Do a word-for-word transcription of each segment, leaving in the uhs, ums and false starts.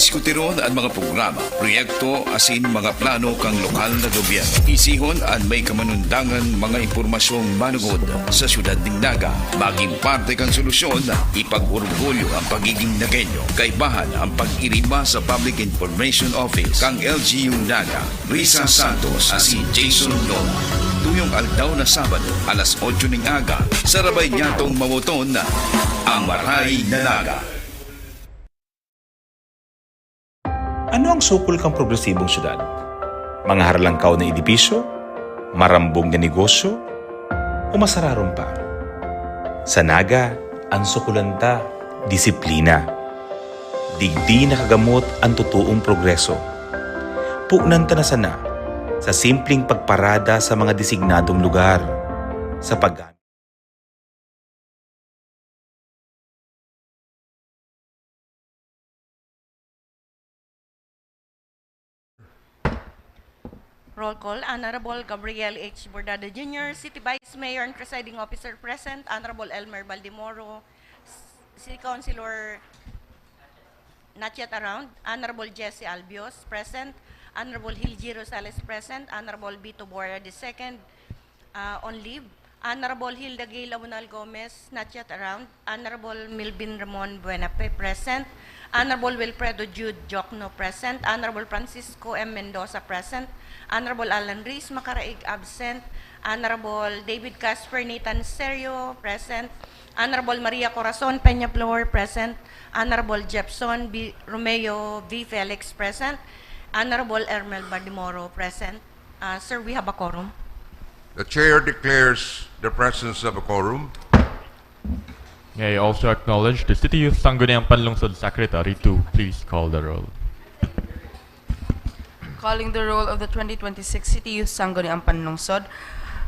Diskutiron an mga programa, proyekto asin mga plano kan lokal na gobyerno. Isihon an may kamanundangan mga impormasyong manugod sa siyudad nin Naga. Magin parte kan solusyon, ipag-orgulyo an pagigin Nagueño. Kaibahan an pag-iriba sa Public Information Office kan L G U Naga. Risa Santos asin Jason Lola. Tuyong aldaw na Sabado, alas otso ning aga, sarabay niyatong mawoton an Maray na Naga. Ano ang sukol kan progresibong syudad? Mga harlangkaw na edipisyo? Marambong na negosyo? O mas rarom pa? Sa Naga, ang sukulan ta, disiplina. Digdi nakagamot ang totoong progreso. Pugnan ta na sana sa simpleng pagparada sa mga designadong lugar, sa pag- Roll call, Honorable Gabriel H. Bordado Junior, City Vice Mayor and Presiding Officer present, Honorable Elmer Baldemoro, City Councilor not yet around, Honorable Jesse Albios present, Honorable Hilgi Rosales present, Honorable Vito Borra the second, uh, on leave, Honorable Hilda Gay Launal Gomez, not yet around. Honorable Melvin Ramon Buenafe, present. Honorable Wilfredo Jude Jokno, present. Honorable Francisco M. Mendoza, present. Honorable Alan Reyes Macaraig, absent. Honorable David Casper Nathan Serio, present. Honorable Maria Corazon Peñaflor, present. Honorable Jefferson B. Romeo V. Felix, present. Honorable Ermel Baldemoro, present. Uh, sir, we have a quorum. The chair declares the presence of a quorum. May I also acknowledge the City Youth Sangguniang Panlungsod Secretary to please call the roll. Calling the roll of the twenty twenty-six City Youth Sangguniang Panlungsod.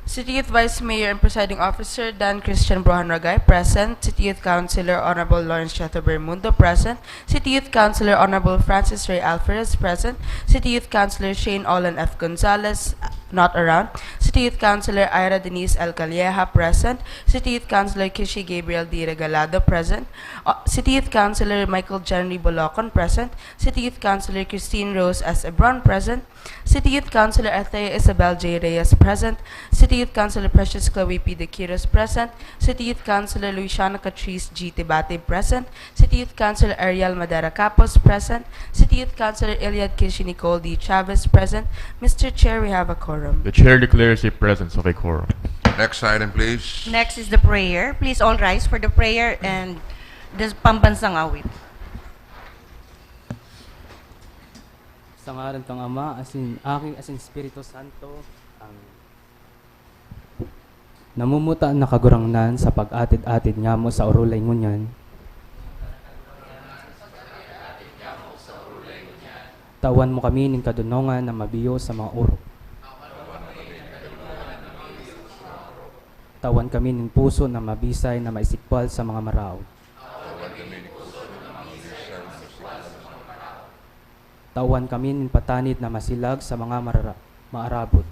City Youth Vice Mayor and Presiding Officer Dan Christian Brohan Ragay, present. City Youth Councilor Honorable Lawrence Chateau Bermundo, present. City Youth Councilor Honorable Francis Ray Alferez, present. City Youth Councilor Shane Olan F. Gonzalez, not around. City Youth Councilor Ira Denise L. Calleja, present. City Youth Councilor Kishi Gabriel D. Regalado, present. Uh, City Youth Councilor Michael Jenry Bolocon, present. City Youth Councilor Christine Rose S. Ebron, present. City Youth Councilor Athea Isabel J. Reyes, present. City Youth Councilor Precious Chloe P. De Quiros, present. City Youth Councilor Luciana Catrice G. Tibate, present. City Youth Councilor Ariel Madera Capos, present. City Youth Councilor Iliad Kishi Nicole D. Chavez, present. Mister Chair, we have a quorum. The chair declares the presence of a quorum. Next item, please. Next is the prayer. Please all rise for the prayer and the pambansang awit. Sa ngaran kang Ama, asin Aki, asin Espiritu Santo. Amen. Namumuta na Kagurangnan sa pag-atid-atid nyamo sa orolay ngunyan. Tawan mo kami nin kadonongan na mabiyo sa mga orog. Tawan kami nin puso na mabisay na maisigpal sa mga maraot. Tawan kami nin patanid na masilag sa mga marara- maarabot.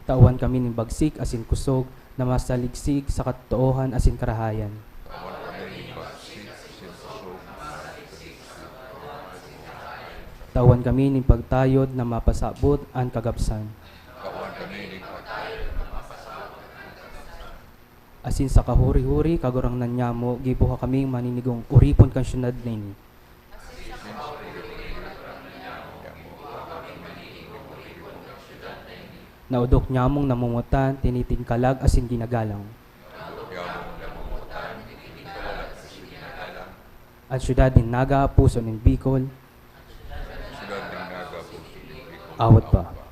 Tawan kami nin bagsik asin kusog na masaligsig sa katotoohan asin karahayan. Tawan kami nin pagtayod na mapasabot an kagabsan. Asin sa kahuri-huri, Kagurangnan nyamo, gibuha kaming maninigong oripon kan syudad na ini. Naodok nyamong namomotan, tinitingkalag asin ginagalang. An syudad nin Naga, puso nin Bicol. Awat pa.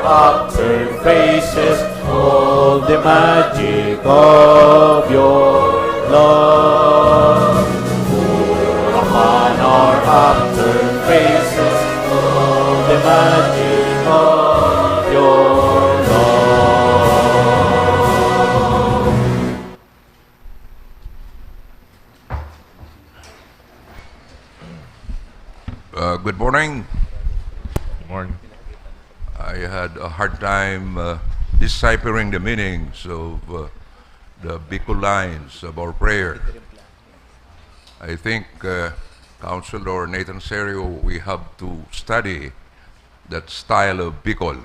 Upturned faces hold the magic of your love. Upon our upturned faces hold the magic of your love. Uh, good morning. Morning. I had a hard time uh, deciphering the meanings of uh, the Bicol lines of our prayer. I think, uh, Councilor Nathan Serio, we have to study that style of Bicol.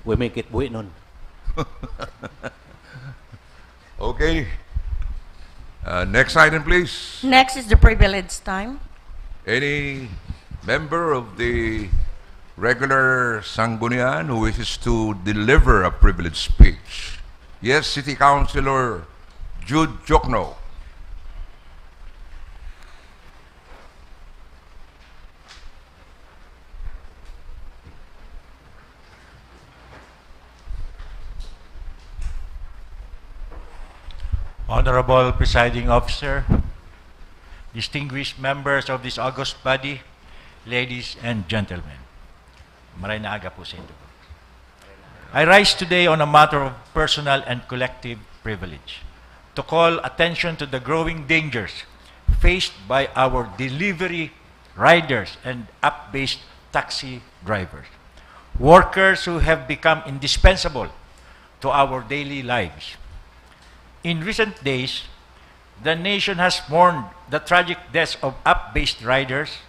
We make it buhi nun. Okay. Uh, next item, please. Next is the privilege time. Any member of the regular Sanggunian who wishes to deliver a privilege speech? Yes, City Councilor Jude Diokno. Honorable Presiding Officer, distinguished members of this august body, ladies and gentlemen. Maray na aga po sa inyo. I rise today on a matter of personal and collective privilege to call attention to the growing dangers faced by our delivery riders and app-based taxi drivers, workers who have become indispensable to our daily lives. In recent days, the nation has mourned the tragic deaths of app-based riders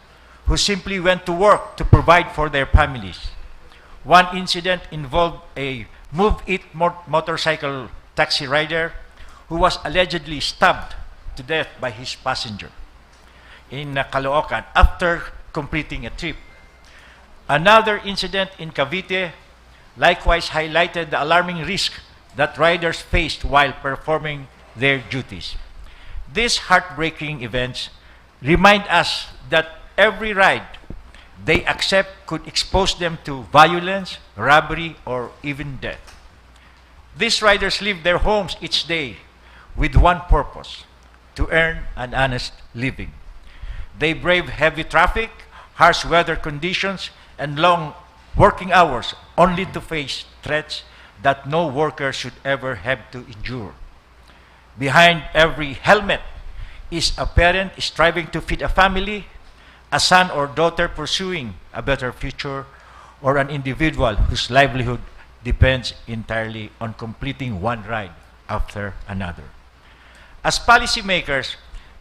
who simply went to work to provide for their families. One incident involved a Move It mot- motorcycle taxi rider who was allegedly stabbed to death by his passenger in uh, Caloocan after completing a trip. Another incident in Cavite likewise highlighted the alarming risk that riders faced while performing their duties. These heartbreaking events remind us that every ride they accept could expose them to violence, robbery, or even death. These riders leave their homes each day with one purpose: to earn an honest living. They brave heavy traffic, harsh weather conditions, and long working hours only to face threats that no worker should ever have to endure. Behind every helmet is a parent striving to feed a family, a son or daughter pursuing a better future, or an individual whose livelihood depends entirely on completing one ride after another. As policymakers,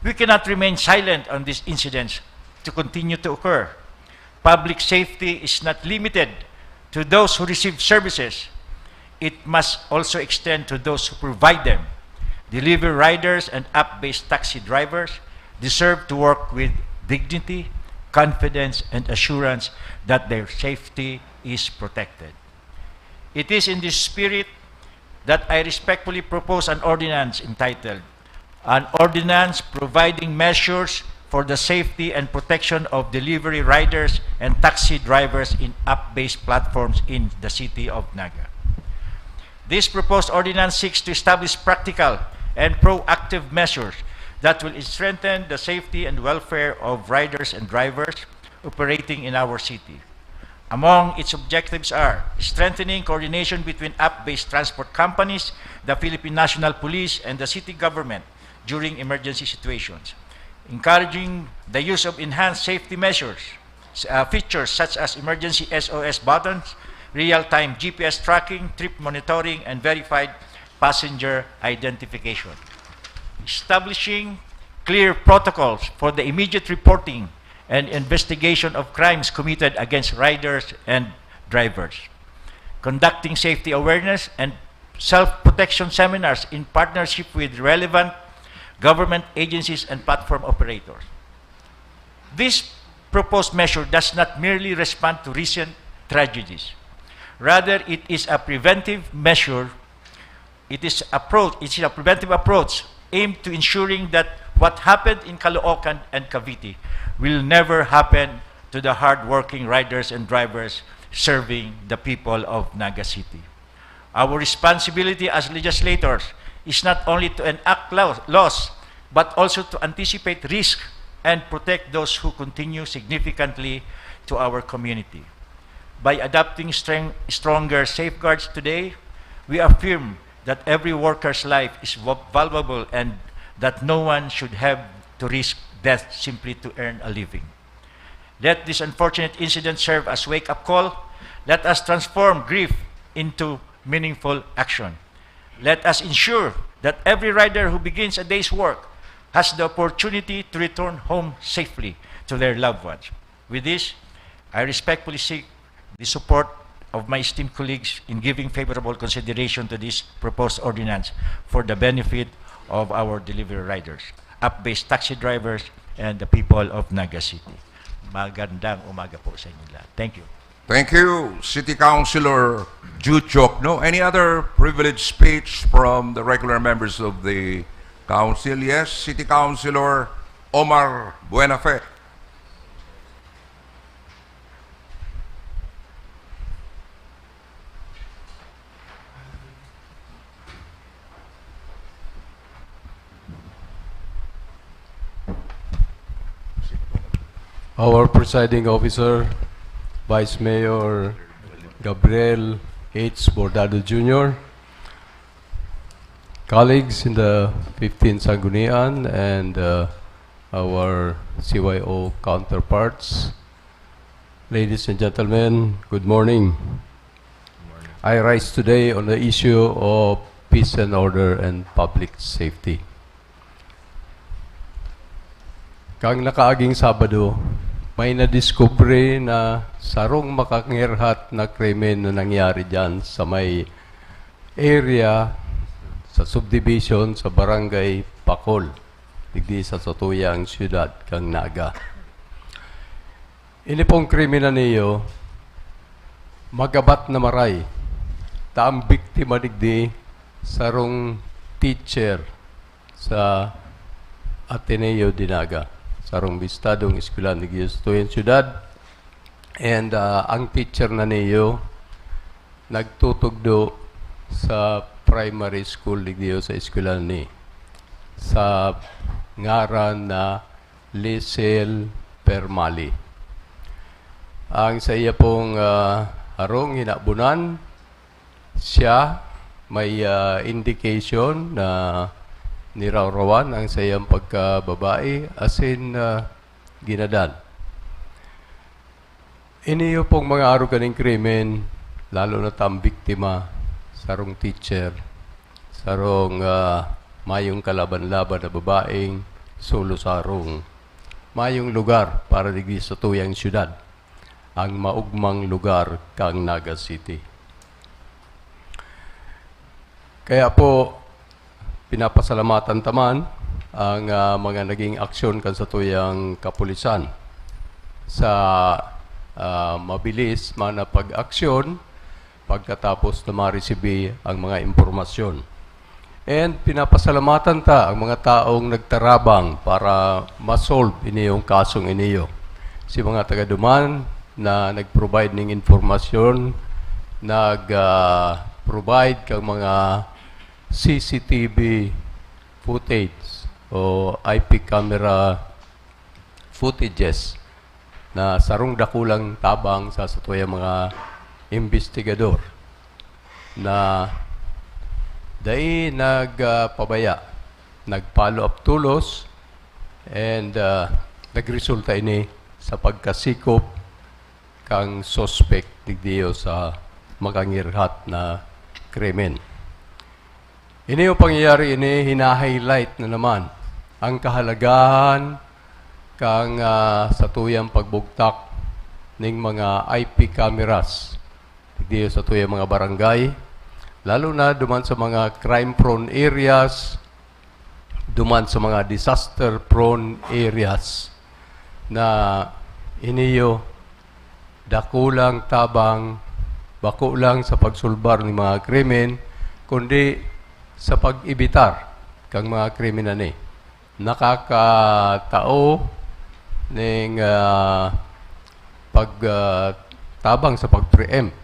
we cannot remain silent on these incidents to continue to occur. Public safety is not limited to those who receive services. It must also extend to those who provide them. Delivery riders and app-based taxi drivers deserve to work with dignity, confidence, and assurance that their safety is protected. It is in this spirit that I respectfully propose an ordinance entitled An Ordinance Providing Measures for the Safety and Protection of Delivery Riders and Taxi Drivers in App-Based Platforms in the City of Naga. This proposed ordinance seeks to establish practical and proactive measures that will strengthen the safety and welfare of riders and drivers operating in our city. Among its objectives are strengthening coordination between app-based transport companies, the Philippine National Police, and the city government during emergency situations, encouraging the use of enhanced safety measures, uh, features such as emergency S O S buttons, real-time G P S tracking, trip monitoring, and verified passenger identification, establishing clear protocols for the immediate reporting and investigation of crimes committed against riders and drivers, conducting safety awareness and self-protection seminars in partnership with relevant government agencies and platform operators. This proposed measure does not merely respond to recent tragedies. Rather, it is a preventive measure. It is approach, it is a preventive approach aimed to ensuring that what happened in Caloocan and Cavite will never happen to the hard-working riders and drivers serving the people of Naga City. Our responsibility as legislators is not only to enact law- laws, but also to anticipate risk and protect those who continue significantly to our community. By adopting streng- stronger safeguards today, we affirm that every worker's life is va- valuable and that no one should have to risk death simply to earn a living. Let this unfortunate incident serve as wake-up call. Let us transform grief into meaningful action. Let us ensure that every rider who begins a day's work has the opportunity to return home safely to their loved ones. With this, I respectfully seek the support of my esteemed colleagues in giving favorable consideration to this proposed ordinance for the benefit of our delivery riders, app-based taxi drivers, and the people of Naga City. Magandang umaga po sa inyo lahat. Thank you. Thank you, City Councilor Jude Jokno. Any other privileged speech from the regular members of the council? Yes, City Councilor Omar Buenafe. Our presiding officer, Vice Mayor Gabriel H. Bordado Junior, colleagues in the fifteenth Sanggunian, and uh, our C Y O counterparts. Ladies and gentlemen, good morning. I rise today on the issue of peace and order and public safety. Kang nakaaging Sabado, may nadiskubre na sarong makangirhat na krimen na nangyari dyan sa may area, sa subdivision, sa barangay Pakol, digdi sa satuyang siyudad kang Naga. Ini pong krimen na niyo, magabat na maray, ta ang biktima digdi, sarong teacher sa Ateneo de Naga, sarong bistadong eskwelahan digdi sa tuyang siyudad. And ah, ang teacher na niyo, nagtutugdo sa primary school digdi sa eskwelahan ni, sa ngaran na Lisel Permali. Ang sa iya pong ah, harong hinabunan, siya may ah, indication na nirawrawan ang sa iyang pagkababae, asin ah, ginadan. Iniyo pong mga arog kaning krimen, lalo na ta ang biktima, sarong teacher, sarong ah, mayong kalaban-laban na babaeng solo sarong mayong lugar para digdi sa tuyang siyudad, ang maugmang lugar kang Naga City. Kaya po, pinapasalamatan ta man ang ah, mga naging aksyon kan satuyang kapulisan sa ah, mabilis man na pag-aksyon pagkatapos na maresibi ang mga impormasyon. And pinapasalamatan ta ang mga taong nagtarabang para ma-solve iniyong kasong iniyo. Si mga taga-Duman na nag-provide ning informasyon, nag-provide kang mga C C T V footage o I P camera footages na sarong dakulang tabang sa satuyang mga investigador na dai nagpabaya, nag-follow up tolos, and ah, nagresulta ini sa pagkasikop kang suspect digdiyo sa makangirhat na krimen. Ini yung pangyayari ini, hina-highlight na naman ang kahalagahan kang ah, satuyang pagbugtak ning mga I P cameras digdiyo satuyang mga barangay, lalo na duman sa mga crime-prone areas, duman sa mga disaster-prone areas na iniyo dakulang tabang, bako lang sa pagsulbar ning mga krimen, kundi sa pag-ebitar kang mga krimen na ni. Nakakatao ning ah, pag ah, tabang sa pag-preempt.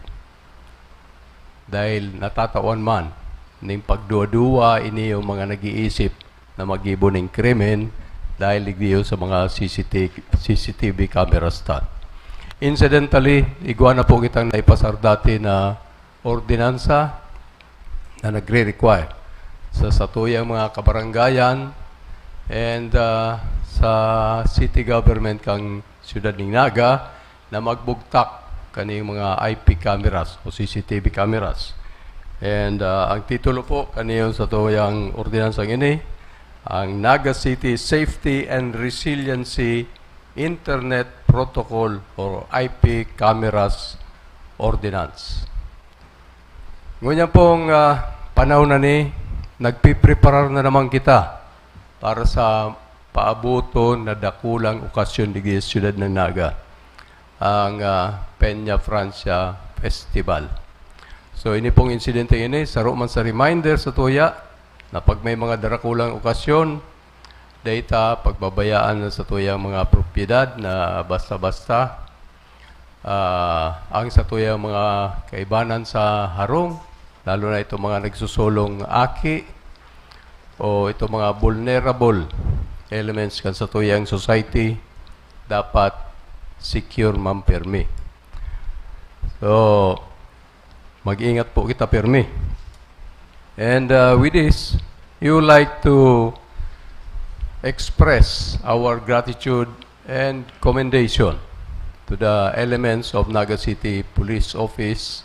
Dahil natatawan man ning pagduwa-duwa ini yung mga nag-iisip na maggibo ning krimen dahil digdiyo sa mga C C T, C C T V cameras ta. Incidentally, igwa na po kitang naipasar dati na ordinansa na nagre-require sa satuyang mga kabarangayan and, ah, sa city government kan siyudad ning Naga na magbugtak kaning mga I P cameras o C C T V cameras. And, ah, ang titulo po kaning satuyang ordinansang ini, ang Naga City Safety and Resiliency Internet Protocol or I P Cameras Ordinance. Ngunyan pong, ah, panahon na ni, nagpipreparar na naman kita para sa paaboton na dakulang okasyon digdi sa siyudad ng Naga, ang, ah, Peña Francia Festival. So, ini pong insidente ini, saro man sa reminder sa tuya na pag may mga darakulang okasyon, data, pagbabayaan na sa tuyang mga propiedad na basta-basta, ah, ang satuyang mga kaibanan sa harong, lalo na itong mga nagsusulong aki o itong mga vulnerable elements kan satuyang society, dapat secure man pirmi. So, mag-ingat po kita pirmi. And, uh, with this, we would like to express our gratitude and commendation to the elements of Naga City Police Office,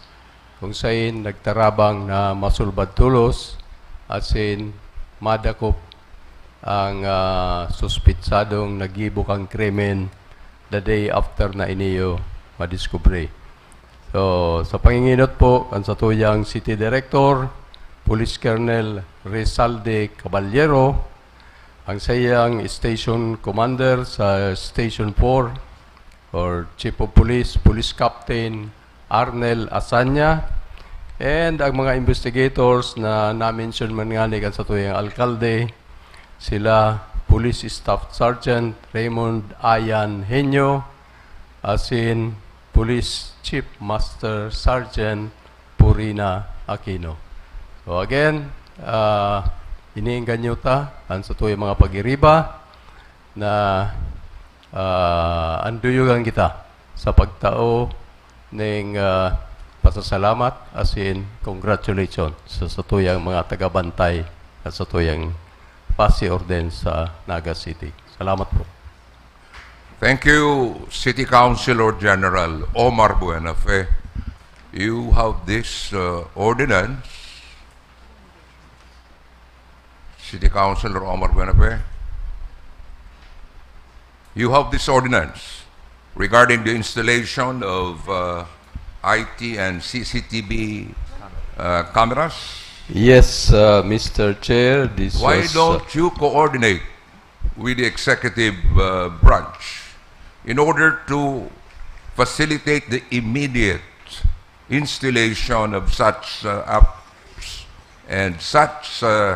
kung sain nagtarabang na masulbad tolos asin madakop ang, ah, suspitsadong naggibo kan krimen the day after na iniyo madiskubre. So, sa panginginot po kan satuyang City Director, Police Colonel Rizalde Caballero, ang saiyang station commander sa Station four or Chief of Police, Police Captain Arnel Asanya, and ang mga investigators na na-mention man ngani kan satuyang alkalde, sila Police Staff Sergeant Raymond Ayan Henyo, asin Police Chief Master Sergeant Purina Aquino. So again, ah, iniengganyo ta an satuyang mga pag-iriba na, ah, anduyugan kita sa pagtao ning, ah, pasasalamat asin congratulations sa satuyang mga tagabantay at satuyang P A S E Ordinance sa Naga City. Salamat po. Thank you, City Councilor General Omar Buenafe. You have this, uh, ordinance, City Councilor Omar Buenafe. You have this ordinance regarding the installation of, uh, I T and C C T V, uh, cameras. Yes, uh, Mister Chair, this Why was, uh, don't you coordinate with the executive, uh, branch in order to facilitate the immediate installation of such, uh, apps and such, uh,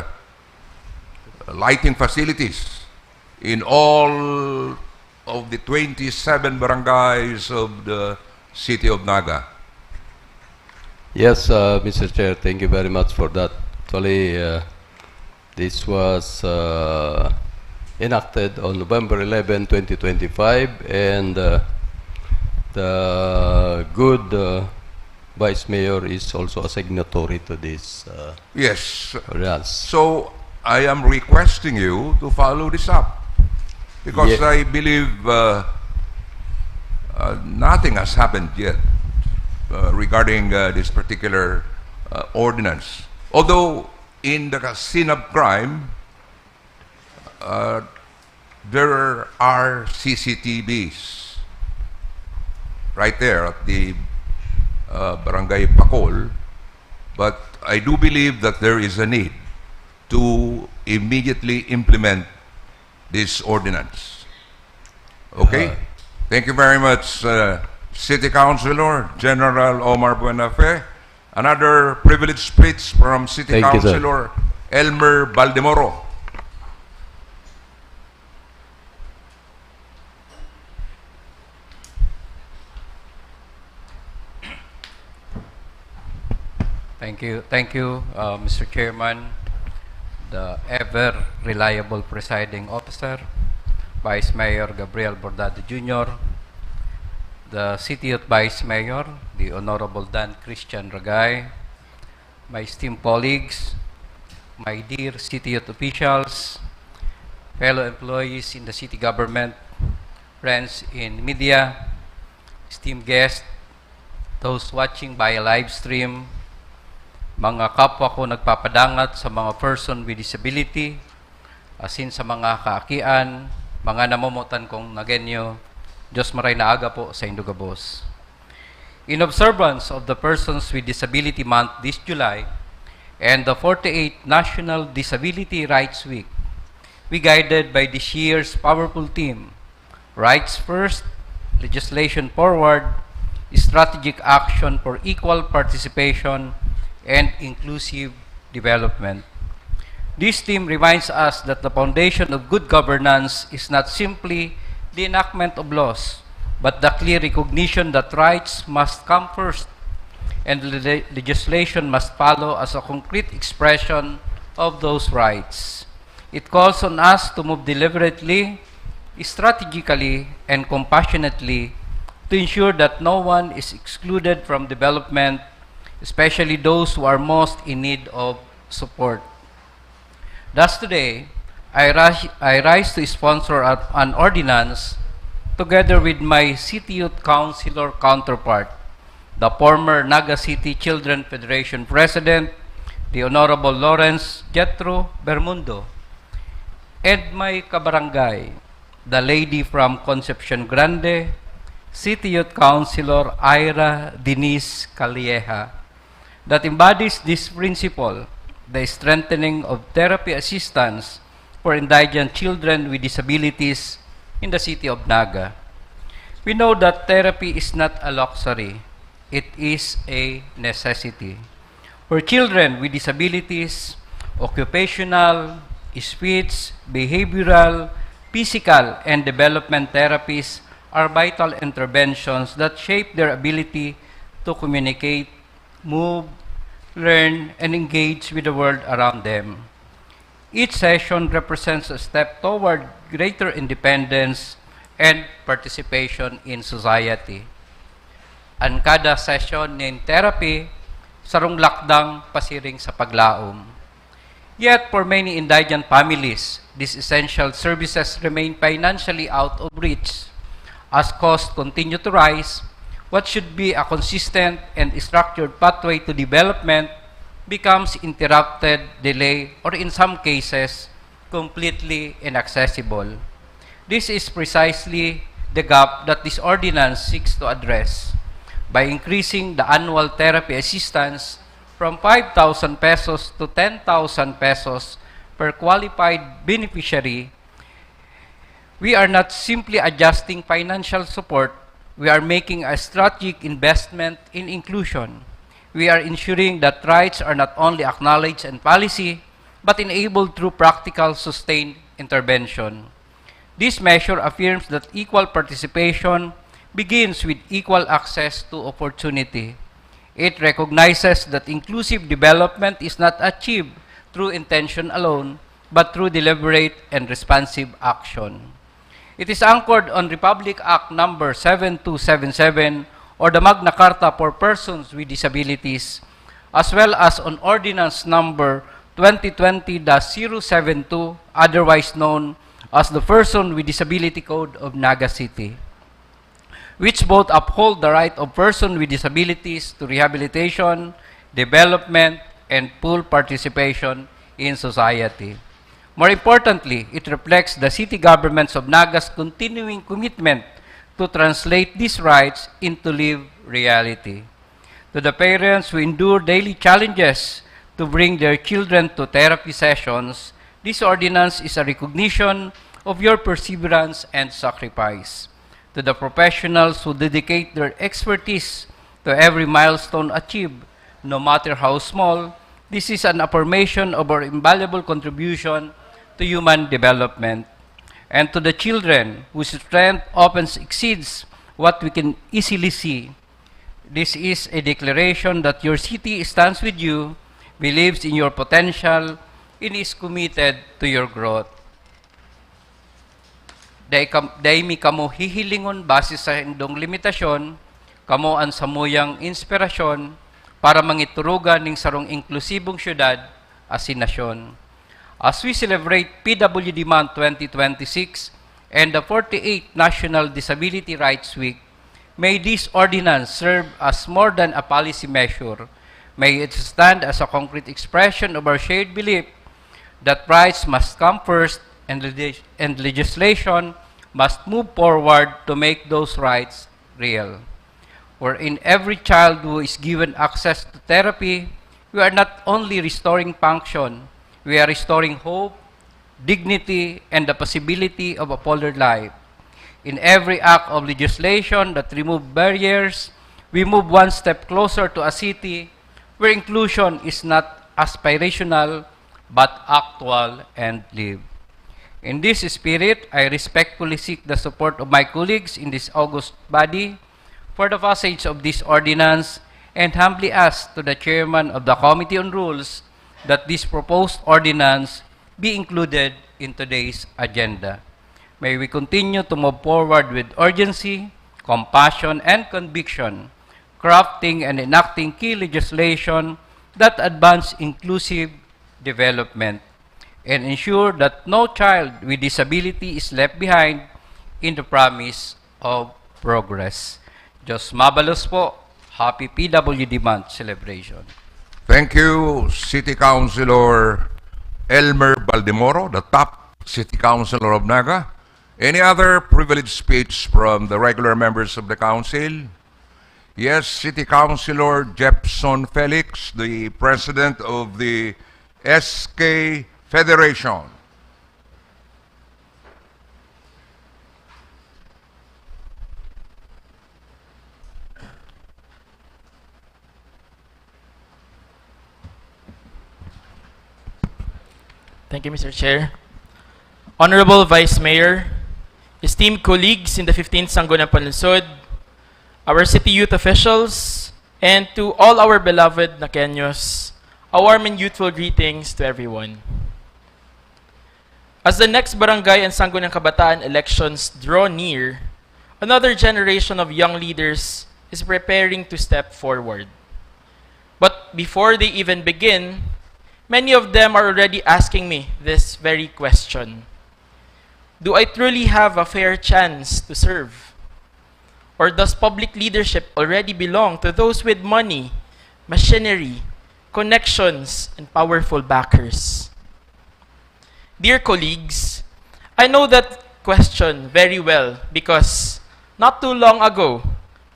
lighting facilities in all of the twenty-seven barangays of the city of Naga? Yes, uh, Mister Chair, thank you very much for that. Actually, uh, this was, uh, enacted on November eleven, twenty twenty-five, and, uh, the good, uh, Vice Mayor is also a signatory to this, uh, Yes. Ordinance. So, I am requesting you to follow this up. Because Ye- I believe, uh, uh, nothing has happened yet, uh, regarding, uh, this particular, uh, ordinance. Although, in the scene of crime, uh, there are C C T Vs right there at the, uh, Barangay Pacol, but I do believe that there is a need to immediately implement this ordinance. Okay? Uh, Thank you very much, uh, City Councilor General Omar Buenafe. Another privileged speech from City Thank you, sir. Councilor Elmer Baldemoro. Thank you, thank you, uh, Mister Chairman, the ever reliable presiding officer, Vice Mayor Gabriel Bordado Junior, the City Youth Vice Mayor, the Honorable Dan Christian Ragay, my esteemed colleagues, my dear City Youth officials, fellow employees in the city government, friends in media, esteemed guests, those watching by live stream, mga kapwa ko nagpapadangat sa mga person with disability, asin sa mga kaakian, mga namomotan kong Nagueño, Diyos maray na aga po sa indo gabos. In observance of the Persons with Disability Month this July and the forty-eighth National Disability Rights Week, we guided by this year's powerful theme, Rights First, Legislation Forward, Strategic Action for Equal Participation and Inclusive Development. This theme reminds us that the foundation of good governance is not simply the enactment of laws, but the clear recognition that rights must come first and le- legislation must follow as a concrete expression of those rights. It calls on us to move deliberately, strategically, and compassionately to ensure that no one is excluded from development, especially those who are most in need of support. Thus today, I rise, I rise to sponsor a- an ordinance together with my City Youth Councilor counterpart, the former Naga City Children Federation President, the Honorable Lawrence Jethro Bermundo, and my kabarangay, the lady from Concepcion Grande, City Youth Councilor Ira Denise Calleja, that embodies this principle, the strengthening of therapy assistance for indigent children with disabilities in the city of Naga. We know that therapy is not a luxury, it is a necessity. For children with disabilities, occupational, speech, behavioral, physical, and development therapies are vital interventions that shape their ability to communicate, move, learn, and engage with the world around them. Each session represents a step toward greater independence and participation in society. An kada session nin therapy, sarong lakdang pasiring sa paglaom. Yet, for many indigent families, these essential services remain financially out of reach. As costs continue to rise, what should be a consistent and structured pathway to development becomes interrupted, delayed, or in some cases, completely inaccessible. This is precisely the gap that this ordinance seeks to address by increasing the annual therapy assistance from five thousand pesos to ten thousand pesos per qualified beneficiary. We are not simply adjusting financial support, we are making a strategic investment in inclusion. We are ensuring that rights are not only acknowledged in policy, but enabled through practical, sustained intervention. This measure affirms that equal participation begins with equal access to opportunity. It recognizes that inclusive development is not achieved through intention alone, but through deliberate and responsive action. It is anchored on Republic Act Number seven two seven seven or the Magna Carta for Persons with Disabilities, as well as on Ordinance Number twenty twenty dash zero seven two, otherwise known as the Person with Disability Code of Naga City, which both uphold the right of person with disabilities to rehabilitation, development, and full participation in society. More importantly, it reflects the city governments of Naga's continuing commitment to translate these rights into live reality. To the parents who endure daily challenges to bring their children to therapy sessions, this ordinance is a recognition of your perseverance and sacrifice. To the professionals who dedicate their expertise to every milestone achieved, no matter how small, this is an affirmation of our invaluable contribution to human development. And to the children whose strength often exceeds what we can easily see, This is a declaration that your city stands with you, believes in your potential, and is committed to your growth. Dai kam-, dai mi kamo hihilingon base sa indong limitasyon, kamo an samuyang inspirasyon para mangiturugan ning sarong inklusibong syudad asin nasyon. As we celebrate P W D Month twenty twenty-six and the forty-eighth National Disability Rights Week, may this ordinance serve as more than a policy measure. May it stand as a concrete expression of our shared belief that rights must come first and legis-, and legislation must move forward to make those rights real. Wherein every child who is given access to therapy, we are not only restoring function, we are restoring hope, dignity, and the possibility of a fuller life. In every act of legislation that remove barriers, we move one step closer to a city where inclusion is not aspirational but actual and lived. In this spirit, I respectfully seek the support of my colleagues in this august body for the passage of this ordinance and humbly ask to the chairman of the Committee on Rules that this proposed ordinance be included in today's agenda. May we continue to move forward with urgency, compassion, and conviction, crafting and enacting key legislation that advance inclusive development and ensure that no child with disability is left behind in the promise of progress. Diyos mabalos po. Happy P W D Month celebration. Thank you, City Councilor Elmer Baldemoro, the top City Councilor of Naga. Any other privileged speech from the regular members of the council? Yes, City Councilor Jepson Felix, the president of the S K Federation. Thank you, Mister Chair. Honorable Vice Mayor, esteemed colleagues in the fifteenth Sangguniang Panlungsod, our city youth officials, and to all our beloved Naqueños, a warm and youthful greetings to everyone. As the next barangay and Sangguniang Kabataan elections draw near, another generation of young leaders is preparing to step forward. But before they even begin, many of them are already asking me this very question: Do I truly have a fair chance to serve? Or does public leadership already belong to those with money, machinery, connections, and powerful backers? Dear colleagues, I know that question very well because not too long ago,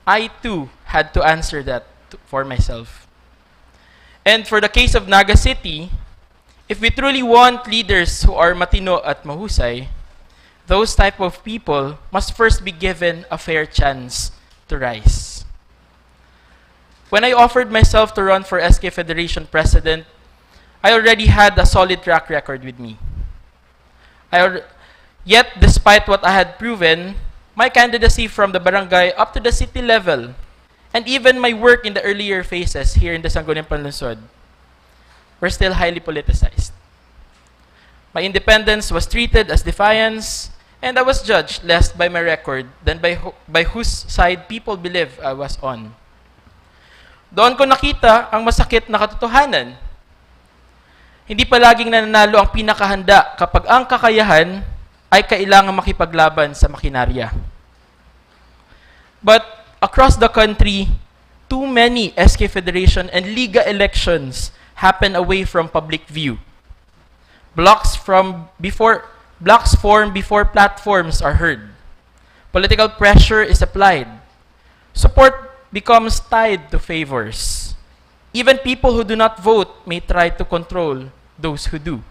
I too had to answer that to- for myself. And for the case of Naga City, if we truly want leaders who are matino at mahusay, those type of people must first be given a fair chance to rise. When I offered myself to run for S K Federation President, I already had a solid track record with me. I al- yet, despite what I had proven, my candidacy from the barangay up to the city level, and even my work in the earlier phases here in the Sangguniang Panlungsod, were still highly politicized. My independence was treated as defiance, and I was judged less by my record than by, who, by whose side people believe I was on. Doon ko nakita ang masakit na katotohanan. Hindi palaging nananalo ang pinakahanda kapag ang kakayahan ay kailangang makipaglaban sa makinarya. But across the country, too many S K Federation and Liga elections happen away from public view. Blocks from before blocks form before platforms are heard. Political pressure is applied. Support becomes tied to favors. Even people who do not vote may try to control those who do.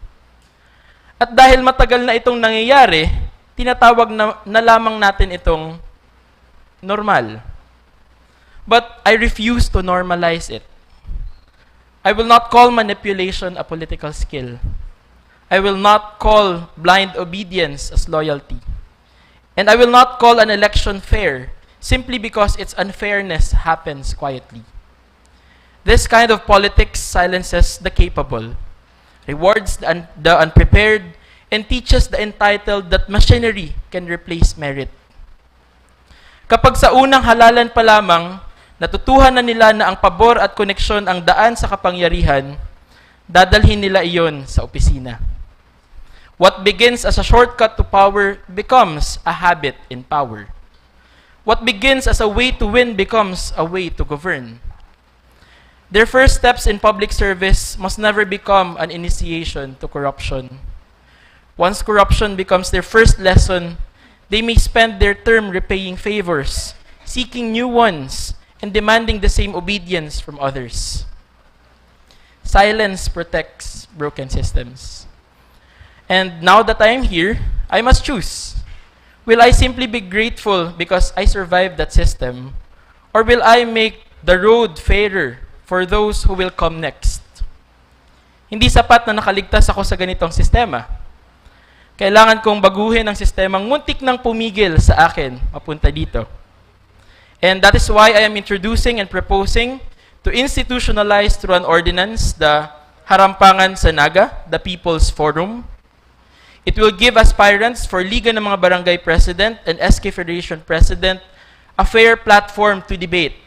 At dahil matagal na itong nangyayari, tinatawag na, na lamang natin itong normal. But I refuse to normalize it. I will not call manipulation a political skill. I will not call blind obedience as loyalty. And I will not call an election fair simply because its unfairness happens quietly. This kind of politics silences the capable, rewards the, un- the unprepared, and teaches the entitled that machinery can replace merit. Kapag sa unang halalan pa lamang, natutuhan na nila na ang pabor at koneksyon ang daan sa kapangyarihan, dadalhin nila iyon sa opisina. What begins as a shortcut to power becomes a habit in power. What begins as a way to win becomes a way to govern. Their first steps in public service must never become an initiation to corruption. Once corruption becomes their first lesson, they may spend their term repaying favors, seeking new ones, and demanding the same obedience from others. Silence protects broken systems. And now that I am here, I must choose. Will I simply be grateful because I survived that system? Or will I make the road fairer for those who will come next? Hindi sapat na nakaligtas ako sa ganitong sistema. Kailangan kong baguhin ang sistemang muntik nang pumigil sa akin mapunta dito. And that is why I am introducing and proposing to institutionalize through an ordinance the Harampangan sa Naga, the People's Forum. It will give aspirants for Liga ng mga Barangay President and S K Federation President a fair platform to debate,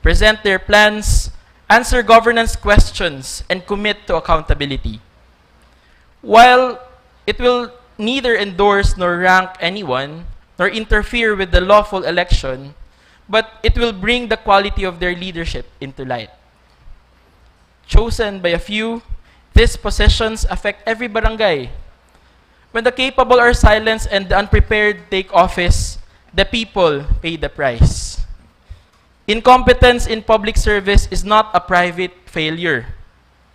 present their plans, answer governance questions, and commit to accountability. While it will neither endorse nor rank anyone, nor interfere with the lawful election, but it will bring the quality of their leadership into light. Chosen by a few, these positions affect every barangay. When the capable are silenced and the unprepared take office, the people pay the price. Incompetence in public service is not a private failure.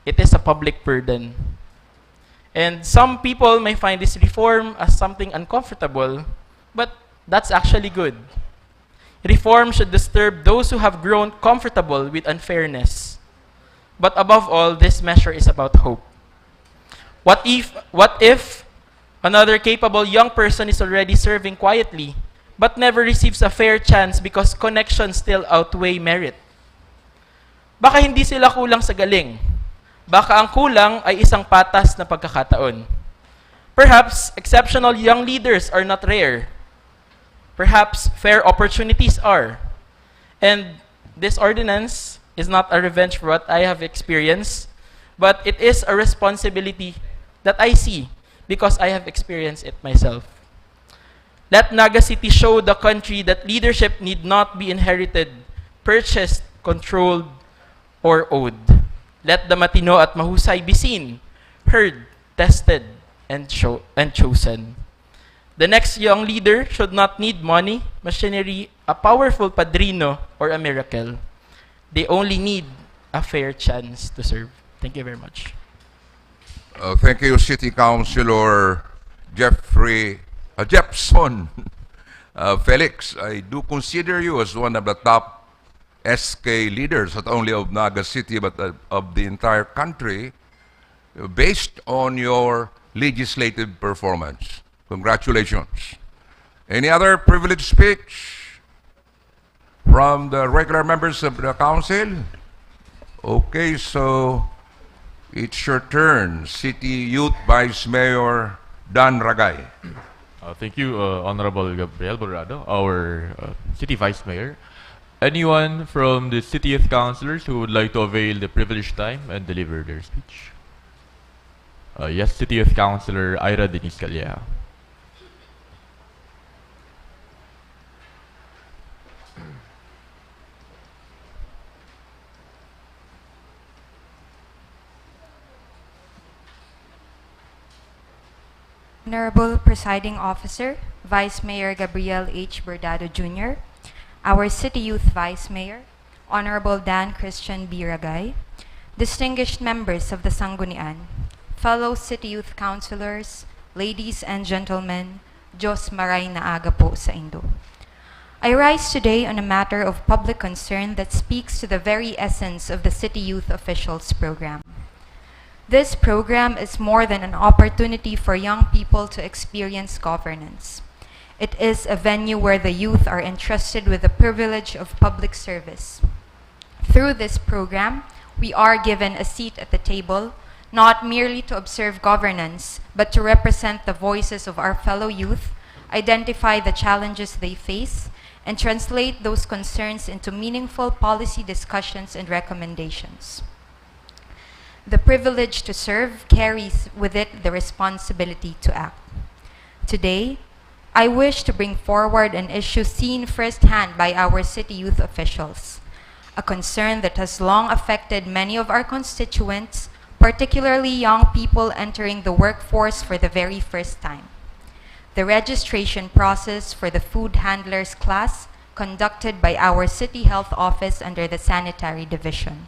It is a public burden. And some people may find this reform as something uncomfortable, but that's actually good. Reform should disturb those who have grown comfortable with unfairness. But above all, this measure is about hope. What if, what if another capable young person is already serving quietly but never receives a fair chance because connections still outweigh merit? Baka hindi sila kulang sa galing. Baka ang kulang ay isang patas na pagkakataon. Perhaps exceptional young leaders are not rare. Perhaps fair opportunities are. And this ordinance is not a revenge for what I have experienced, but it is a responsibility that I see because I have experienced it myself. Let Naga City show the country that leadership need not be inherited, purchased, controlled, or owed. Let the matino at mahusay be seen, heard, tested, and, cho- and chosen. The next young leader should not need money, machinery, a powerful padrino, or a miracle. They only need a fair chance to serve. Thank you very much. Uh, thank you, City Councilor Jeffrey uh, Jepson uh, Felix. I do consider you as one of the top S K leaders, not only of Naga City but uh, of the entire country, based on your legislative performance. Congratulations. Any other privileged speech from the regular members of the council? Okay, so it's your turn, City Youth Vice Mayor Dan Ragay. Uh, thank you, uh, Honorable Gabriel Borrado, our uh, City Vice Mayor. Anyone from the City Youth Councilors who would like to avail the privileged time and deliver their speech? Uh, yes, City Youth Councilor Ira Denise Calleja. Honorable Presiding Officer, Vice Mayor Gabriel H. Bordado Junior, our City Youth Vice Mayor, Honorable Dan Christian B. Ragay, distinguished members of the Sanggunian, fellow City Youth Councilors, ladies and gentlemen, Diyos maray na aga po sa indo. I rise today on a matter of public concern that speaks to the very essence of the City Youth Officials Program. This program is more than an opportunity for young people to experience governance. It is a venue where the youth are entrusted with the privilege of public service. Through this program, we are given a seat at the table, not merely to observe governance, but to represent the voices of our fellow youth, identify the challenges they face, and translate those concerns into meaningful policy discussions and recommendations. The privilege to serve carries with it the responsibility to act. Today, I wish to bring forward an issue seen firsthand by our city youth officials, a concern that has long affected many of our constituents, particularly young people entering the workforce for the very first time. The registration process for the food handlers class conducted by our City Health Office under the Sanitary Division.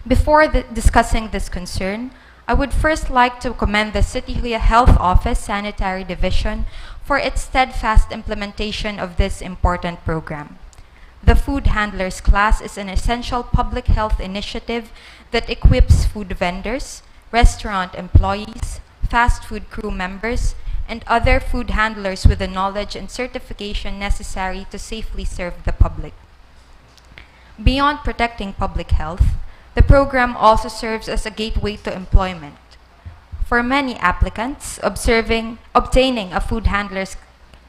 Before the, discussing this concern, I would first like to commend the City Health Office Sanitary Division for its steadfast implementation of this important program. The food handlers class is an essential public health initiative that equips food vendors, restaurant employees, fast food crew members, and other food handlers with the knowledge and certification necessary to safely serve the public. Beyond protecting public health, the program also serves as a gateway to employment. For many applicants, observing, obtaining a food handler's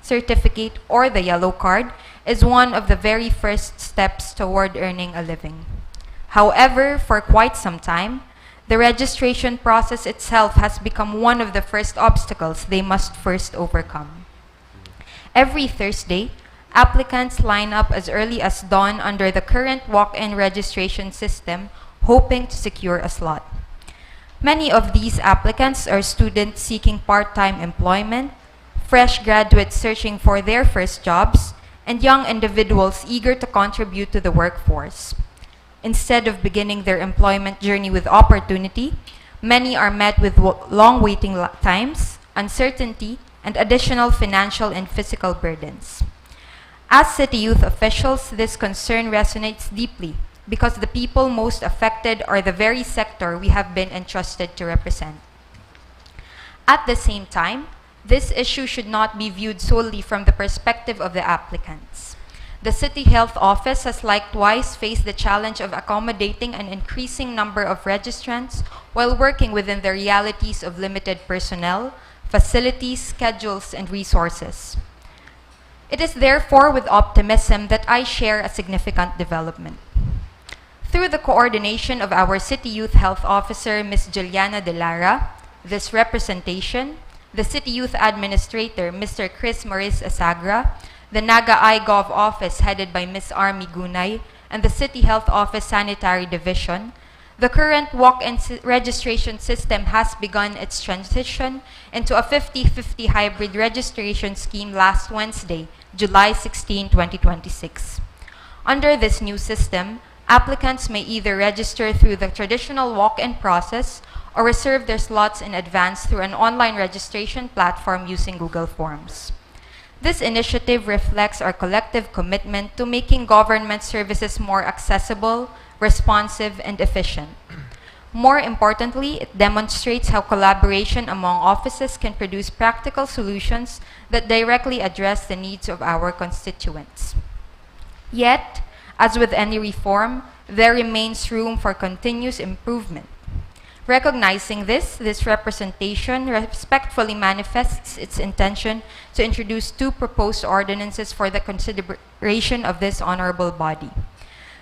certificate or the yellow card is one of the very first steps toward earning a living. However, for quite some time, the registration process itself has become one of the first obstacles they must first overcome. Every Thursday, applicants line up as early as dawn under the current walk-in registration system, hoping to secure a slot. Many of these applicants are students seeking part-time employment, fresh graduates searching for their first jobs, and young individuals eager to contribute to the workforce. Instead of beginning their employment journey with opportunity, many are met with wo-, long waiting li-, times, uncertainty, and additional financial and physical burdens. As city youth officials, this concern resonates deeply because the people most affected are the very sector we have been entrusted to represent. At the same time, this issue should not be viewed solely from the perspective of the applicants. The City Health Office has likewise faced the challenge of accommodating an increasing number of registrants while working within the realities of limited personnel, facilities, schedules, and resources. It is therefore with optimism that I share a significant development. Through the coordination of our City Youth Health Officer, Miss Juliana De Lara, this representation, the City Youth Administrator, Mister Chris Maurice Asagra, the Naga iGov Office headed by Miss Army Gunay, and the City Health Office Sanitary Division, the current walk-in sy-, registration system has begun its transition into a fifty fifty hybrid registration scheme last Wednesday, July sixteen, twenty twenty-six. Under this new system, applicants may either register through the traditional walk-in process or reserve their slots in advance through an online registration platform using Google Forms. This initiative reflects our collective commitment to making government services more accessible, responsive, and efficient. More importantly, it demonstrates how collaboration among offices can produce practical solutions that directly address the needs of our constituents. Yet, as with any reform, there remains room for continuous improvement. Recognizing this, this representation respectfully manifests its intention to introduce two proposed ordinances for the consideration of this honorable body.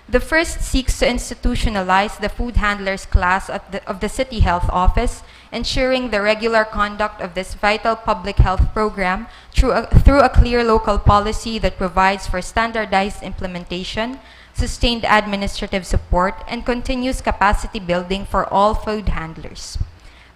The first seeks to institutionalize the food handlers class at the, of the City Health Office, ensuring the regular conduct of this vital public health program through a, through a clear local policy that provides for standardized implementation, sustained administrative support, and continuous capacity building for all food handlers.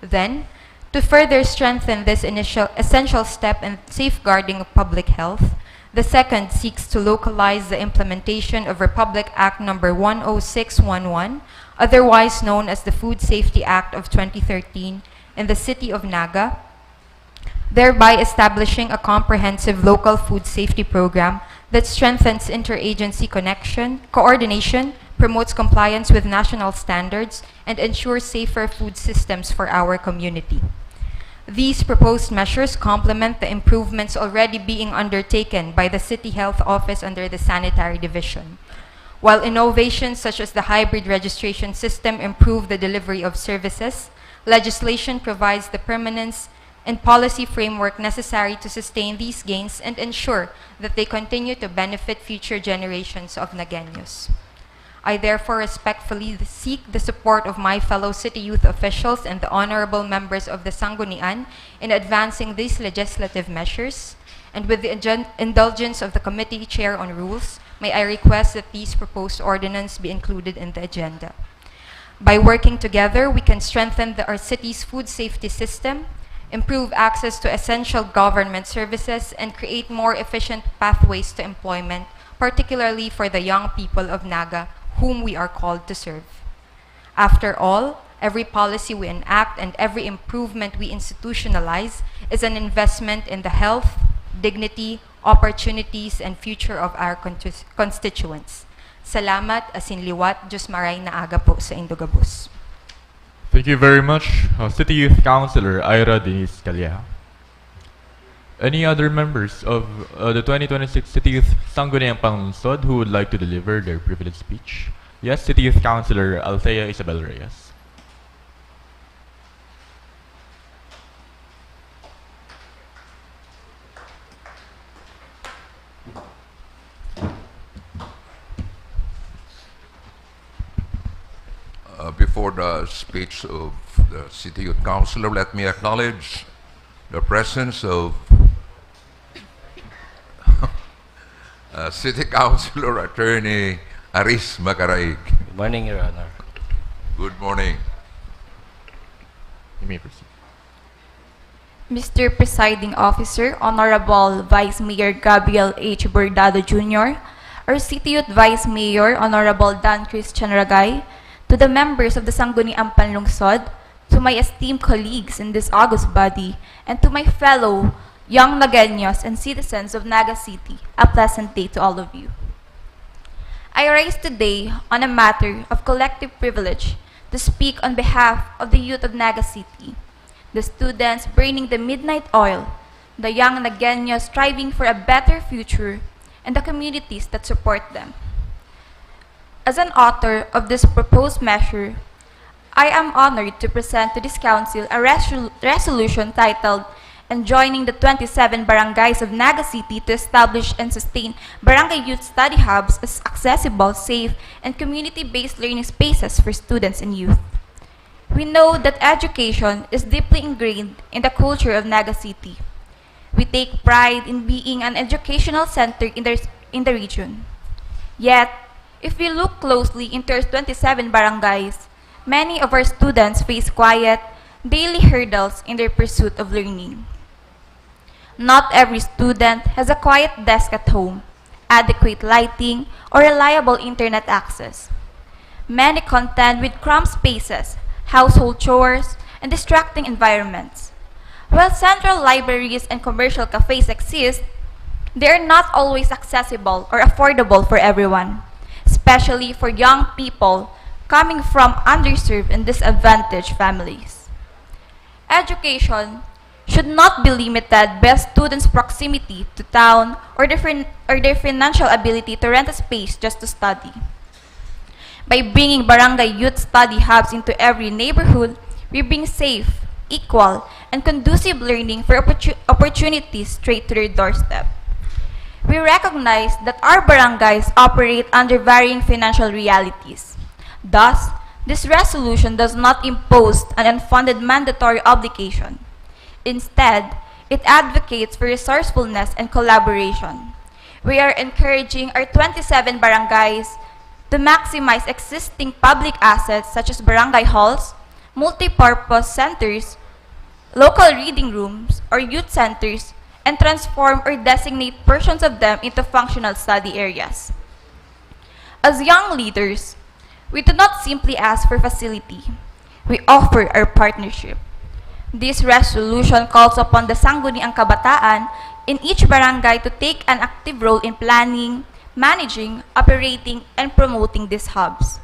Then, to further strengthen this initial essential step in safeguarding of public health, the second seeks to localize the implementation of Republic Act Number one oh six one one, otherwise known as the Food Safety Act of twenty thirteen, in the city of Naga, thereby establishing a comprehensive local food safety program that strengthens interagency connection, coordination, promotes compliance with national standards, and ensures safer food systems for our community. These proposed measures complement the improvements already being undertaken by the City Health Office under the Sanitary Division. While innovations such as the hybrid registration system improve the delivery of services, legislation provides the permanence and policy framework necessary to sustain these gains and ensure that they continue to benefit future generations of Nagueños. I therefore respectfully seek the support of my fellow city youth officials and the honorable members of the Sanggunian in advancing these legislative measures, and with the indul-, indulgence of the Committee Chair on Rules, may I request that these proposed ordinance be included in the agenda. By working together, we can strengthen the, our city's food safety system, improve access to essential government services, and create more efficient pathways to employment, particularly for the young people of Naga whom we are called to serve. After all, every policy we enact and every improvement we institutionalize is an investment in the health, dignity, opportunities, and future of our contis-, constituents. Salamat, asin liwat, Diyos maray na aga po sa indo gabos. Thank you very much, uh, City Youth Councilor Ira Denise Calleja. Any other members of uh, the twenty twenty-six City Youth Sangguniang Panlungsod who would like to deliver their privilege speech? Yes, City Youth Councilor Althea Isabel Reyes. Uh, before the speech of the City Youth Councilor, let me acknowledge the presence of uh, City Councilor Attorney Aris Macaraig. Good morning, Your Honor. Good morning. You may proceed. Mister Presiding Officer, Honorable Vice Mayor Gabriel H. Bordado Junior, our City Youth Vice Mayor, Honorable Dan Christian Ragay, to the members of the Sangguniang Panlungsod, to my esteemed colleagues in this august body, and to my fellow young Nagueños and citizens of Naga City, a pleasant day to all of you. I rise today on a matter of collective privilege to speak on behalf of the youth of Naga City, the students burning the midnight oil, the young Nagueños striving for a better future, and the communities that support them. As an author of this proposed measure, I am honored to present to this council a resol- resolution titled Enjoining the twenty-seven Barangays of Naga City to Establish and Sustain Barangay Youth Study Hubs as accessible, safe, and community-based learning spaces for students and youth. We know that education is deeply ingrained in the culture of Naga City. We take pride in being an educational center in the, in the region. Yet, if we look closely into our twenty-seven barangays, many of our students face quiet, daily hurdles in their pursuit of learning. Not every student has a quiet desk at home, adequate lighting, or reliable internet access. Many contend with cramped spaces, household chores, and distracting environments. While central libraries and commercial cafes exist, they are not always accessible or affordable for everyone, especially for young people coming from underserved and disadvantaged families. Education should not be limited by a student's proximity to town or their, fin- or their financial ability to rent a space just to study. By bringing barangay youth study hubs into every neighborhood, we bring safe, equal, and conducive learning for opportu- opportunities straight to their doorstep. We recognize that our barangays operate under varying financial realities. Thus, this resolution does not impose an unfunded mandatory obligation. Instead, it advocates for resourcefulness and collaboration. We are encouraging our twenty-seven barangays to maximize existing public assets such as barangay halls, multi-purpose centers, local reading rooms, or youth centers, and transform or designate portions of them into functional study areas. As young leaders, we do not simply ask for facility. We offer our partnership. This resolution calls upon the Sangguniang Kabataan in each barangay to take an active role in planning, managing, operating, and promoting these hubs.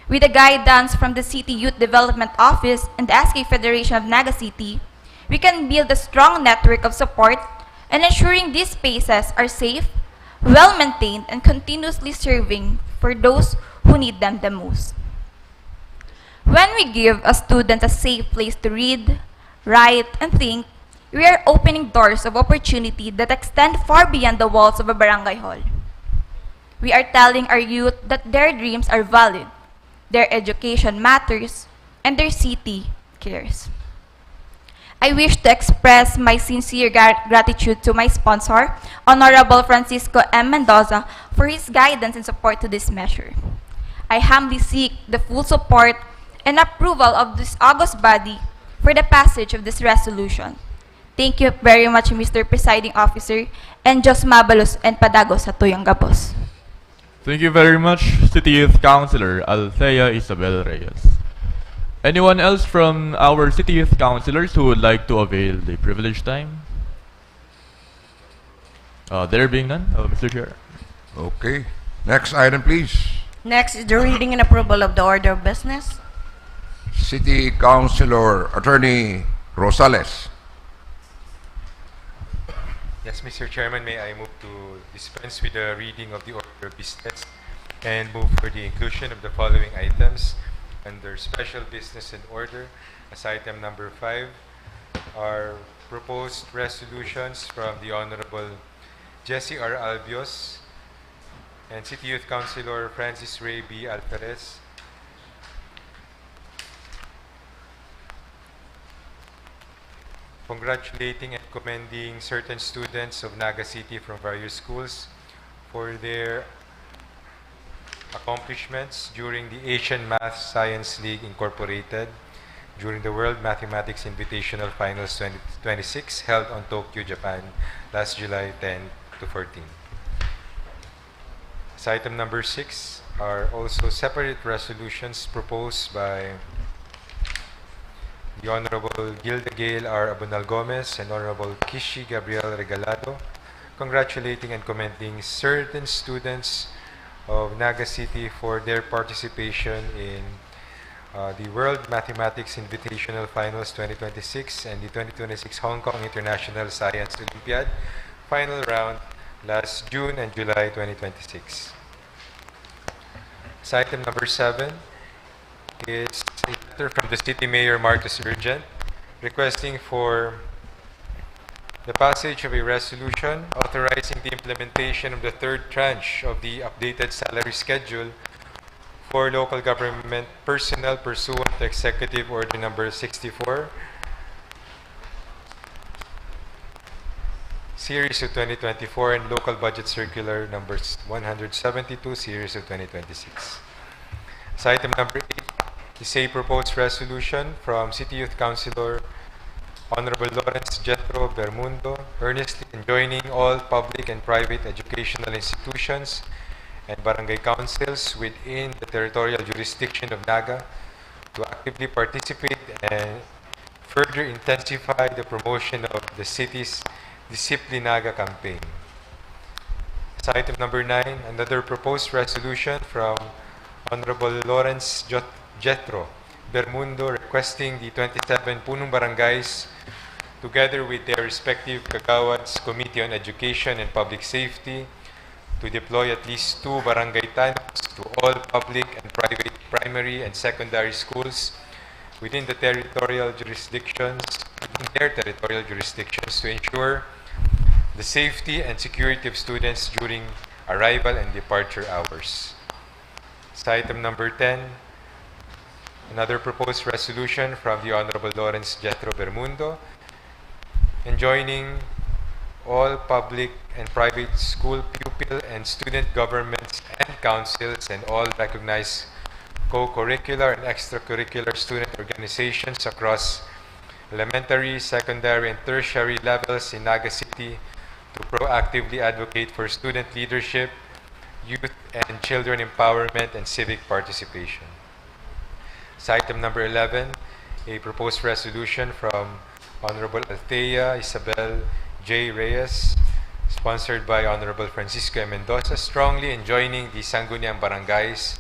With the guidance from the City Youth Development Office and the S K Federation of Naga City, We can build a strong network of support and ensuring these spaces are safe, well-maintained, and continuously serving for those who need them the most. When we give a student a safe place to read, write, and think, we are opening doors of opportunity that extend far beyond the walls of a barangay hall. We are telling our youth that their dreams are valid, their education matters, and their city cares. I wish to express my sincere gra- gratitude to my sponsor, Honorable Francisco M. Mendoza, for his guidance and support to this measure. I humbly seek the full support and approval of this august body for the passage of this resolution. Thank you very much, Mister Presiding Officer, and Diyos mabalos and padagos sa tuyang gabos. Thank you very much, City Youth Councilor Althea Isabel Reyes. Anyone else from our City Youth Councilors who would like to avail the privileged time? Uh, there being none, uh, Mister Chair. Okay. Next item, please. Next is the reading and approval of the order of business. City Councilor Attorney Rosales. Yes, Mister Chairman, may I move to dispense with the reading of the order of business and move for the inclusion of the following items under special business and order as item number five are proposed resolutions from the Honorable Jesse R. Albios and City Youth Councilor Francis Ray B. Alferez. Congratulating and commending certain students of Naga City from various schools for their accomplishments during the Asian Math Science League Incorporated during the World Mathematics Invitational Finals twenty twenty-six held on Tokyo, Japan, last July ten to fourteen. As item number six are also separate resolutions proposed by the Honorable Gilda Gail R. Abunal Gomez and Honorable Kishi Gabriel Regalado, congratulating and commending certain students of Naga City for their participation in uh, the World Mathematics Invitational Finals twenty twenty-six and the twenty twenty-six Hong Kong International Science Olympiad final round last June and July twenty twenty-six. As item number seven is a letter from the City Mayor Marcus Urgent requesting for the passage of a resolution authorizing the implementation of the third tranche of the updated salary schedule for local government personnel pursuant to Executive Order Number sixty-four, Series of twenty twenty-four, and Local Budget Circular Numbers one hundred seventy-two, Series of twenty twenty-six. Sa item number eight is a proposed resolution from City Youth Councilor Honorable Lawrence Jethro Bermundo, earnestly enjoining all public and private educational institutions and barangay councils within the territorial jurisdiction of Naga to actively participate and further intensify the promotion of the city's Disiplin Naga campaign. Sa item number nine, another proposed resolution from Honorable Lawrence Jo- Jethro Bermundo requesting the twenty-seven punong barangays, together with their respective kagawads, Committee on Education and Public Safety, to deploy at least two barangay tanod to all public and private primary and secondary schools within the territorial jurisdictions, within their territorial jurisdictions to ensure the safety and security of students during arrival and departure hours. Sa item number ten, another proposed resolution from the Honorable Lawrence Jethro Bermundo, enjoining all public and private school pupil and student governments and councils and all recognized co-curricular and extracurricular student organizations across elementary, secondary, and tertiary levels in Naga City to proactively advocate for student leadership, youth and children empowerment, and civic participation. Sa item number eleven, a proposed resolution from Honorable Althea Isabel J. Reyes, sponsored by Honorable Francisco M. Mendoza, strongly enjoining the Sangguniang Barangays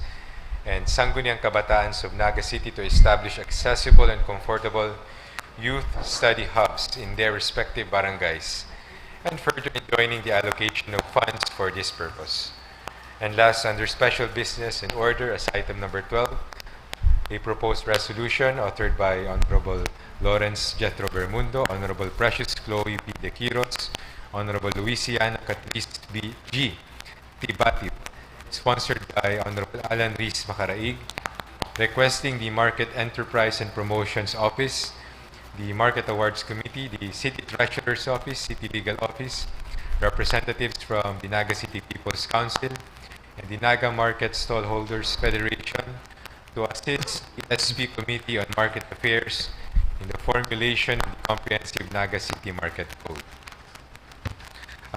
and Sangguniang Kabataans of Naga City to establish accessible and comfortable youth study hubs in their respective barangays, and further enjoining the allocation of funds for this purpose. And last, under special business in order as item number twelve, a proposed resolution authored by Honorable Lawrence Jethro Bermundo, Honorable Precious Chloe P. De Quiros, Honorable Luisiana Catrice B. G. Tibatib, sponsored by Honorable Alan Reese Macaraig, requesting the Market Enterprise and Promotions Office, the Market Awards Committee, the City Treasurer's Office, City Legal Office, representatives from the Naga City People's Council, and the Naga Market Stallholders Federation to assist the S P Committee on Market Affairs in the formulation of the comprehensive Naga City Market Code.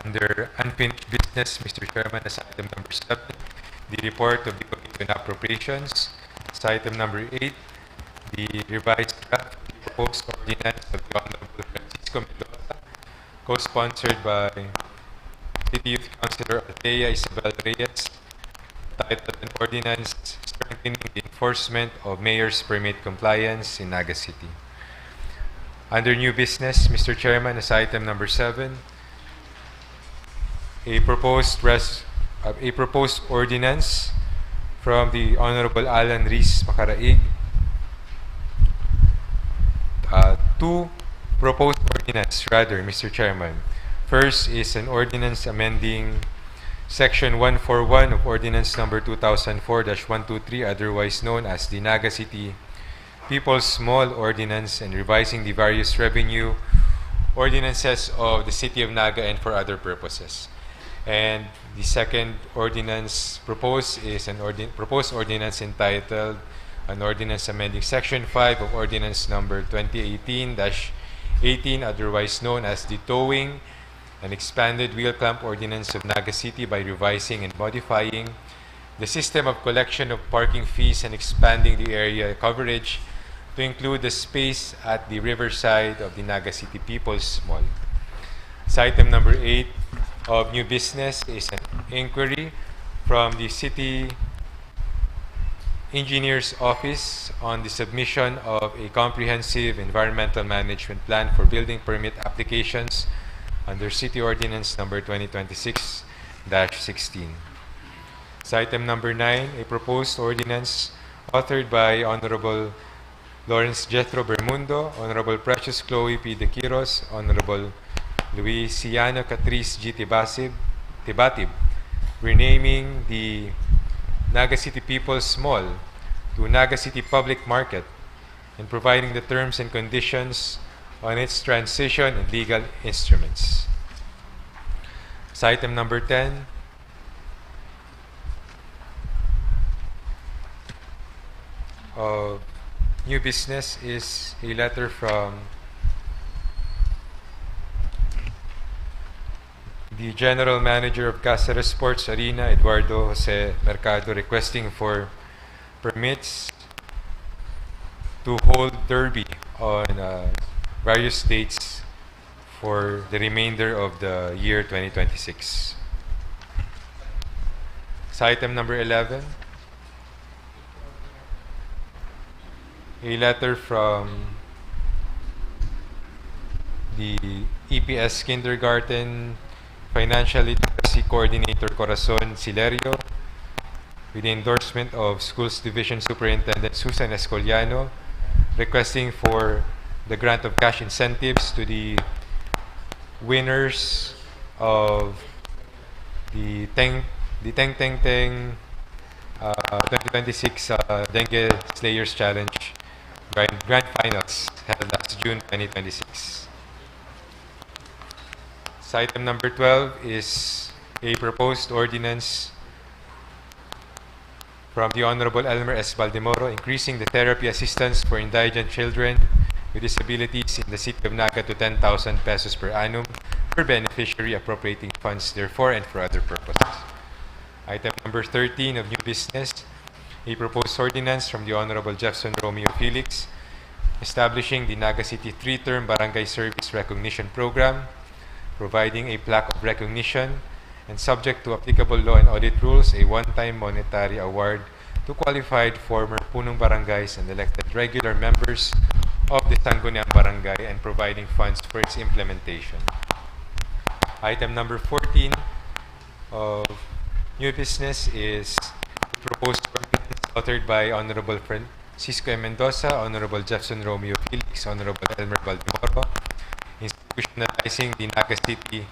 Under unfinished business, Mister Chairman, as item number seven, the report of the Committee on Appropriations. As item number eight, the revised draft of the proposed ordinance of the Honorable Francisco Mendoza, co-sponsored by City Youth Councilor Althea Isabel Reyes, titled An Ordinance Strengthening the Enforcement of Mayor's Permit Compliance in Naga City. Under new business, Mister Chairman, as item number seven, a proposed res-, uh, a proposed ordinance from the Honorable Alan Reese Macaraig. Uh, two proposed ordinance, rather, Mister Chairman. First is an ordinance amending Section one four one of Ordinance Number two thousand four dash one two three, otherwise known as the Naga City People's Mall Ordinance, and revising the various revenue ordinances of the City of Naga and for other purposes. And the second ordinance proposed is an ordin-, proposed ordinance entitled An Ordinance Amending Section five of Ordinance Number twenty eighteen dash eighteen, otherwise known as the Towing and Expanded Wheel Clamp Ordinance of Naga City, by revising and modifying the system of collection of parking fees and expanding the area coverage to include the space at the riverside of the Naga City People's Mall. So item number eight of new business is an inquiry from the City Engineer's Office on the submission of a comprehensive environmental management plan for building permit applications under City Ordinance Number twenty twenty-six dash sixteen. So item number nine, a proposed ordinance authored by Honorable Lawrence Jethro Bermundo, Honorable Precious Chloe P. De Quiros, Honorable Luisiano Catrice G. Tibasib-, Tibatib, renaming the Naga City People's Mall to Naga City Public Market and providing the terms and conditions on its transition and legal instruments. So item number ten, uh, new business is a letter from the general manager of Caceres Sports Arena, Eduardo Jose Mercado, requesting for permits to hold derby on, uh, various dates for the remainder of the year twenty twenty-six. Sa item number eleven, a letter from the E P S Kindergarten Financial Literacy Coordinator Corazon Silerio, with the endorsement of Schools Division Superintendent Susan Escoliano, requesting for the grant of cash incentives to the winners of the Teng, the Teng Teng Teng, uh, twenty twenty-six, uh, Dengue Slayers Challenge Grand, Grand Finals held last June twenty twenty-six. So item number twelve is a proposed ordinance from the Honorable Elmer S. Baldemoro, increasing the therapy assistance for indigent children with disabilities in the city of Naga to ten thousand pesos per annum per beneficiary, appropriating funds therefore and for other purposes. Item number thirteen of new business, a proposed ordinance from the Honorable Jefferson Romeo Felix, establishing the Naga City Three-Term Barangay Service Recognition Program, providing a plaque of recognition, and subject to applicable law and audit rules, a one-time monetary award to qualified former punong barangays and elected regular members of the Sangguniang Barangay and providing funds for its implementation. Item number fourteen of new business is the proposed ordinance authored by Honorable Francisco M. Mendoza, Honorable Jefferson Romeo Felix, Honorable Elmer Baldemoro, institutionalizing the Naga City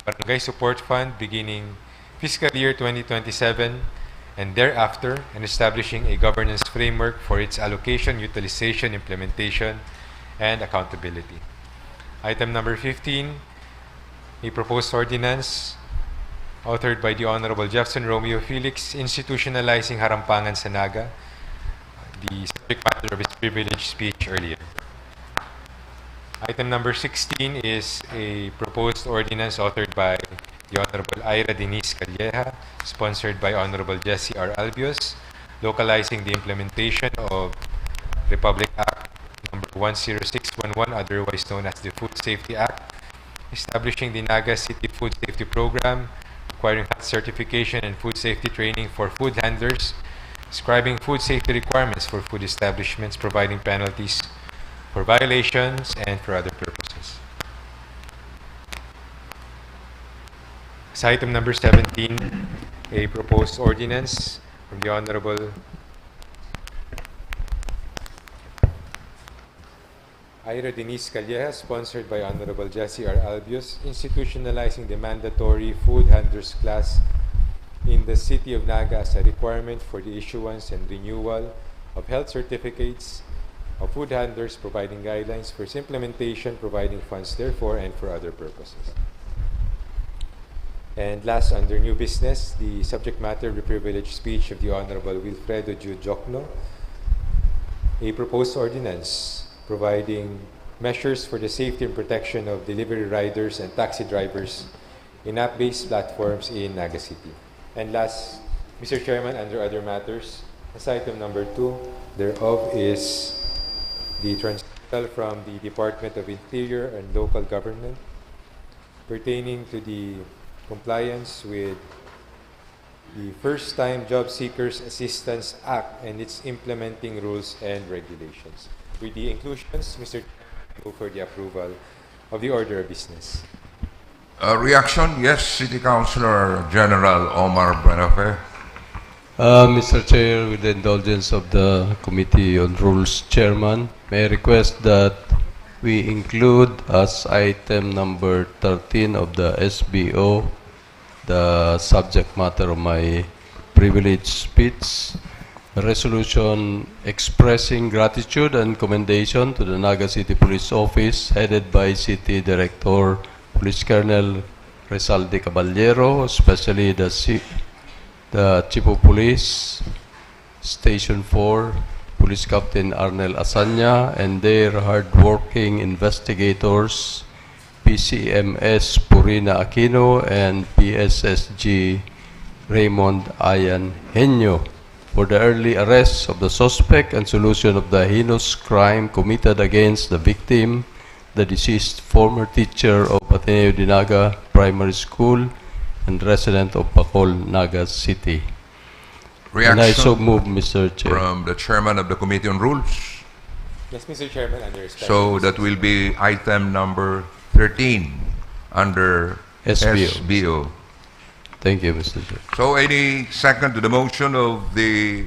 Barangay Support Fund beginning fiscal year twenty twenty-seven and thereafter, and establishing a governance framework for its allocation, utilization, implementation, and accountability. Item number fifteen, a proposed ordinance authored by the Honorable Jefferson Romeo Felix, institutionalizing Harampangan sa Naga, the subject matter of his privilege speech earlier. Item number sixteen is a proposed ordinance authored by the Honorable Ira Denise Calleja, sponsored by Honorable Jesse R. Albios, localizing the implementation of Republic Act number one zero six one one, otherwise known as the Food Safety Act, establishing the Naga City Food Safety Program, requiring health certification and food safety training for food handlers, prescribing food safety requirements for food establishments, providing penalties for violations, and for other purposes. Sa item number seventeen, a proposed ordinance from the Honorable Ira Denise Calleja, sponsored by Honorable Jesse R. Albios, institutionalizing the mandatory food handlers class in the City of Naga as a requirement for the issuance and renewal of health certificates of food handlers, providing guidelines for its implementation, providing funds therefore, and for other purposes. And last, under new business, the subject matter of the privilege speech of the Honorable Wilfredo Ju Jocno, a proposed ordinance providing measures for the safety and protection of delivery riders and taxi drivers in app-based platforms in Naga City. And last, Mister Chairman, under other matters, as item number two thereof is the transmittal from the Department of Interior and Local Government pertaining to the compliance with the First Time Job Seekers Assistance Act and its implementing rules and regulations. With the inclusions, Mister Chairman, I move for the approval of the order of business. Uh, reaction? Yes, City Councilor General Omar Buenafe. Uh, Mister Chair, with the indulgence of the Committee on Rules Chairman, may I request that we include as item number thirteen of the S B O the subject matter of my privilege speech, a resolution expressing gratitude and commendation to the Naga City Police Office headed by City Director Police Colonel Rizal de Caballero, especially the, si- the Chief of Police, Station four, Police Captain Arnel Asanya, and their hardworking investigators, P C M S Purina Aquino and P S S G Raymond Ayan Henyo, for the early arrest of the suspect and solution of the heinous crime committed against the victim, the deceased former teacher of Ateneo de Naga Primary School and resident of Bacol, Naga City. And I Reaction so move, Mister Chair. From the chairman of the Committee on Rules. Yes, Mister Chairman, under special So that business. Will be item number thirteen under S B O. S B O. Thank you, Mister Chair. So any second to the motion of the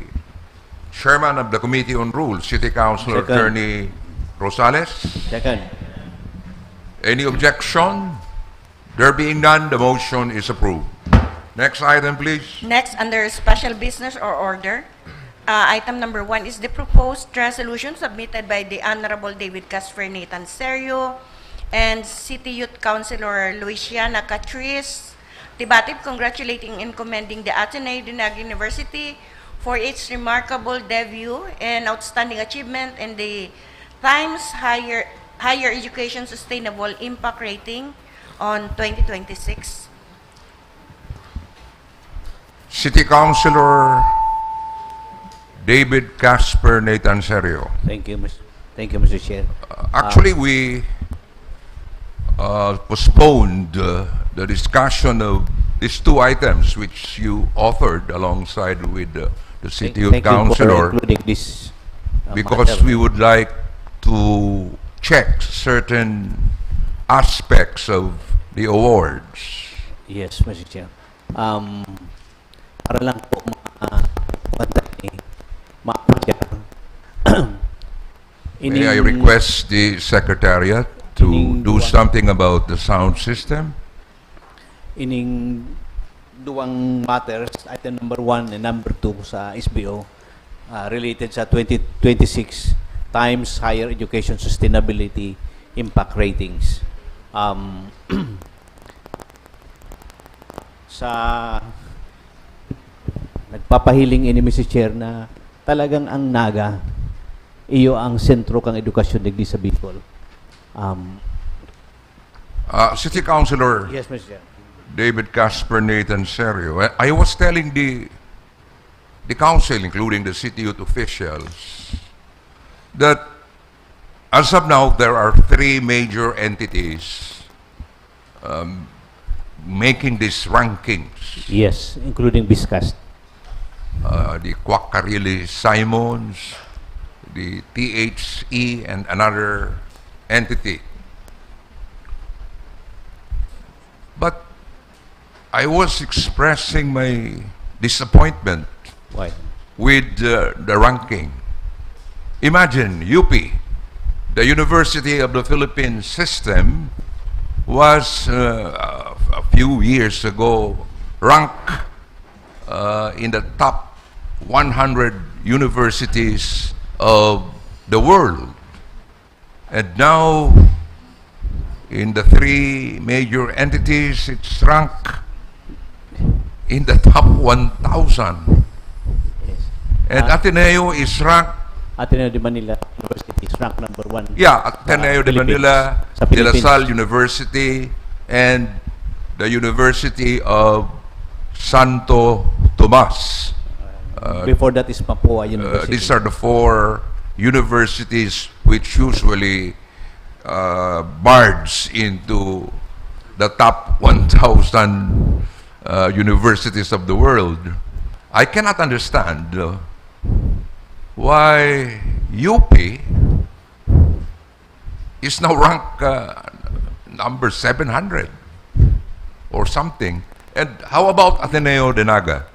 chairman of the Committee on Rules, City Councilor Second. Attorney Rosales? Second. Any objection? There being none, the motion is approved. Next item, please. Next, under special business or order, uh, item number one is the proposed resolution submitted by the Honorable David Casper Nathan Serio and City Youth Councilor Luisiana Catris Tibatib, congratulating and commending the Ateneo de Naga University for its remarkable debut and outstanding achievement in the Times Higher, Higher Education Sustainable Impact Rating on twenty twenty-six. City Councilor David Casper Nathan Serio. Thank you, Mister Thank you, Mister Chair. Uh, actually, we uh, postponed uh, the discussion of these two items which you offered alongside with uh, the City Thank, Youth thank you for Councilor including this uh, because matter. We would like to check certain aspects of the awards. Yes, Mister Chair. Um, para lang po ma-, ma-, ma-, May I request the Secretariat to do something about the sound system? Ining duwang matters, item number one and number two sa S B O, ah, related sa twenty twenty-six Times Higher Education Sustainability Impact Ratings. Um, sa nagpapahiling ini, Mister Chair, na talagang ang Naga iyo ang sentro kan edukasyon digdi sa Bicol. Um, Uh, City Councilor yes, Mister Chair. David Casper Nathan Serio, I, I was telling the the council, including the city youth officials, that as of now there are three major entities um, making these rankings. Yes, including Biscast. Uh, the Quackarilli Simons, the T H E, and another entity. But I was expressing my disappointment Why? with uh, the ranking. Imagine, U P, the University of the Philippines system, was uh, a few years ago ranked uh, in the top one hundred universities of the world. And now, in the three major entities, it's ranked in the top one thousand. Yes. And Ah. Ateneo is ranked Ateneo de Manila University is ranked number one. Yeah, Ateneo sa de Philippines. Manila, Sa De La Philippines. Salle University, and the University of Santo Tomas. Uh, Before that is Mapua Uh, University. These are the four universities which usually uh, barge into the top one thousand uh, universities of the world. I cannot understand uh, why U P is now ranked uh, number seven hundred or something. And how about Ateneo de Naga?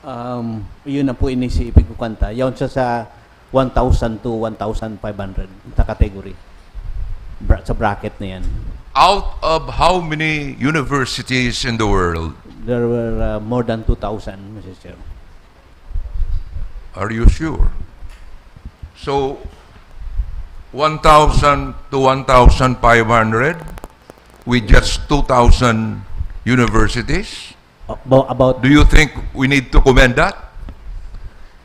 Um, yun na po ini si Ipig Kukanta. Yaon siya sa one thousand to one thousand five hundred na category. Bra- sa bracket na yan. Out of how many universities in the world? There were uh, more than two thousand, Mister Chair. Are you sure? So, one thousand to one thousand five hundred with just two thousand universities? About, about Do you think we need to commend that?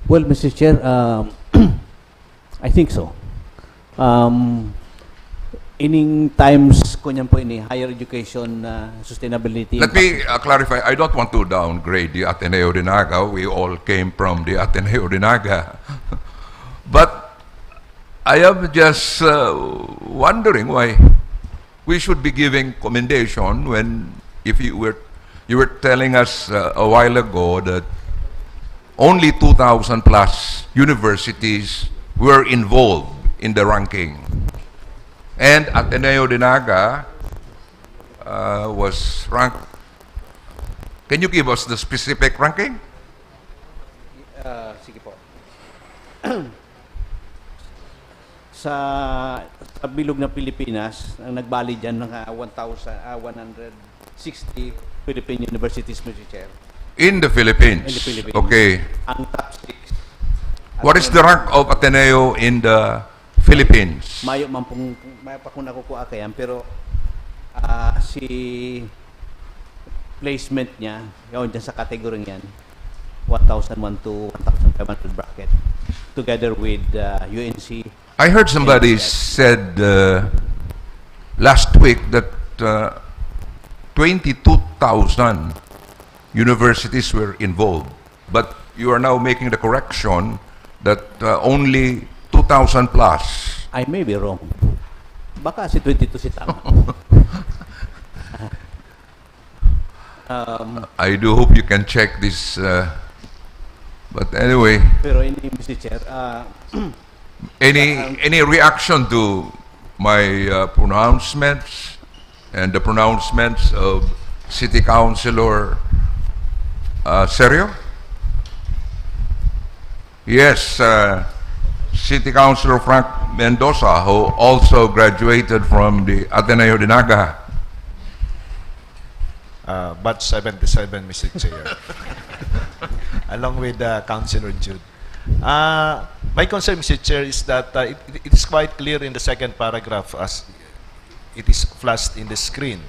Well, Mister Chair, um, I think so. Um, ining times ko niyan po ini, higher education uh, sustainability. Let me uh, clarify. I don't want to downgrade the Ateneo de Naga. We all came from the Ateneo de Naga. But I am just uh, wondering why we should be giving commendation when, if you were, you were telling us uh, a while ago that only two thousand plus universities were involved in the ranking. And Ateneo de Naga uh, was ranked. Can you give us the specific ranking? Uh, sige po. Sa, sa bilog ng Pilipinas, ang nagbali dyan, mga one thousand, ah, one hundred sixty Philippine universities, Mister Chair. In the Philippines. In the Philippines. Okay. Ang top six. What is the rank of Ateneo in the Philippines? Mayo man pong, mayo pa kung nakukuha kayan, pero ah, si placement niya, yun dyan sa category niyan, one thousand one to one thousand five hundred bracket, together with uh, U N C. I heard somebody Yes, yes. said uh, last week that uh, twenty-two thousand universities were involved. But you are now making the correction that uh, only two thousand plus. I may be wrong. Baka si twenty-two si tama. um, I do hope you can check this. Uh, but anyway, Pero ini, Mister Chair, ah, Any any reaction to my uh, pronouncements and the pronouncements of City Councilor uh, Serio? Yes, uh, City Councilor Frank Mendoza, who also graduated from the Ateneo de Naga. Uh, batch seventy-seven, Mister Chair. Along with uh, Councilor Jude. Uh, my concern, Mister Chair, is that uh, it, it is quite clear in the second paragraph as it is flashed in the screen.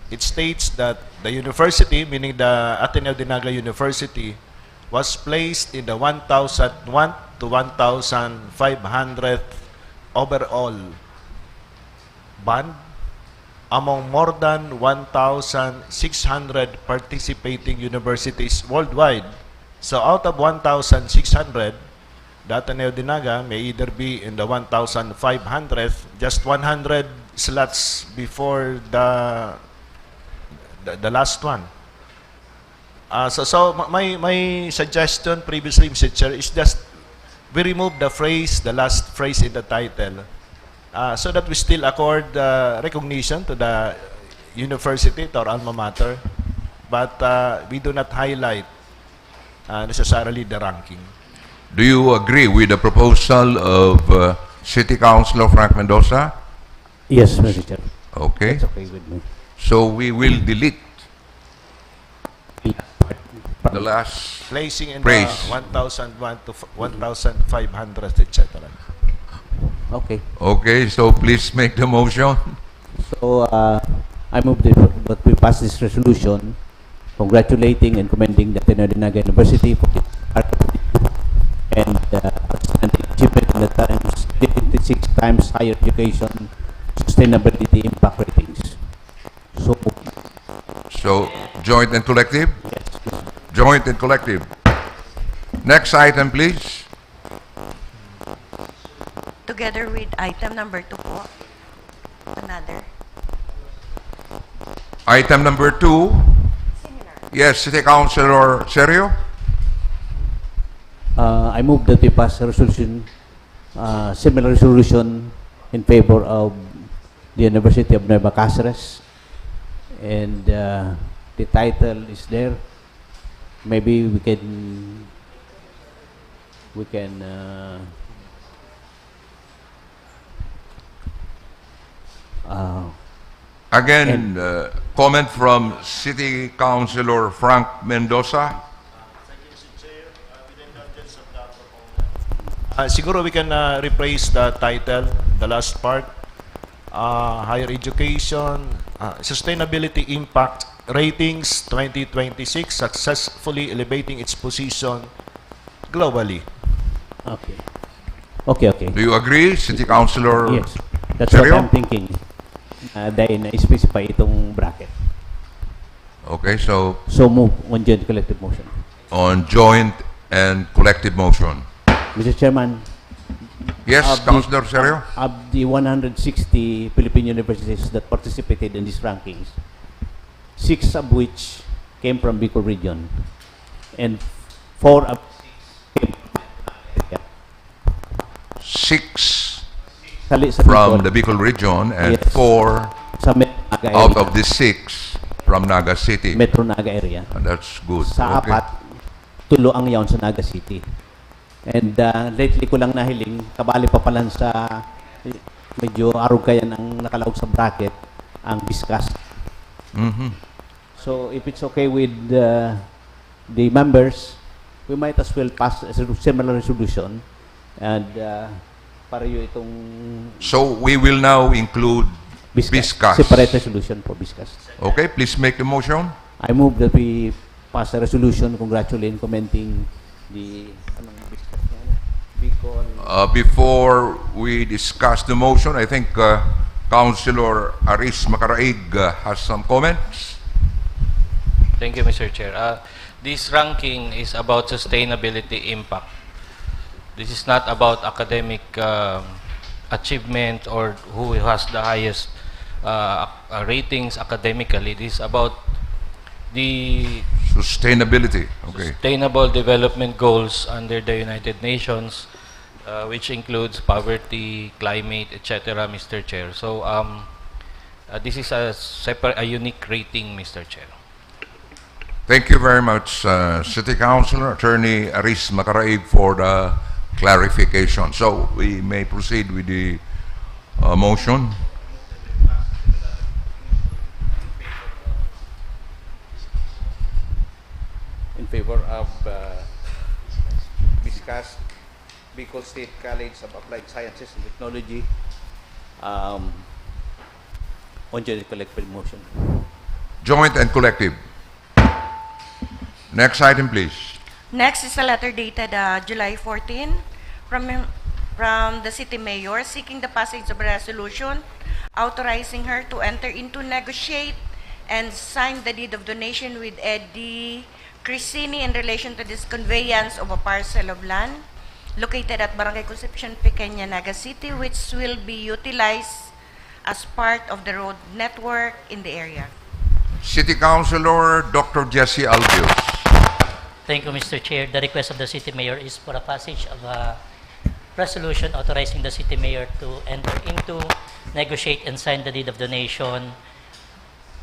It states that the university, meaning the Ateneo de Naga University, was placed in the one thousand one to one thousand five hundred overall band among more than one thousand six hundred participating universities worldwide. So out of one thousand six hundred, the Ateneo de Naga may either be in the one thousand five hundred, just one hundred slots before the, the, the last one. Uh, so, so my, my suggestion previously, Mister Chair, is just we remove the phrase, the last phrase in the title, uh, so that we still accord uh, recognition to the university, to our alma mater, but uh, we do not highlight uh, necessarily the ranking. Do you agree with the proposal of uh, City Councilor Frank Mendoza? Yes, Mister Chair. Okay. It's okay with me. So we will delete the last Placing in Praise. the one thousand one to f- one thousand five hundred, et cetera. Okay. Okay, so please make the motion. So, uh, I move that that we pass this resolution congratulating and commending the Ateneo de Naga University for its remarkable and uh, outstanding achievement in the times twenty-six times higher education sustainability impact ratings. So, So joint and collective? yes. Joint and collective. Next item, please. Together with item number two po. Another. Item number two. Yes, City Councilor Serio? Uh, I move that we pass a resolution, uh, similar resolution in favor of the University of Nueva Cáceres. And uh, the title is there. Maybe we can we can uh, uh, Again, uh, comment from City Councilor Frank Mendoza. Uh, siguro we can uh, rephrase the title, the last part. Uh, higher education, uh, sustainability impact ratings twenty twenty-six, successfully elevating its position globally. Okay. Okay, okay. Do you agree, City Councilor Yes. That's Serio? What I'm thinking. Uh, dahil na-specify itong bracket. Okay, so So move on joint collective motion. On joint and collective motion. Mister Chairman, Yes, Abdi- Councilor Serio? Of the one hundred sixty Philippine universities that participated in these rankings, six of which came from Bicol region, and four of six came from area. Six Sali sa from Bicol. The Bicol region and Yes. Four Sa Metro Naga out area. Of the six from Naga City. Metro Naga area. And that's good. Sa Okay. Apat, tulo ang yaon sa Naga City. And uh, lately ko lang nahiling, kabali pa palan sa medyo arog kayan ang nakalaog sa bracket, ang Biscas. Mhm. So if it's okay with uh, the members, we might as well pass a similar resolution and uh, pareho itong So we will now include Biscas. Biscas. Separate resolution for Biscas. Okay, please make the motion. I move that we pass a resolution congratulating and commending the anong Biscas na, ano? Bicol. Uh, before we discuss the motion, I think uh, Councilor Aris Macaraig uh, has some comments. Thank you, Mister Chair. Uh, this ranking is about sustainability impact. This is not about academic um, achievement or who has the highest uh, uh, ratings academically. This is about the Sustainability. Okay. Sustainable Development Goals under the United Nations. uh, which includes poverty, climate, et cetera, Mister Chair. So, um, uh, this is a separate, a unique rating, Mister Chair. Thank you very much, uh, City Councilor Attorney Aris Macaraig, for the clarification. So we may proceed with the uh, motion. In favor of uh, Biscas, Bicol State College of Applied Sciences and Technology, um, on joint collective motion. Joint and collective. Next item, please. Next is a letter dated uh, July fourteen from, from the city mayor seeking the passage of a resolution authorizing her to enter into, negotiate, and sign the deed of donation with Eddie Crisini in relation to this conveyance of a parcel of land located at Barangay Concepcion Pequeña, Naga City, which will be utilized as part of the road network in the area. City Councilor Doctor Jesse Albios. Thank you, Mister Chair. The request of the City Mayor is for a passage of a resolution authorizing the City Mayor to enter into, negotiate, and sign the deed of donation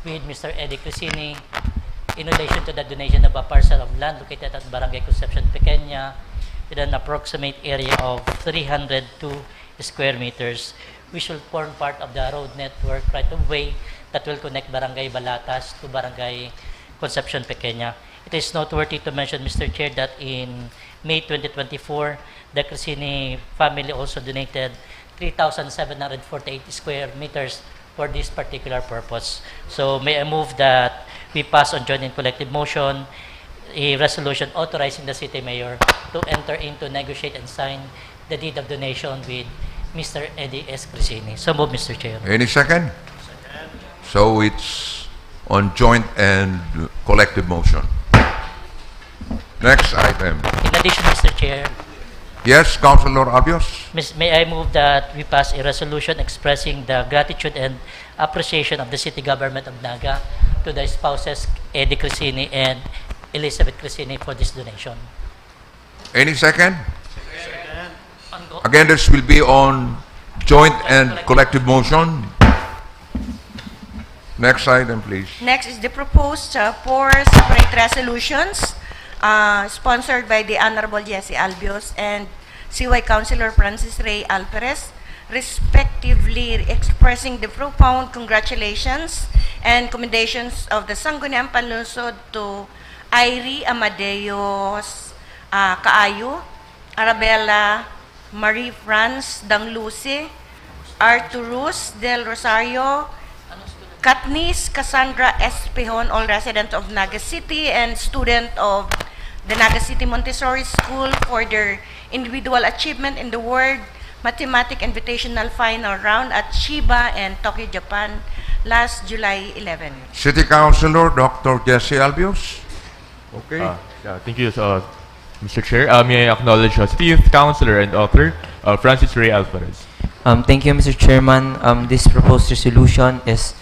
with Mister Eddie Crisini in relation to the donation of a parcel of land located at Barangay Concepcion Pequeña with an approximate area of three hundred two square meters, which will form part of the road network right of way that will connect Barangay Balatas to Barangay Concepcion Pequeña. It is noteworthy to mention, Mister Chair, that in May twenty twenty-four, the Crisini family also donated three thousand seven hundred forty-eight square meters for this particular purpose. So may I move that we pass on joint and collective motion a resolution authorizing the city mayor to enter into, negotiate, and sign the deed of donation with Mister Eddie S. Crisini. So move, Mister Chair. Any second? So it's on joint and collective motion. Next item. In addition, Mister Chair, Yes, Councilor Albios? Miss, may I move that we pass a resolution expressing the gratitude and appreciation of the city government of Naga to the spouses Eddie Crisini and Elizabeth Crisini for this donation. Any second? Ongo- Again, this will be on joint and collective motion. Next item, please. Next is the proposed uh, four separate resolutions uh, sponsored by the Honorable Jesse Albios and C Y Councilor Francis Ray Alperes, respectively expressing the profound congratulations and commendations of the Sangguniang Panlungsod to Irie Amadeus uh, Kaayo, Arabella Marie Franz Danglusi, Arturus Del Rosario, Katniss Cassandra Espehon, all residents of Naga City and student of the Naga City Montessori School for their individual achievement in the World Mathematic Invitational Final Round at Chiba and Tokyo, Japan last July eleven. City Councilor Doctor Jesse Albios. Okay. Uh, yeah, thank you, uh, Mister Chair. Uh, may I acknowledge uh, City Youth Councilor and author uh, Francis Ray Alvarez. Um, thank you, Mister Chairman. Um, this proposed resolution is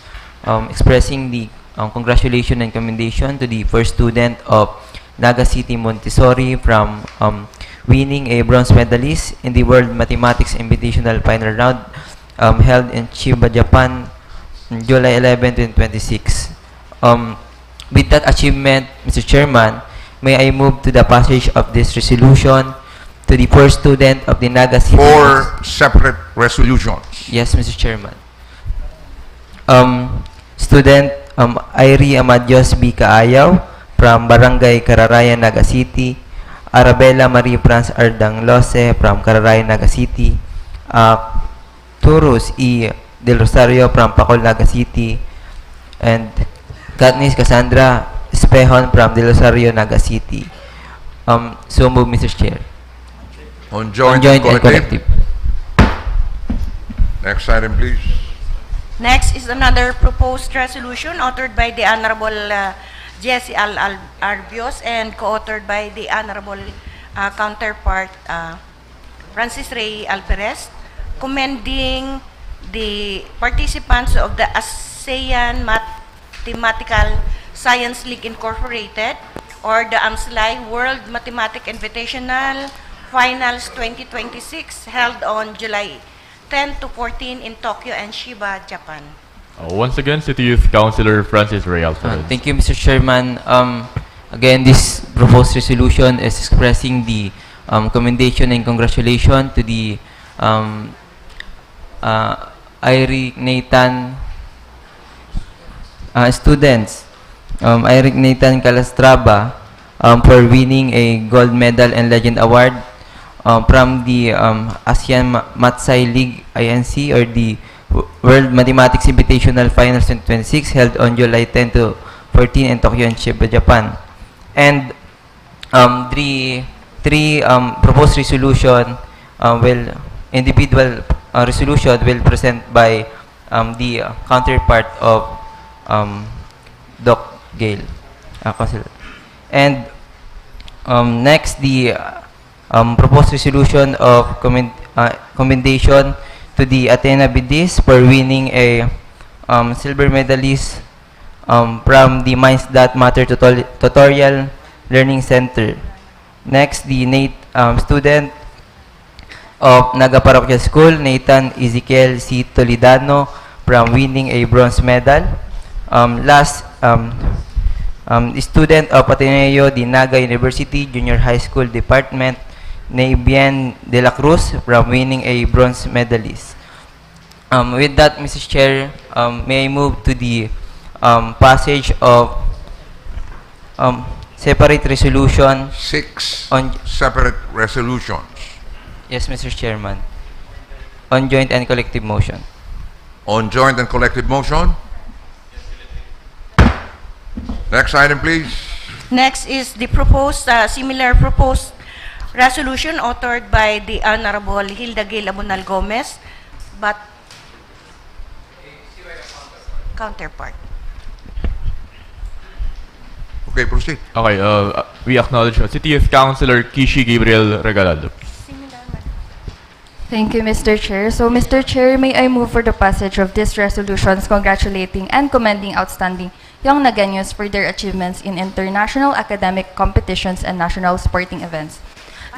um, expressing the um, congratulations and commendation to the first student of Naga City Montessori from um, winning a bronze medalist in the World Mathematics Invitational Final Round um, held in Chiba, Japan, July eleven, twenty twenty-six. Um, with that achievement, Mister Chairman, may I move to the passage of this resolution to the first student of the Naga City. Four separate resolutions. Yes, Mister Chairman. Um, student um, Irie Amadios B. Kaayaw from Barangay Kararayan, Naga City. Arabella Marie Franz Ardang Lose from Kararayan, Naga City. Uh, Turus E. Del Rosario from Pacol, Naga City. And Katniss Cassandra Espehon from Del Rosario, Naga City. Um, so move, Mister Chair. On joint, On joint and and collective. Collective. Next item, please. Next is another proposed resolution authored by the Honorable uh, Jesse Al, Al Arbios and co-authored by the Honorable uh, counterpart uh, Francis Ray Alperes, commending the participants of the ASEAN Mathematical Science League Incorporated or the AMSLI World Mathematic Invitational Finals twenty twenty-six, held on July ten to fourteen in Tokyo and Chiba, Japan. Uh, once again, City Youth Councilor Francis Ray Uh, Alvarez. thank you, Mister Chairman. Um, again, this proposed resolution is expressing the um, commendation and congratulation to the um, uh, Eric Nathan uh, students, um, Eric Nathan Calastrava, um, for winning a gold medal and legend award um, from the um, ASEAN Ma- Matsai League I N C or the W- World Mathematics Invitational Finals twenty twenty-six, held on July ten to fourteen in Tokyo and Chiba, Japan. And um, three three um, proposed resolution uh, will individual uh, resolution will present by um, the uh, counterpart of um, Doc Gail, uh, Council. And um, next, the uh, um, proposed resolution of commend, uh, commendation to the Athena Bidis for winning a um, silver medalist um, from the Minds That Matter Tutorial, Tutorial Learning Center. Next, the Nate, um, student of Naga Parochial School, Nathan Ezekiel C. Toledano, from winning a bronze medal. Um, last, um, um, student of Ateneo de Naga University Junior High School Department, Nabian de la Cruz, from winning a bronze medalist. Um, with that, Mister Chair, um, may I move to the um, passage of um, separate resolution Six on separate resolutions. Yes, Mister Chairman. On joint and collective motion. On joint and collective motion. Next item, please. Next is the proposed, uh, similar proposed resolution authored by the Honorable Hilda Gail Abonal Gomez, but counterpart. Okay, proceed. Okay, uh, we acknowledge uh, City Youth Councilor Kishi Gabriel Regalado. Similar man. Thank you, Mister Chair. So, Mister Chair, may I move for the passage of these resolutions congratulating and commending outstanding young Nagueños for their achievements in international academic competitions and national sporting events.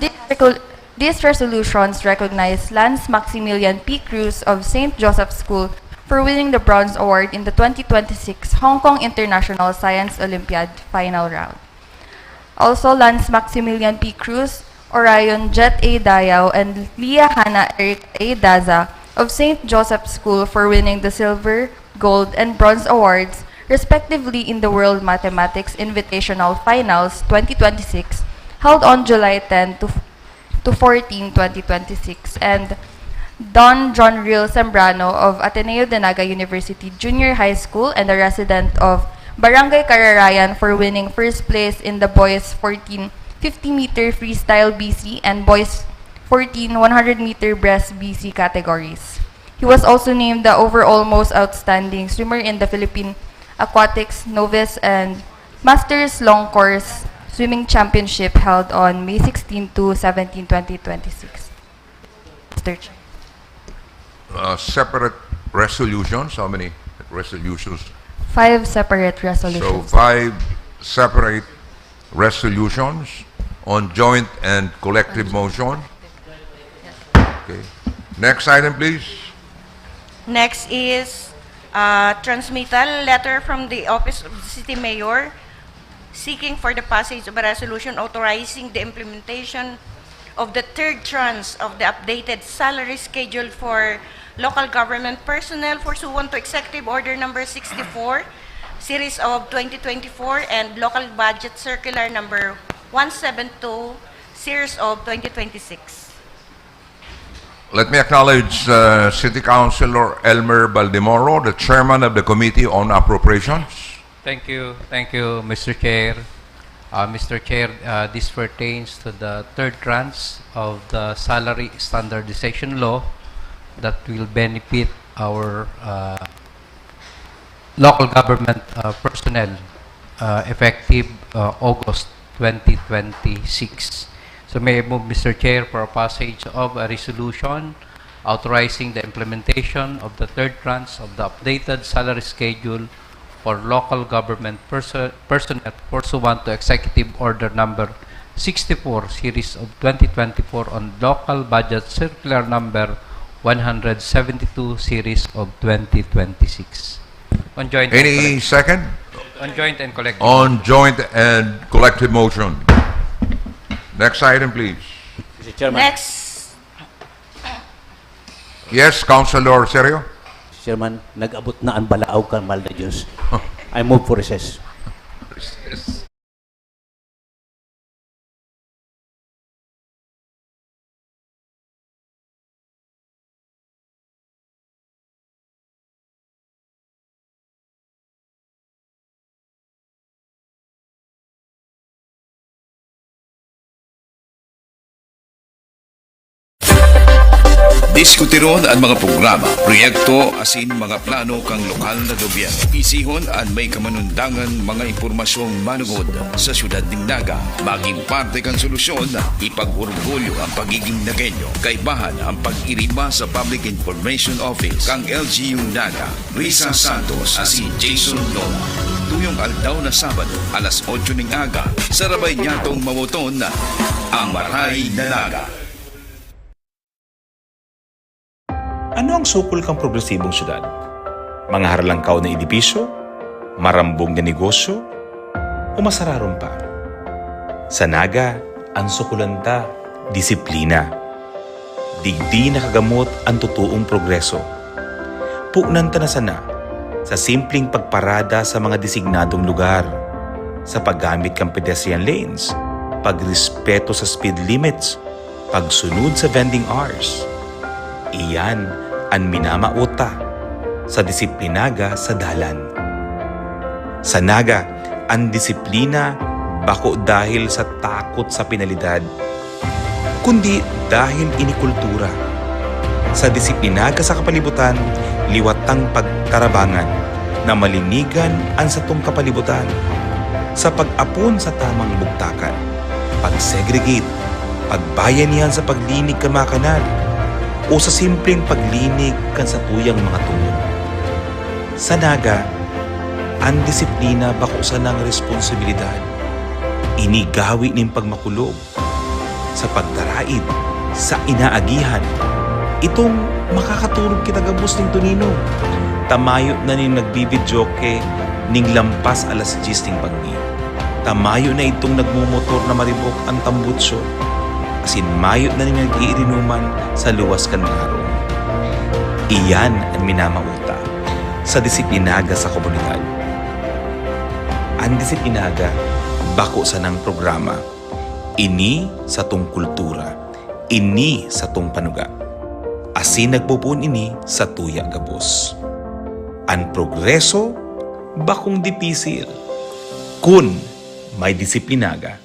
This, recol- these resolutions recognize Lance Maximilian P. Cruz of Saint Joseph's School for winning the Bronze Award in the twenty twenty-six Hong Kong International Science Olympiad final round. Also, Lance Maximilian P. Cruz, Orion Jet A. Dayao, and Leah Hannah Eric A. Daza of Saint Joseph's School for winning the silver, gold, and bronze awards, respectively, in the World Mathematics Invitational Finals twenty twenty-six, held on July ten to, to fourteen, twenty twenty-six, and Don John Real Zambrano of Ateneo de Naga University Junior High School and a resident of Barangay Cararayan for winning first place in the boys fourteen fifty meter freestyle B C and boys fourteen one hundred meter breast B C categories. He was also named the overall most outstanding swimmer in the Philippine Aquatics Novice and Masters Long Course Swimming Championship held on May sixteen to seventeen, twenty twenty-six. Mister Chair. Uh, separate resolutions. How many resolutions? Five separate So resolutions. Five separate resolutions on joint and collective motion. Okay. Next item, please. Next is uh, transmittal letter from the Office of the City Mayor seeking for the passage of a resolution authorizing the implementation of the third tranche of the updated salary schedule for local government personnel pursuant to Executive Order Number sixty-four, Series of twenty twenty-four, and Local Budget Circular Number one seven two, Series of twenty twenty-six. Let me acknowledge uh, City Councilor Elmer Baldemoro, the chairman of the Committee on Appropriations. Thank you, thank you, Mister Chair. Uh, Mister Chair, uh, this pertains to the third tranche of the salary standardization law that will benefit our uh, local government uh, personnel uh, effective uh, August twenty twenty-six. So may I move, Mister Chair, for passage of a resolution authorizing the implementation of the third tranche of the updated salary schedule for local government perso- personnel pursuant to Executive Order Number sixty-four series of twenty twenty-four on local budget circular number one hundred seventy-two series of twenty twenty-six. Conjoint and Any collect-, second? Conjoint and collective. On joint and collective motion. Next item, please. Mister Chairman. Next. Yes, Councilor Sergio? Chairman, nag-abot na an balaog kan mahal na Diyos. I move for recess. Recess. Diskutiron an mga programa, proyekto asin mga plano kan lokal na gobyerno. Isihon an may kamanundangan mga impormasyong manugod sa siyudad nin Naga. Magin parte kan solusyon, ipag-orgulyo an pagiging Nagueño. Kaibahan an pag-irima sa Public Information Office kan L G U Naga. Risa Santos asin Jason Lola. Tuyong aldaw na Sabado, alas otso ning aga, sarabay niyatong mamoton an Maray na Naga. Ano ang sukol kan progresibong syudad? Mga harlangkaw na edipisyo? Marambong na negosyo? O mas rarom pa? Sa Naga, an sukulan ta, disiplina. Digdi nakagamot an totoong progreso. Puknan ta na sana sa simpleng pagparada sa mga designadong lugar, sa paggamit kan pedestrian lanes, pagrespeto sa speed limits, pagsunod sa vending hours. Iyan an minamawot ta sa disiplinaga sa dalan. Sa Naga, an disiplina bako dahil sa takot sa penalidad, kundi dahil ini kultura. Sa disiplinaga sa kapalibutan, liwat tang pagtarabangan na malinigan an satong kapalibutan sa pag-apon sa tamang bugtakan, pag-segregate, pagbayanihan sa paglinig kan mga kanal, o sa simpleng paglinig kan satuyang mga tubod. Sa Naga, an disiplina bako sanang responsibilidad. Ini gawi nin pagmakulog, sa pagdaraid, sa inaagihan. Itong makakaturog kita gabos nin tonino. Ta mayo na nin nagbibidyoke nin lampas alas dyes nin pagi. Ta mayo na idtong nagmomotor na maribok an tambutso, asin mayo na nin nag-iirinuman sa luwas kan mga harong. Iyan an minamawot ta sa disiplinaga sa komunidad. An disiplinaga bako sanang programa. Ini satong kultura, ini satong panuga. Asin nagpopoon ini sa tuya gabos. An progreso bakong dipisil kun may disiplinaga.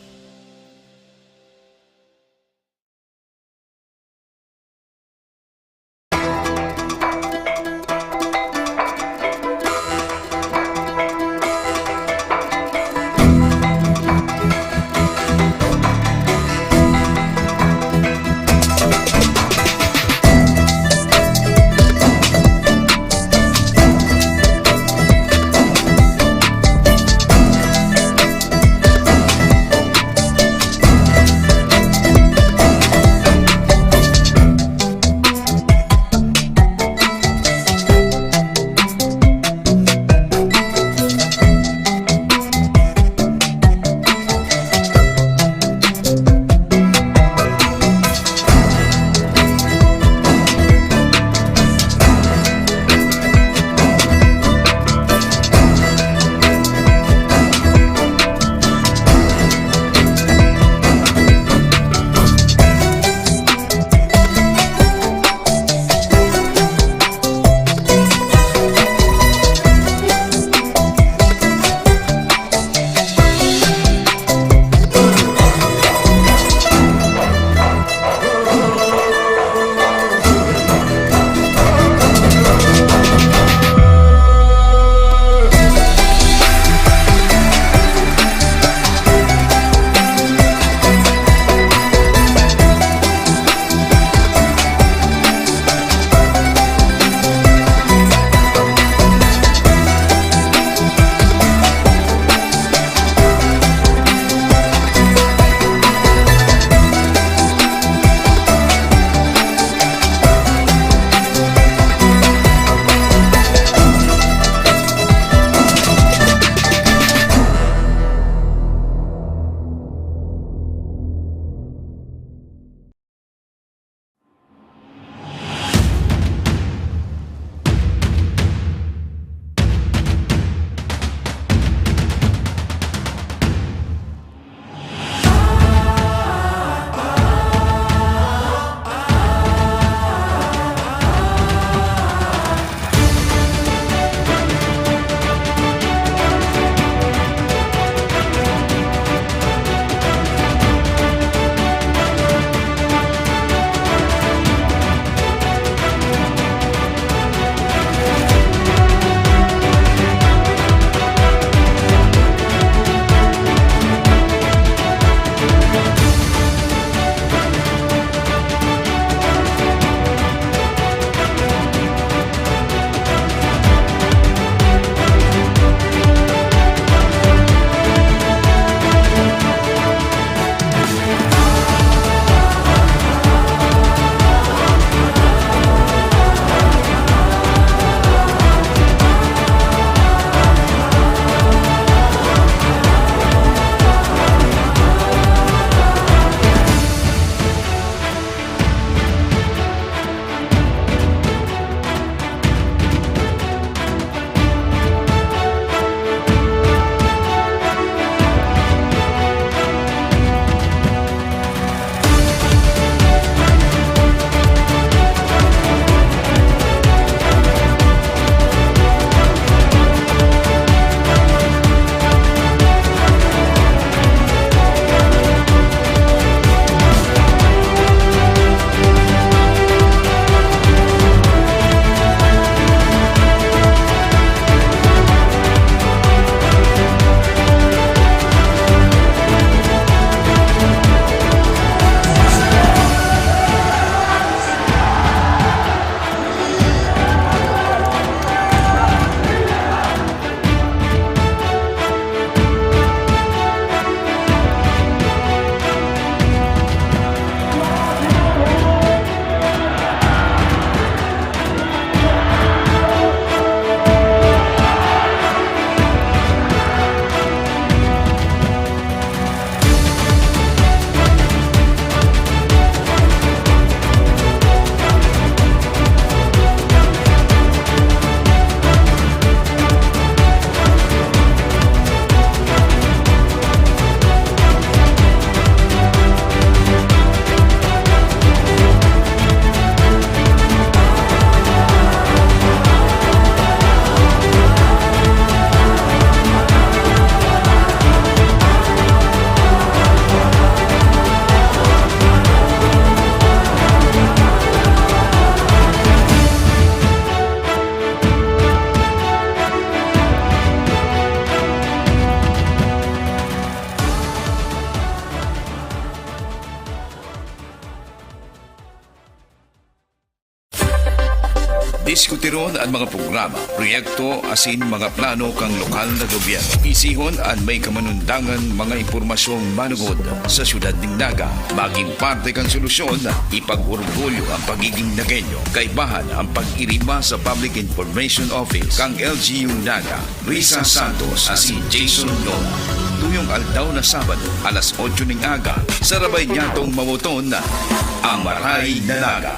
Tiron an mga programa, proyekto asin mga plano kan lokal na gobyerno. Isihon an may kamanundangan mga impormasyong manugod sa siyudad nin Naga. Magin parte kan solusyon, ipag-orgulyo an pagigin Nagueño. Kaibahan an pag-irima sa Public Information Office kan L G U Naga. Risa Santos asin Jason Lola. Tuyong aldaw na Sabado, alas otso nin aga, sarabay niyatong mamoton an Maray na Naga.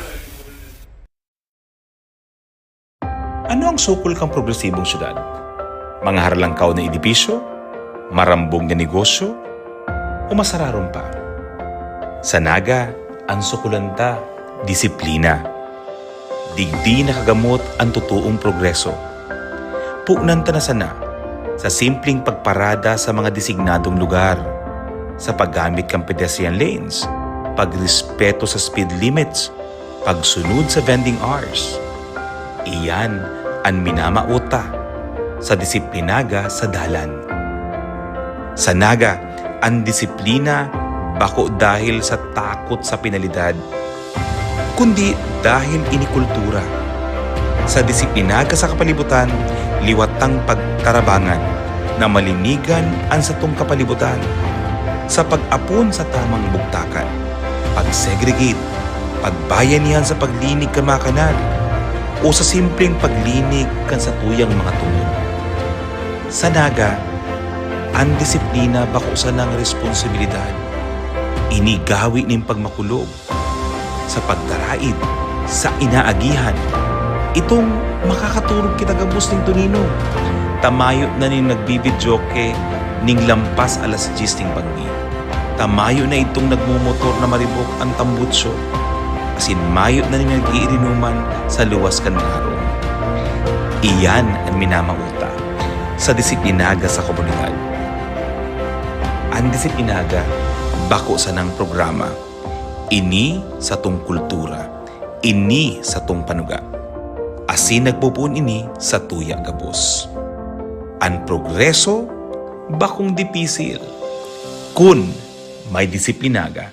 Ano ang sukol kan progresibong syudad? Mga haralangkaw na edipisyo? Marambong na negosyo? O mas hararom pa? Sa Naga, an sukolan ta, disiplina. Digdi nakagamot an totoong progreso. Punan ta na sana sa simpleng pagparada sa mga designadong lugar, sa paggamit kan pedestrian lanes, pagrespeto sa speed limits, pagsunod sa vending hours. Iyan an minamao ta sa disiplinaga sa dalan. Sa Naga, an disiplina bako dahil sa takot sa penalidad, kundi dahil ini kultura. Sa disiplinaga sa kapalibutan, liwat tang pagtarabangan na malinigan an satong kapalibutan sa pag-apon sa tamang bugtakan, pag-segregate, pagbayanihan sa paglinig kan mga kanal, o sa simpleng paglinig kan satuyang mga tungod. Sa Naga, an disiplina bako sanang responsibilidad. Ini gawi nin pagmakulog sa pagdaraid sa inaagihan. Itong makakaturog kita gabos nin tonino. Ta mayo na nin nagbibidyoke nin lampas alas dyes nin pagbi. Ta mayo na idtong nagmomotor na maribok an tambutsyo, asin mayo na nin nag-iirinuman sa luwas kan mga harong. Iyan an minamao ta sa disiplinaga sa komunidad. An disiplinaga bako sanang programa. Ini satong kultura. Ini satong panuga. Asin nagpopoon ini sa tuya gabos. An progreso bakong dipisil kun may disiplinaga.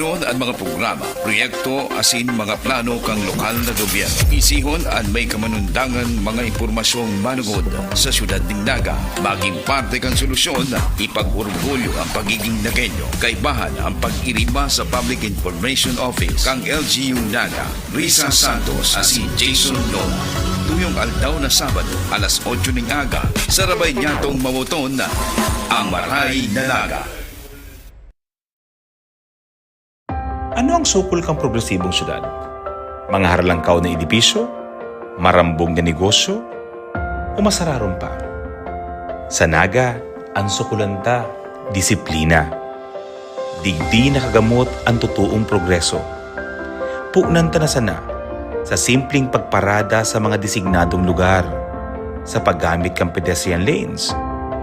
Ron an mga programa, proyekto asin mga plano kan lokal na gobyerno. Isihon an may kamanundangan mga impormasyong manugod sa siyudad nin Naga. Magin parte kan solusyon, ipag-orgulyo ang pagiging Nagueño. Kaibahan ang pag-iriba sa Public Information Office kan L G U Naga. Risa Santos asin Jason Lola. Tuyong aldaw na Sabado, alas otso ning aga, sarabay niyatong mawoton ang Maray na Naga. Ano ang sukol kan progresibong syudad? Mga haralangkaw na edipisyo? Marambong na negosyo? O mas hararom pa? Sa Naga, an sukolan ta, disiplina. Digdi nakagamot an totoong progreso. Punan ta na sana sa simpleng pagparada sa mga designadong lugar, sa paggamit kan pedestrian lanes,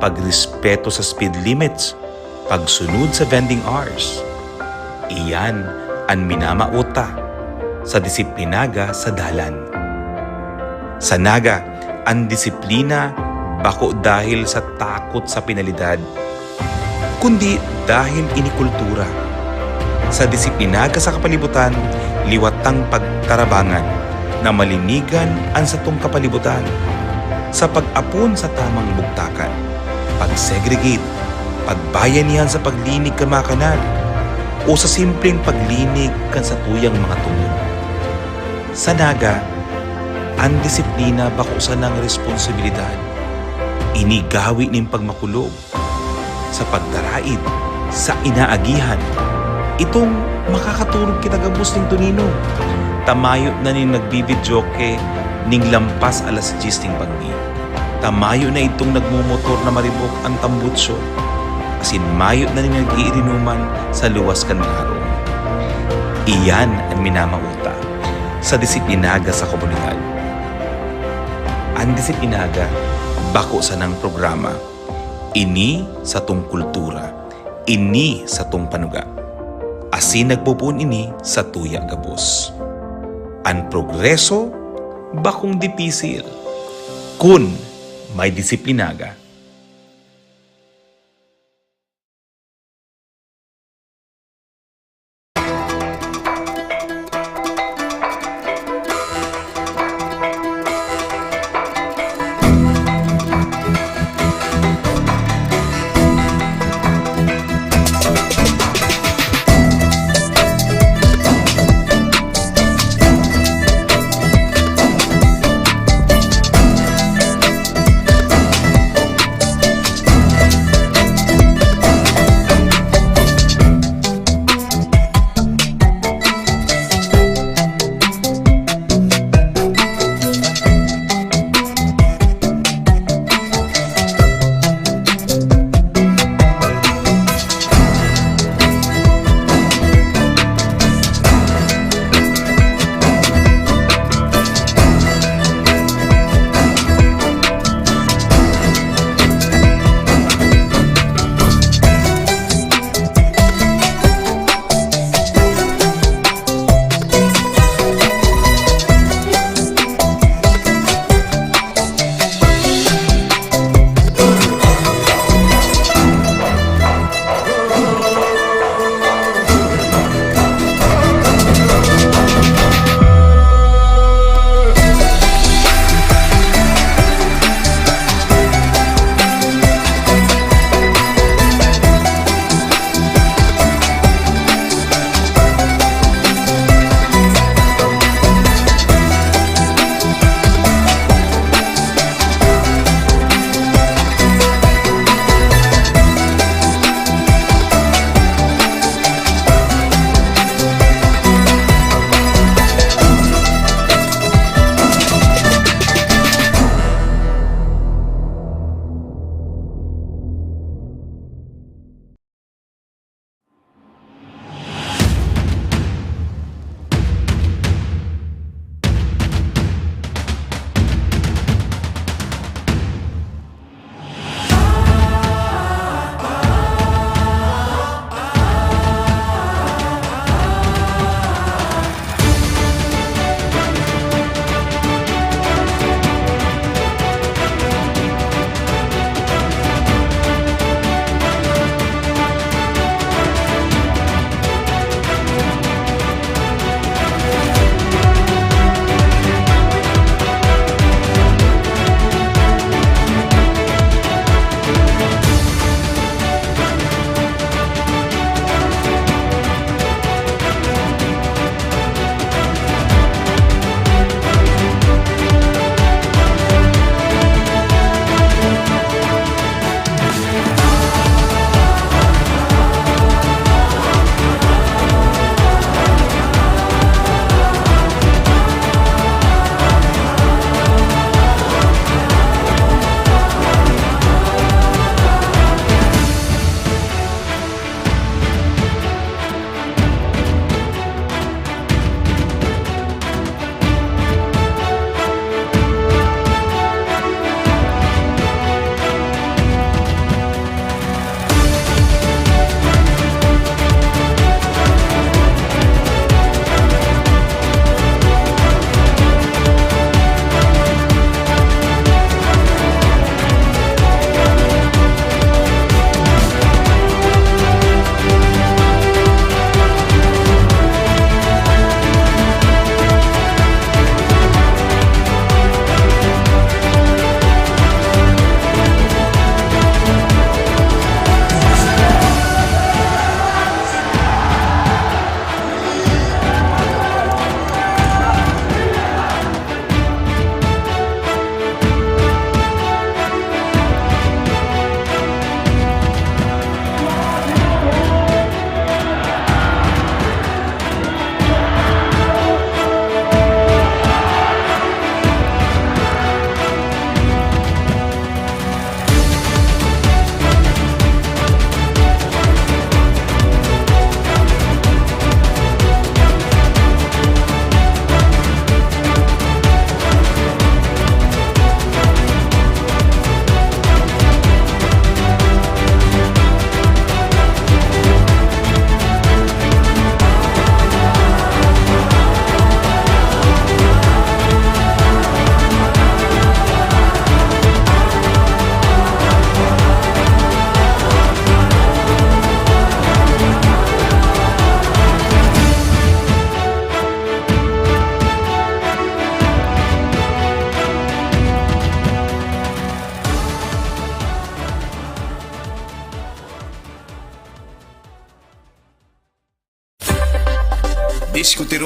pagrespeto sa speed limits, pagsunod sa vending hours. Iyan an minamao ta sa disiplinaga sa dalan. Sa Naga, an disiplina bako dahil sa takot sa penalidad, kundi dahil ini kultura. Sa disiplinaga sa kapalibutan, liwat tang pagtarabangan na malinigan an satong kapalibutan, sa pag-apon sa tamang bugtakan, pag-segregate, pagbayanihan sa paglinig kan mga kanal, o sa simpleng paglinig kan satuyang mga tungod. Sa Naga, an disiplina bako sanang responsibilidad. Ini gawi nin pagmakulog, sa pagdaraid, sa inaagihan. Itong makakaturog kita gabos nin tunino. Ta mayo na nin nagbibidyoke nin lampas alas dyes nin pagbi. Ta mayo na idtong nagmomotor na maribok an tambutso, asin mayo na nin nag-iirinuman sa luwas kan mga harong. Iyan an minamao ta sa disiplinaga sa komunidad. An disiplinaga bako sanang programa. Ini satong kultura, ini satong panuga. Asin nagpopoon ini sa tuya gabos. An progreso bakong dipisil kun may disiplinaga.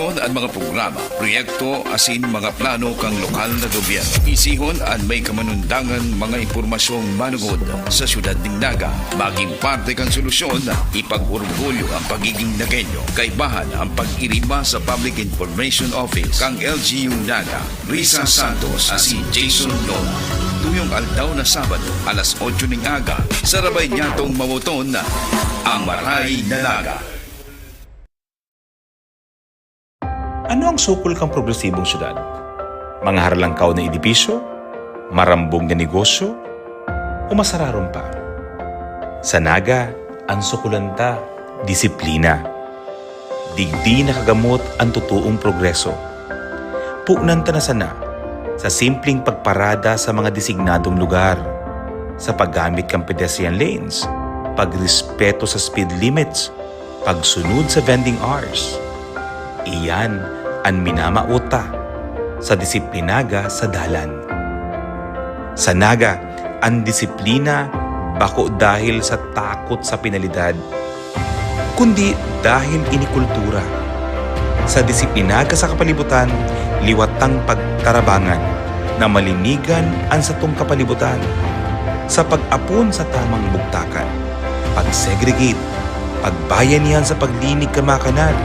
An mga programa, proyekto asin mga plano kan lokal na gobyerno. Isihon an may kamanundangan mga impormasyong manugod sa siyudad nin Naga. Magin parte kan solusyon, ipag-orgulyo an pagigin Nagueño. Kaibahan an pag-iriba sa Public Information Office kan L G U Naga. Risa Santos asin Jason Lola. Tuyong aldaw na Sabado, alas otso nin aga, sarabay niyatong mawoton an Maray na Naga. Ano ang sukol kan progresibong syudad? Mga haralangkaw na edipisyo? Marambong na negosyo? O mas hararom pa? Sa Naga, an sukolan ta, disiplina. Digdi nakagamot an totoong progreso. Punan ta na sana sa simpleng pagparada sa mga designadong lugar, sa paggamit kan pedestrian lanes, pagrespeto sa speed limits, pagsunod sa vending hours. Iyan an minamawot ta sa disiplinaga sa dalan. Sa Naga, an disiplina bako dahil sa takot sa penalidad, kundi dahil ini kultura. Sa disiplinaga sa kapalibutan, liwat tang pagtarabangan na malinigan an satong kapalibutan sa pag-apon sa tamang bugtakan, pag-segregate, pagbayanihan sa paglinig kan mga kanal,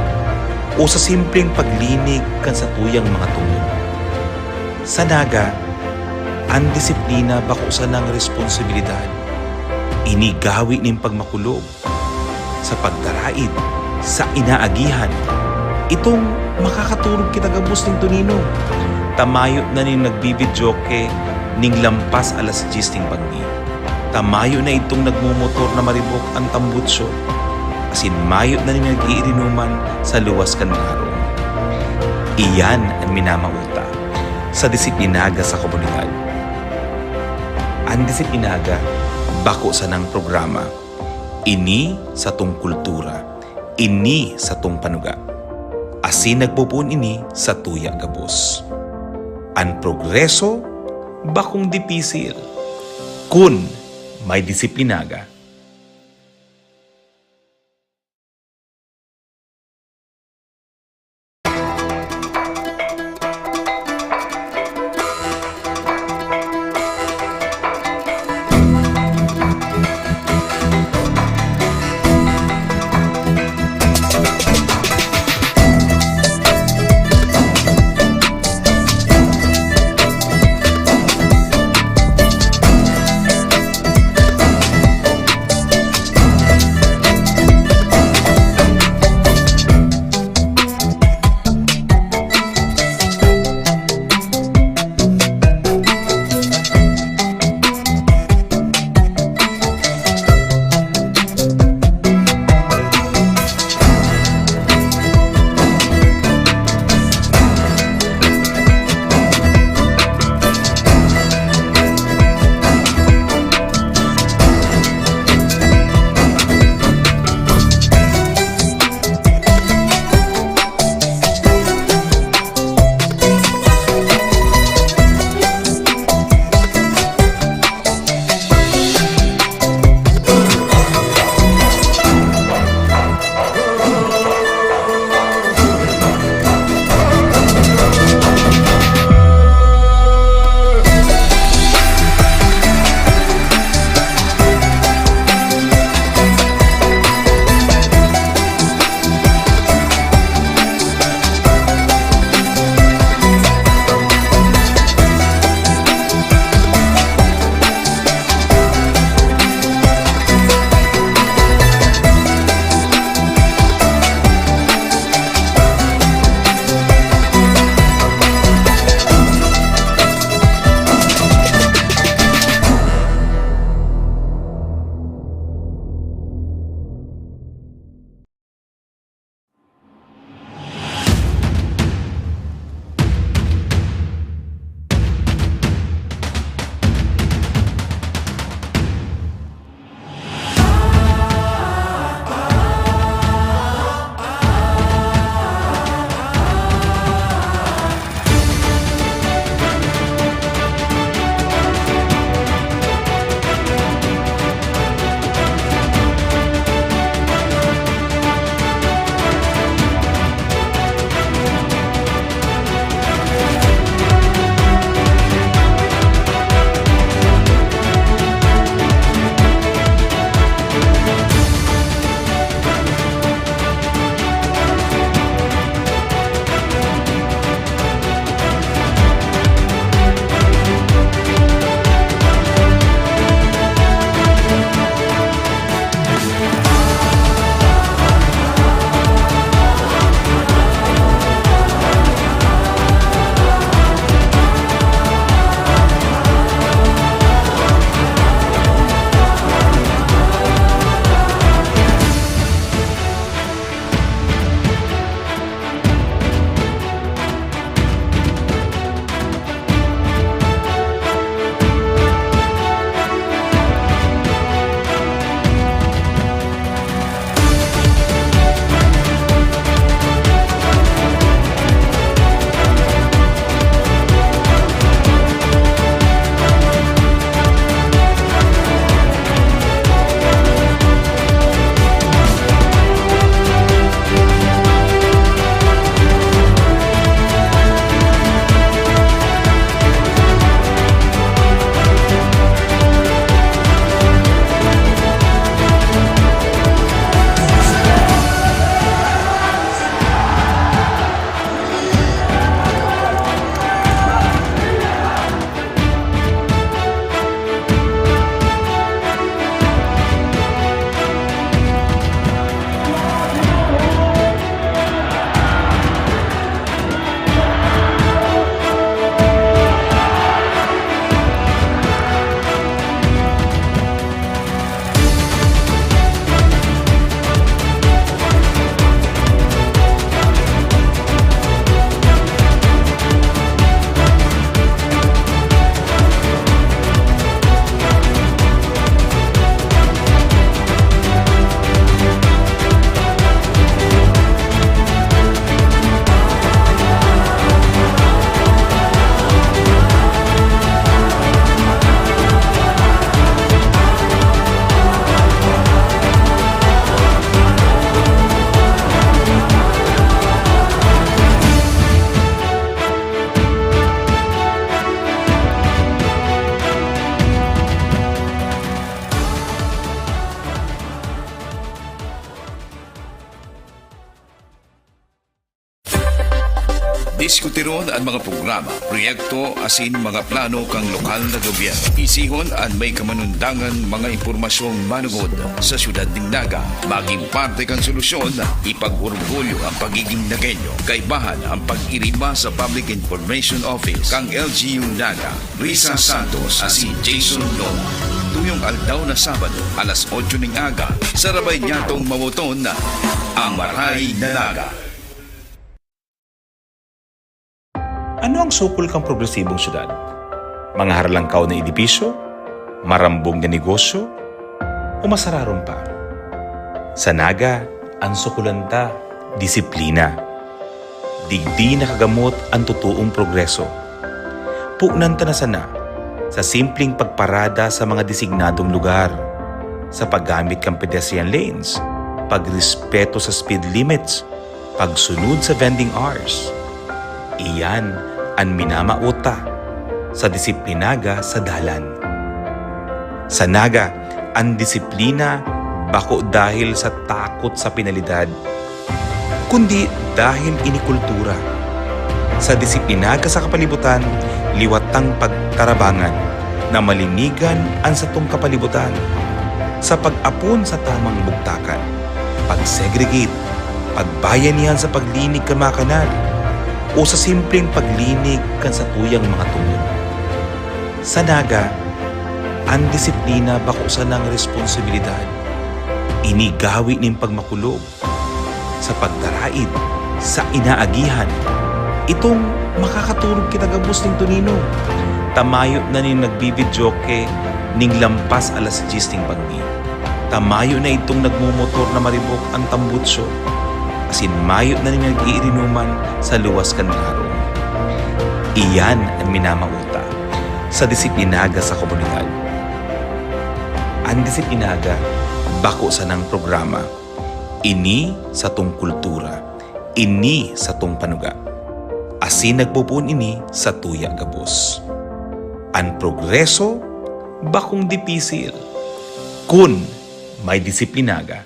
o sa simpleng paglinig kan satuyang mga tungod. Sa Naga, an disiplina bako sanang responsibilidad. Ini gawi nin pagmakulog sa pagdaraid sa inaagihan. Itong makakaturog kita gabos nin tonino. Ta mayo na nin nagbibidyoke nin lampas alas dyes nin pagdi. Ta mayo na idtong nagmomotor na maribok an tambutsyo, asin mayo na nin nag-iirinuman sa luwas kan harong. Iyan an minamawot ta sa disiplinaga sa komunidad. An disiplinaga bako sanang programa. Ini satong kultura. Ini satong panuga. Asin nagpopoon ini sa tuya gabos. An progreso bakong dipisil kun may disiplinaga. Diskutiron an mga programa, proyekto asin mga plano kan lokal na gobyerno. Isihon an may kamanundangan mga impormasyong manugod sa siyudad nin Naga. Magin parte kan solusyon, ipag-orgulyo an pagigin Nagueño. Kaibahan an pag-iriba sa Public Information Office kan L G U Naga. Risa Santos asin Jason Lola. Tuyong aldaw na Sabado, alas otso ning aga, sarabay niyatong mamoton an Maray na Naga. Ano ang sukol kan progresibong syudad? Mga haralangkaw na edipisyo? Marambong na negosyo? O mas hararom pa? Sa Naga, an sukulan ta, disiplina. Digdi nakagamot an totoong progreso. Punan ta na sana sa simpleng pagparada sa mga designadong lugar, sa paggamit kan pedestrian lanes, pagrespeto sa speed limits, pagsunod sa vending hours. Iyan an minamao ta sa disiplinaga sa dalan. Sa Naga, an disiplina bako dahil sa takot sa penalidad, kundi dahil ini kultura. Sa disiplinaga sa kapalibutan, liwat tang pagtarabangan na malinigan an satong kapalibutan sa pag-apon sa tamang bugtakan, pag-segregate, pagbayanihan sa paglinig kan mga kanal, o sa simpleng paglinig kan satuyang mga tubod. Sa Naga, an disiplina bako sanang responsibilidad. Ini gawi nin pagmakulog sa pagdaraid sa inaagihan. Itong makakaturog kita gabos nin tunino. Ta mayo na nin nagbibidyoke ning lampas alas dyes ning pagdi. Ta mayo na idtong nagmomotor na maribok an tambutso, asin mayo na nin nag-iirinuman sa luwas kan harong. Iyan an minamao ta sa disiplinaga sa komunidad. An disiplinaga bako sanang programa. Ini satong kultura. Ini satong panuga. Asin nagpopoon ini sa tuya gabos. An progreso bakong dipisil kun may disiplinaga.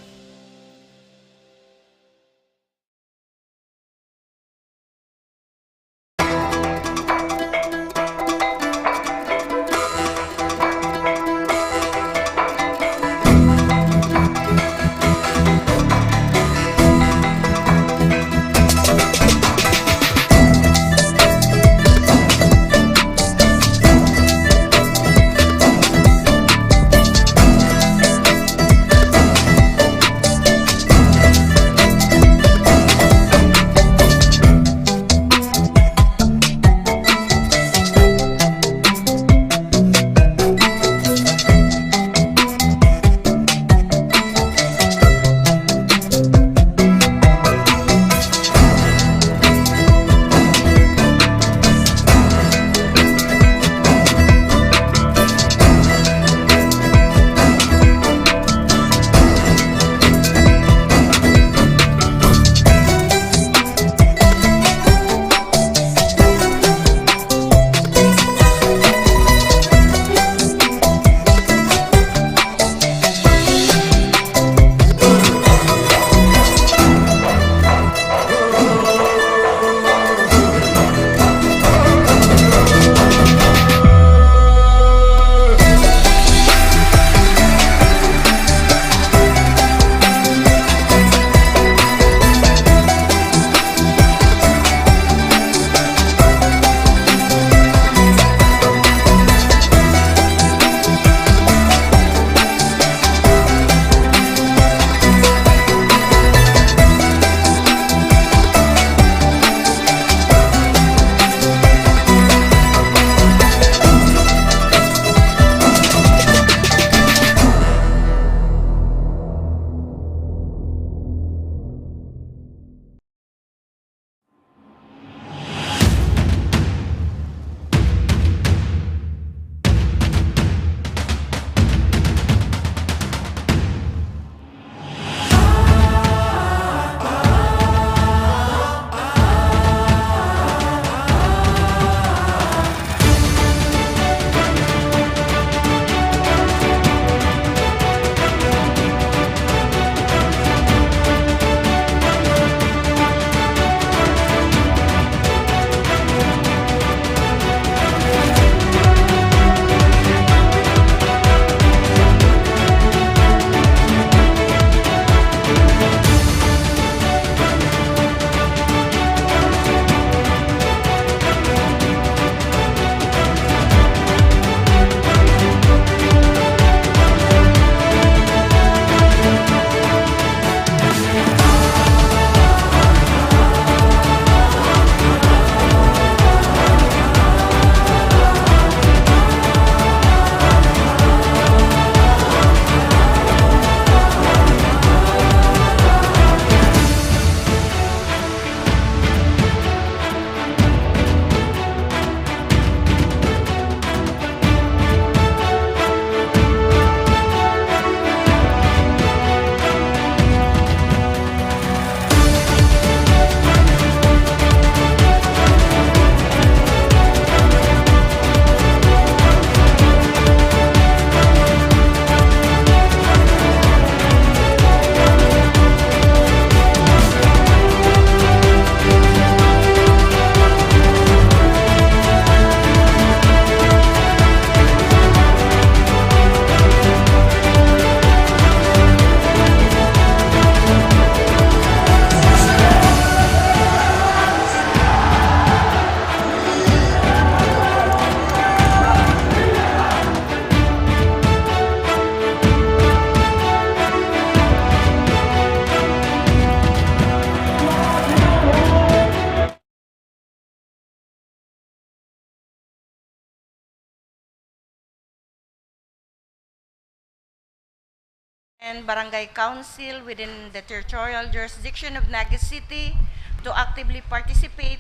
and barangay council within the territorial jurisdiction of Naga City to actively participate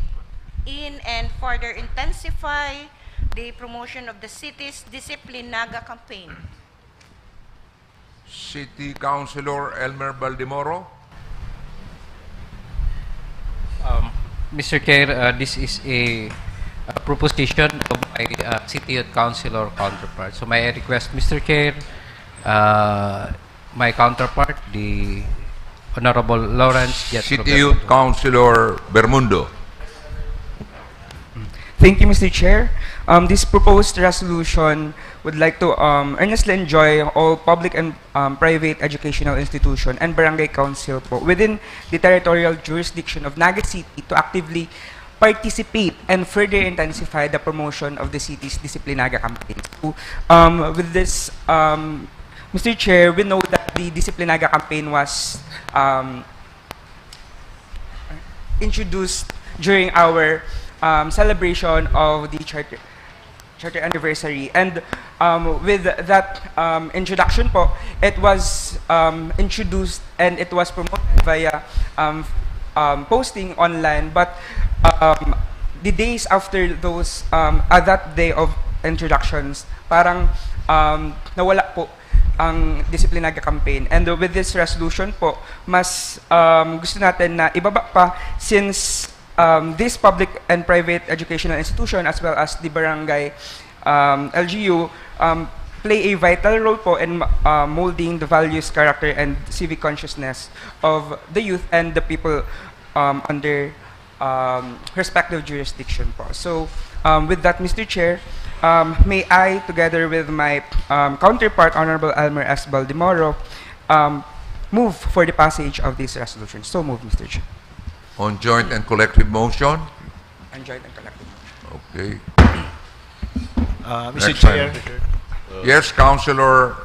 in and further intensify the promotion of the city's Discipline Naga campaign. City Councilor Elmer Baldemoro. Um, Mister Chair, uh, this is a, a proposition of my uh, City Youth Councilor counterpart. So may I request, Mister Chair, uh, my counterpart, the Honorable Lawrence Jethro City Youth Bermudo. Councilor Bermundo. Thank you, Mister Chair. Um, this proposed resolution would like to um, earnestly enjoin all public and um, private educational institution and barangay council po within the territorial jurisdiction of Naga City to actively participate and further intensify the promotion of the city's Discipline Naga campaign. So, um, with this, um, Mister Chair, we know that the Discipline Naga campaign was um, introduced during our um, celebration of the charter, charter anniversary. And um, with that um, introduction po, it was um, introduced and it was promoted via um, um, posting online. But um, the days after those, um, uh, that day of introductions, parang um, nawala po ang Discipline Naga campaign. And with this resolution po, mas um, gusto natin na ibaba pa, since um, this public and private educational institution as well as the barangay um, L G U um, play a vital role po in uh, molding the values, character, and civic consciousness of the youth and the people um, under um, respective jurisdiction po. So, um, with that, Mister Chair, um, may I, together with my um, counterpart, Honorable Elmer S. Baldemoro, um, move for the passage of this resolution. So move, Mister Chair. On joint and collective motion. And joint and collective. Okay. Uh, Mister Next Chair, item. Yes, Councilor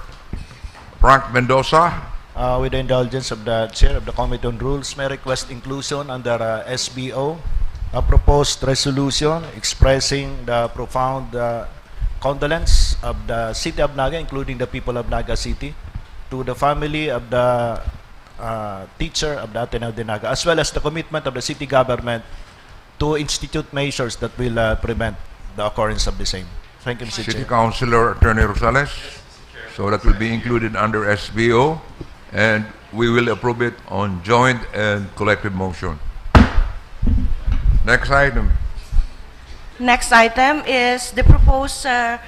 Frank Mendoza. Uh, with the indulgence of the Chair of the Committee on Rules, may I request inclusion under uh, S B O a proposed resolution expressing the profound uh, condolence of the City of Naga, including the people of Naga City, to the family of the uh, teacher of the Ateneo de Naga, as well as the commitment of the city government to institute measures that will uh, prevent the occurrence of the same. Thank you, Mister City Chair. Councilor Attorney Rosales. So that will be included under S B O, and we will approve it on joint and collective motion. Next item. Next item is the proposed uh,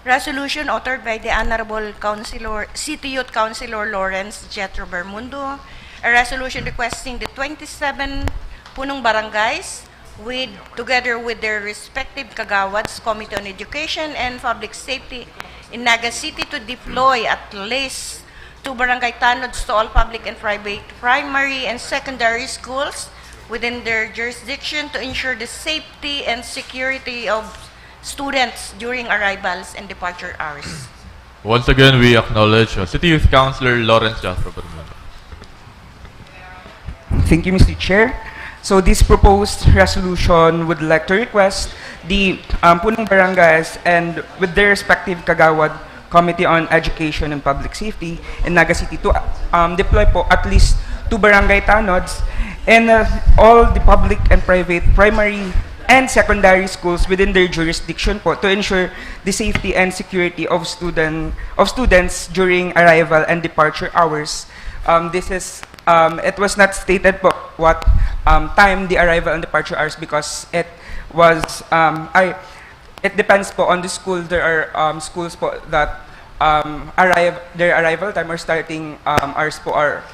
resolution authored by the Honorable Councilor, City Youth Councilor Lawrence Jethro Bermundo, a resolution requesting the twenty-seven punong barangays with, together with their respective kagawads, Committee on Education and Public Safety in Naga City to deploy at least two barangay tanods to all public and private primary and secondary schools within their jurisdiction to ensure the safety and security of students during arrivals and departure hours. Once again, we acknowledge uh, City Youth Councilor Lawrence Jethro Bermudo. Thank you, Mister Chair. So this proposed resolution would like to request the um, punong barangays and with their respective kagawad Committee on Education and Public Safety in Naga City to um, deploy po at least two barangay tanods and uh, all the public and private primary and secondary schools within their jurisdiction po to ensure the safety and security of student of students during arrival and departure hours. Um, this is um, it was not stated po what um, time the arrival and departure hours because it was um, I it depends po on the school. There are um, schools po that um, arrive their arrival time or starting um, hours po are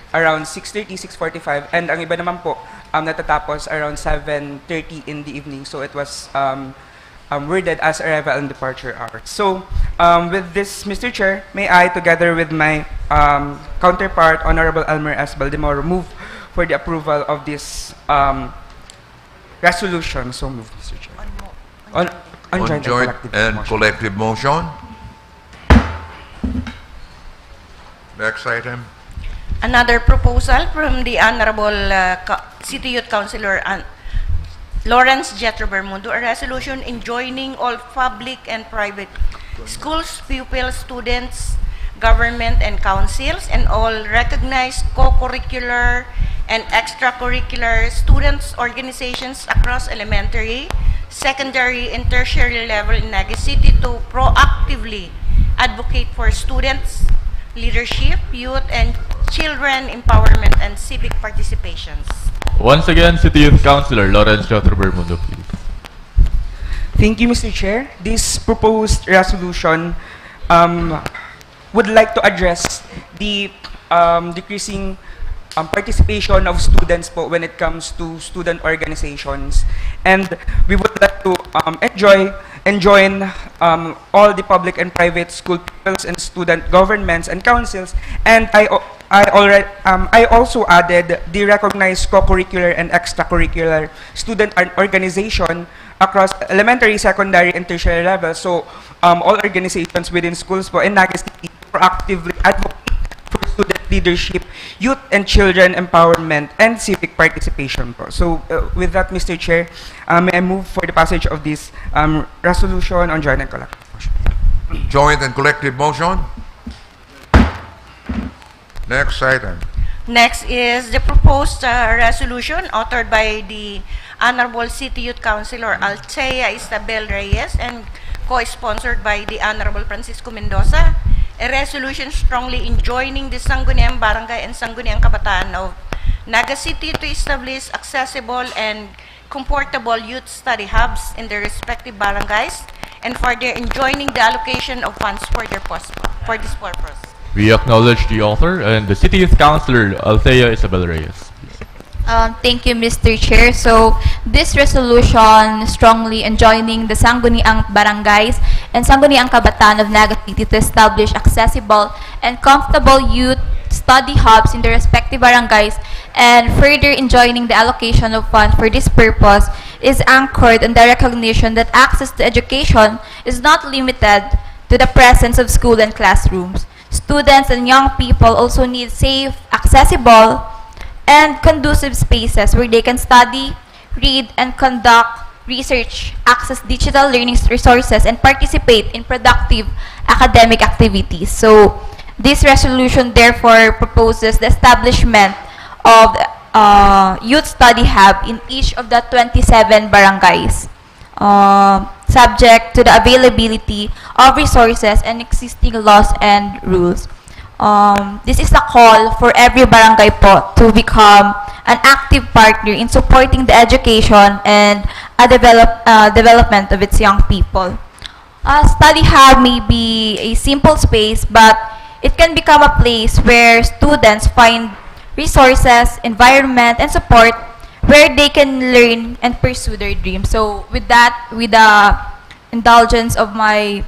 around six thirty, six forty-five, and ang iba naman po um, natatapos around seven thirty in the evening. So it was um, um, worded as arrival and departure hours. So um, with this, Mister Chair, may I, together with my um, counterpart, Honorable Elmer S. Baldemoro, move for the approval of this um, resolution. So move, Mister Chair. On, on, On joint, joint and collective and motion. Collective motion. Next item. Another proposal from the Honorable uh, Ca- City Youth Councilor An- Lawrence Jethro Bermudo, a resolution enjoining all public and private schools, pupils, students, government and councils, and all recognized co-curricular and extracurricular students' organizations across elementary, secondary, and tertiary level in Naga City to proactively advocate for students, leadership, youth, and children empowerment and civic participations. Once again, City Youth Councilor Lawrence Jotro Bermundo, please. Thank you, Mister Chair. This proposed resolution um, would like to address the um, decreasing um, participation of students po when it comes to student organizations. And we would like to um, enjoy, enjoin um, all the public and private school pupils and student governments and councils. And I, o- I, already, um, I also added the recognized co-curricular and extracurricular student or- organization across elementary, secondary, and tertiary levels. So, um, all organizations within schools po in Naga City proactively advocate for student leadership, youth and children empowerment, and civic participation po. So, uh, with that, Mister Chair, uh, may I move for the passage of this um, resolution on joint and collective motion? Joint and collective motion. Next item. Next is the proposed uh, resolution authored by the Honorable City Youth Councilor Althea Isabel Reyes and co-sponsored by the Honorable Francisco Mendoza. A resolution strongly enjoining the Sangguniang Barangay and Sangguniang Kabataan of Naga City to establish accessible and comfortable youth study hubs in their respective barangays and further enjoining the allocation of funds for their pos- for this purpose. We acknowledge the author and the City Youth Councilor Althea Isabel Reyes. Um, thank you, Mister Chair. So, this resolution strongly enjoining the Sangguniang Barangays and Sangguniang Kabataan of Naga City to establish accessible and comfortable youth study hubs in the respective barangays and further enjoining the allocation of funds for this purpose is anchored on the recognition that access to education is not limited to the presence of school and classrooms. Students and young people also need safe, accessible, and conducive spaces where they can study, read, and conduct research, access digital learning resources, and participate in productive academic activities. So, this resolution therefore proposes the establishment of uh, youth study hub in each of the twenty-seven barangays, uh, subject to the availability of resources and existing laws and rules. Um, this is a call for every barangay po to become an active partner in supporting the education and a develop, uh, development of its young people. A study hub may be a simple space, but it can become a place where students find resources, environment, and support where they can learn and pursue their dreams. So, with that, with the indulgence of my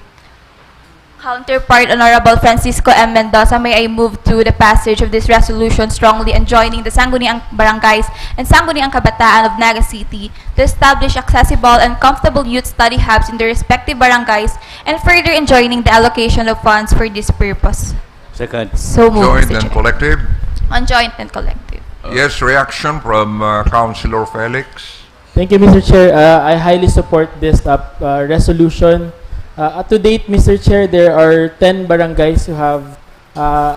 counterpart, Honorable Francisco M. Mendoza, may I move to the passage of this resolution strongly enjoining the Sangguniang Barangays and Sangguniang Kabataan of Naga City to establish accessible and comfortable youth study hubs in their respective barangays and further enjoining the allocation of funds for this purpose. Second. So moved, Joint Mister and Chair. collective. On joint and collective. Yes, reaction from uh, Councilor Felix. Thank you, Mister Chair. Uh, I highly support this uh, uh, resolution. Uh, up to date, Mister Chair, there are ten barangays who have uh,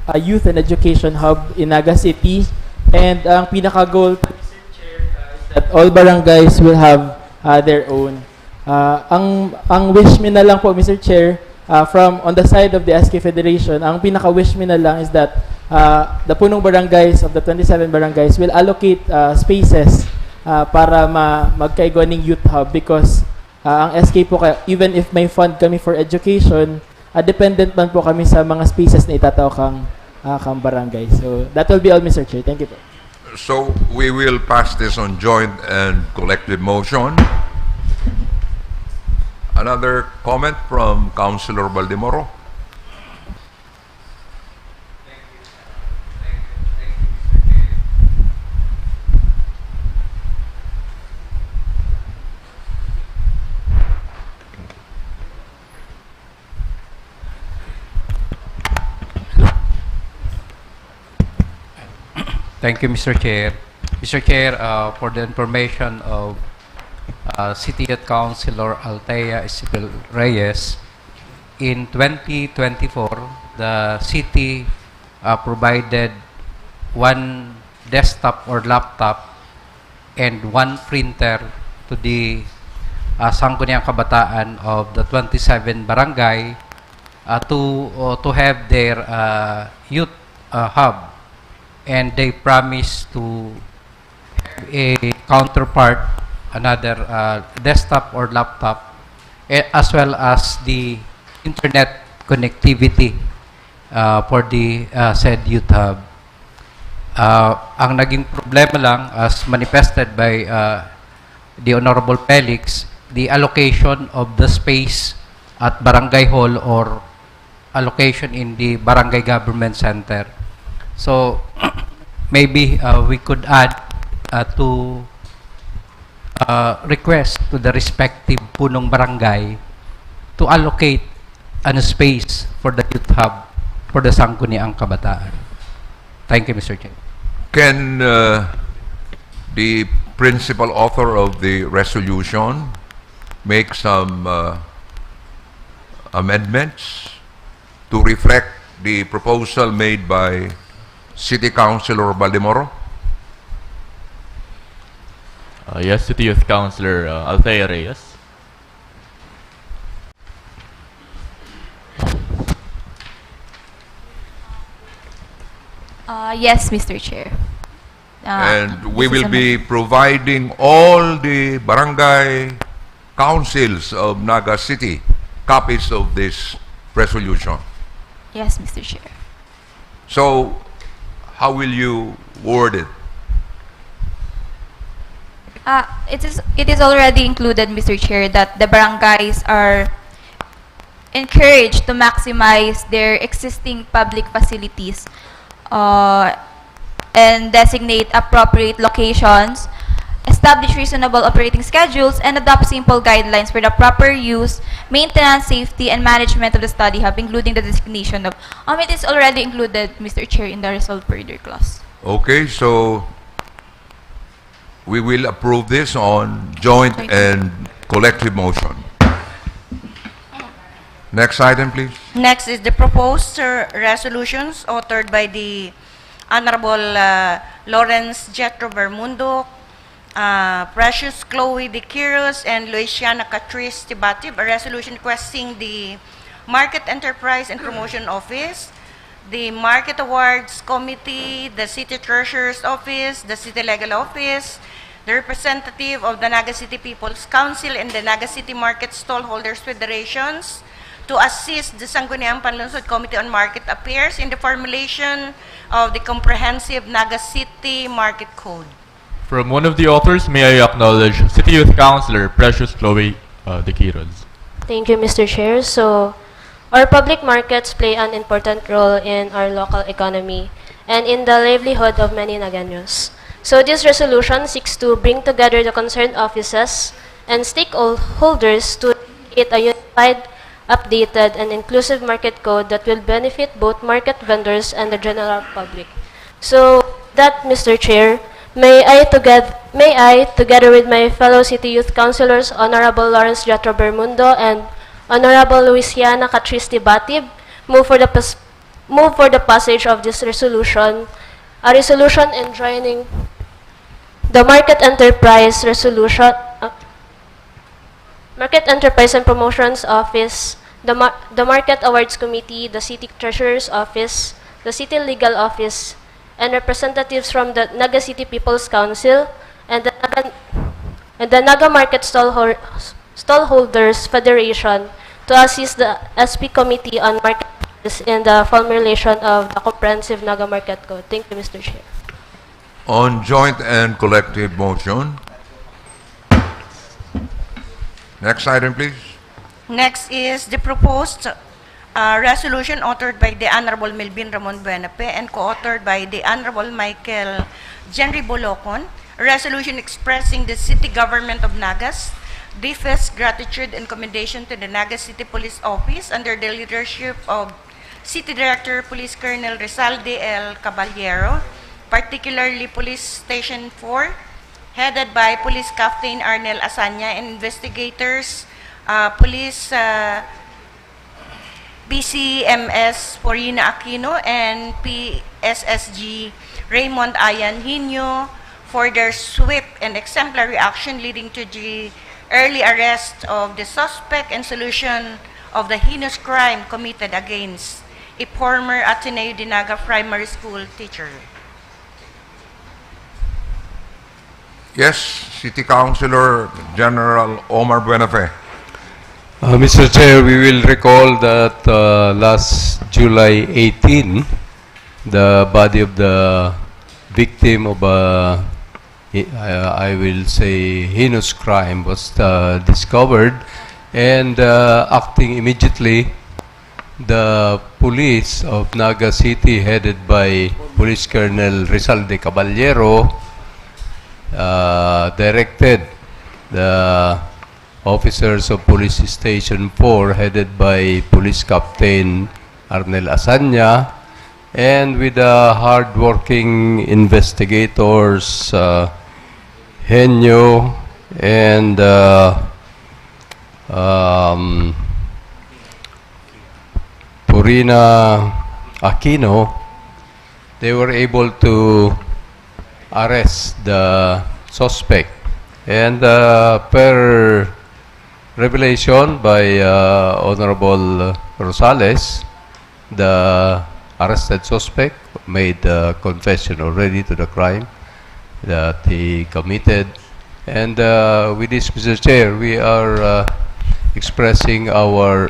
a youth and education hub in Naga City. And ang pinaka-goal po, Mister Chair, uh, is that all barangays will have uh, their own. Uh, ang, ang wish mi na lang po, Mister Chair, uh, from on the side of the S K Federation, ang pinaka-wish mi na lang is that uh, the punong barangays of the twenty-seven barangays will allocate uh, spaces uh, para ma magkaigwa ning youth hub because uh, ang S K po, kaya, even if may fund kami for education, uh, dependent man po kami sa mga spaces na itatao kang, uh, kang barangay. So, that will be all, Mister Chair. Thank you po. So we will pass this on joint and collective motion. Another comment from Councilor Baldemoro. Thank you, Mister Chair. Mister Chair, uh, for the information of uh, City Youth Councilor Althea Isabel Reyes, in twenty twenty-four, the city uh, provided one desktop or laptop and one printer to the uh, Sangguniang Kabataan of the twenty-seven barangay uh, to uh, to have their uh, youth uh, hub, and they promise to have a counterpart, another uh, desktop or laptop, eh, as well as the internet connectivity uh, for the uh, said youth hub. Uh, ang naging problema lang, as manifested by uh, the Honorable Felix, the allocation of the space at barangay hall or allocation in the barangay government center. So, maybe uh, we could add uh, to uh, request to the respective punong barangay to allocate an space for the youth hub for the Sangguniang Kabataan. Thank you, Mister Chair. Can uh, the principal author of the resolution make some uh, amendments to reflect the proposal made by City Councilor Baldemoro? Uh, yes, City Youth Councilor uh, Althea Reyes. Uh, yes, Mister Chair. Uh, And we this is will a- be providing all the barangay councils of Naga City copies of this resolution. Yes, Mister Chair. So, how will you word it? Uh, it is it is already included, Mister Chair, that the barangays are encouraged to maximize their existing public facilities uh, and designate appropriate locations, establish reasonable operating schedules, and adopt simple guidelines for the proper use, maintenance, safety, and management of the study hub, including the designation of. Um, it is already included, Mister Chair, in the resolve further clause. Okay, so we will approve this on joint and collective motion. Next item, please. Next is the proposed uh, resolutions authored by the Honorable uh, Lawrence Jethro Bermundo, uh, Precious Chloe de Quiros, and Luisiana Catriz Tibatib, a resolution requesting the Market Enterprise and Promotion Office, the Market Awards Committee, the City Treasurer's Office, the City Legal Office, the representative of the Naga City People's Council and the Naga City Market Stallholders Federations to assist the Sangguniang Panlungsod Committee on Market Affairs in the formulation of the comprehensive Naga City Market Code. From one of the authors, may I acknowledge City Youth Councilor Precious Chloe uh, de Quiros. Thank you, Mister Chair. So, our public markets play an important role in our local economy and in the livelihood of many Nagueños. So, this resolution seeks to bring together the concerned offices and stakeholders to create a unified, updated, and inclusive market code that will benefit both market vendors and the general public. So, that, Mister Chair, may I, together, may I, together with my fellow City Youth Councilors, Honorable Lawrence Jatro Bermundo and Honorable Luisiana Catristi Batib, move for the pas- move for the passage of this resolution, a resolution enjoining the Market Enterprise Resolution, uh, Market Enterprise and Promotions Office, the, Mar- the Market Awards Committee, the City Treasurer's Office, the City Legal Office, and representatives from the Naga City People's Council and the Naga, and the Naga Market Stallhol- Stallholders Federation to assist the S P Committee on Market Affairs in the formulation of the comprehensive Naga Market Code. Thank you, Mister Chair. On joint and collective motion. Next item, please. Next is the proposed uh, resolution authored by the Honorable Melvin Ramon Buenape and co-authored by the Honorable Michael Jenry Bolocon, a resolution expressing the City Government of Nagas deepest gratitude and commendation to the Naga City Police Office under the leadership of City Director Police Colonel Rizaldi L. Caballero, particularly Police Station four, headed by Police Captain Arnel Asanya, and investigators, uh, Police uh, P C M S Porina Aquino and P S S G Raymond Ayan Hino for their swift and exemplary action leading to the early arrest of the suspect and solution of the heinous crime committed against a former Ateneo de Naga primary school teacher. Yes, City Councilor General Omar Buenafe. Uh, Mister Chair, we will recall that uh, last July eighteen, the body of the victim of a, uh, I will say, heinous crime was uh, discovered, and uh, acting immediately, the police of Naga City, headed by Police Colonel Rizal de Caballero, uh, directed the officers of Police Station four, headed by Police Captain Arnel Asanya, and with the hardworking investigators, uh, Henyo and uh, um, Purina Aquino, they were able to arrest the suspect. And uh, per revelation by uh, Honorable Rosales, the arrested suspect made uh, confession already to the crime that he committed. And uh, with this, Mister Chair, we are uh, expressing our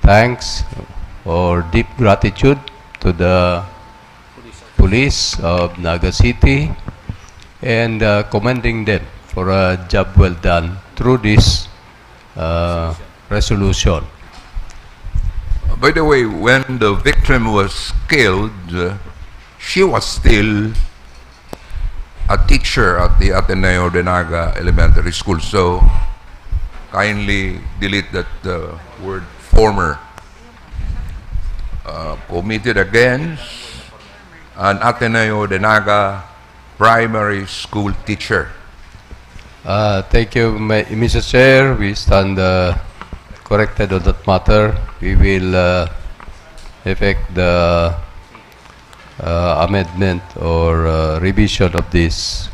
thanks or deep gratitude to the police of Naga City and uh, commending them for a job well done through this uh, resolution. By the way, when the victim was killed, uh, she was still a teacher at the Ateneo de Naga Elementary School. So, kindly delete that uh, word former. Uh, committed against an Ateneo de Naga primary school teacher. Uh, thank you, Ma- Mister Chair. We stand uh, corrected on that matter. We will uh, effect the uh, amendment or uh, revision of this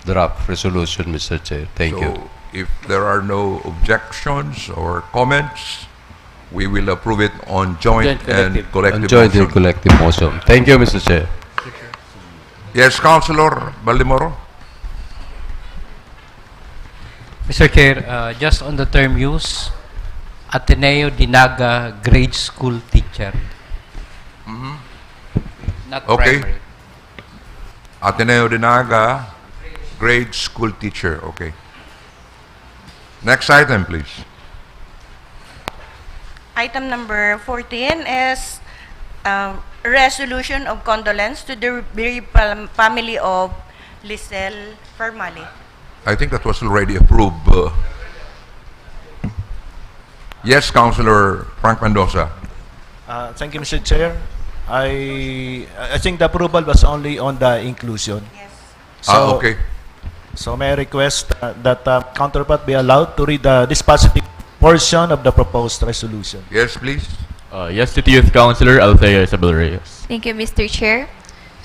draft resolution, Mister Chair. Thank so, you. If there are no objections or comments, we will approve it on joint, Joint and collective. collective On joint motion. and collective motion. Thank you, Mister Chair. Yes, Councilor Baldemoro? Mister Chair, uh, just on the term use, Ateneo de Naga grade school teacher. Mhm. Not Okay. Primary. Ateneo de Naga, grade school teacher. Okay. Next item, please. Item number fourteen is um, resolution of condolence to the bereaved fam- family of Lisel Fermale. I think that was already approved. Uh, yes, Councilor Frank Mendoza. Uh, thank you, Mister Chair. I I think the approval was only on the inclusion. Yes. Ah, okay. So may I request uh, that uh, counterpart be allowed to read the dispositive portion of the proposed resolution. Yes, please. Uh, yes, City Youth Councilor Althea Isabel Reyes. Thank you, Mister Chair.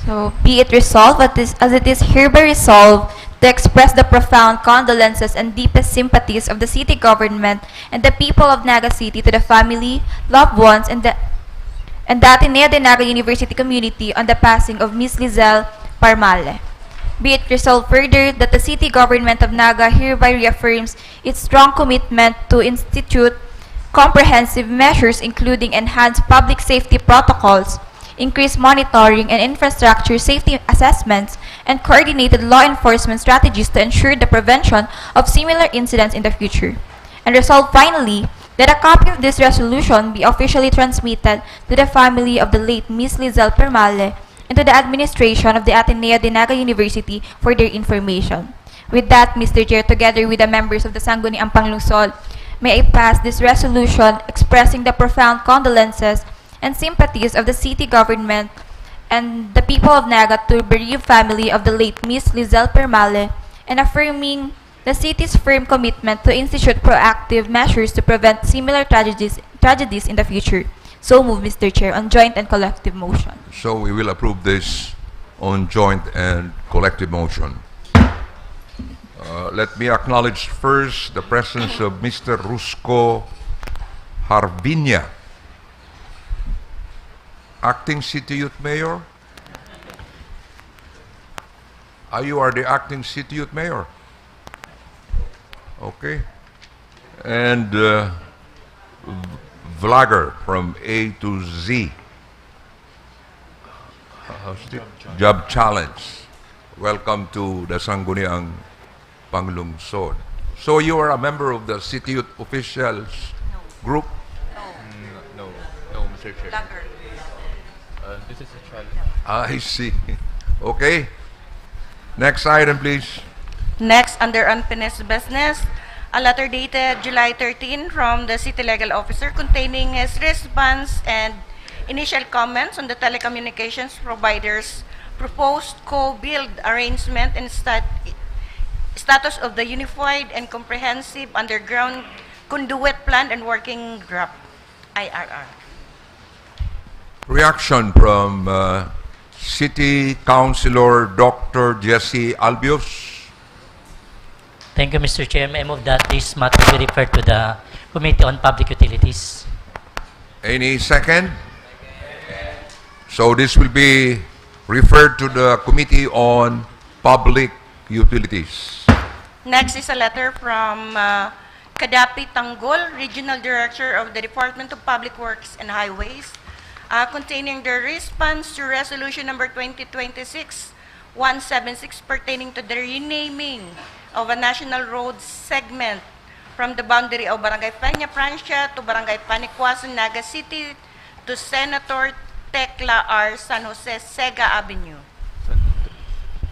So, be it resolved that this, as it is hereby resolved to express the profound condolences and deepest sympathies of the city government and the people of Naga City to the family, loved ones, and the, and the Ateneo de Naga University community on the passing of Miss Lizelle Parmale. Be it resolved further that the city government of Naga hereby reaffirms its strong commitment to institute comprehensive measures including enhanced public safety protocols, increased monitoring and infrastructure safety assessments, and coordinated law enforcement strategies to ensure the prevention of similar incidents in the future. And resolve finally that a copy of this resolution be officially transmitted to the family of the late Miss Lizelle Permale and to the administration of the Ateneo de Naga University for their information. With that, Mister Chair, together with the members of the Sangguniang Panglungsod, may I pass this resolution expressing the profound condolences and sympathies of the city government and the people of Naga to bereaved family of the late Miss Lizelle Permale and affirming the city's firm commitment to institute proactive measures to prevent similar tragedies, tragedies in the future. So move, Mister Chair, on joint and collective motion. So we will approve this on joint and collective motion. Uh, let me acknowledge first the presence of Mister Rusco Harvinia, acting city youth mayor. Ah, you are the acting city youth mayor. Okay. And uh, vlogger from A to Z. How's it? Job Challenge. Welcome to the Sangguniang Panglungsod. So you are a member of the city youth officials group? No, no, Mister Chair. Vlogger. Uh, this is a challenge. I see. Okay. Next item, please. Next, under unfinished business, a letter dated July thirteen from the City Legal Officer containing his response and initial comments on the telecommunications provider's proposed co-build arrangement and stat- status of the Unified and Comprehensive Underground Conduit Plan and Working Group, I R R. Reaction from uh, City Councilor Doctor Jesse Albios. Thank you, Mister Chair. May I move that this matter be referred to the Committee on Public Utilities. Any second? So this will be referred to the Committee on Public Utilities. Next is a letter from uh, Kadapi Tanggol, Regional Director of the Department of Public Works and Highways, uh, containing the response to Resolution Number twenty twenty-six one seven six pertaining to the renaming of a national road segment from the boundary of Barangay Peña Francia to Barangay Panicuason, Naga City, to Senator Tecla R. San Jose Sega Avenue.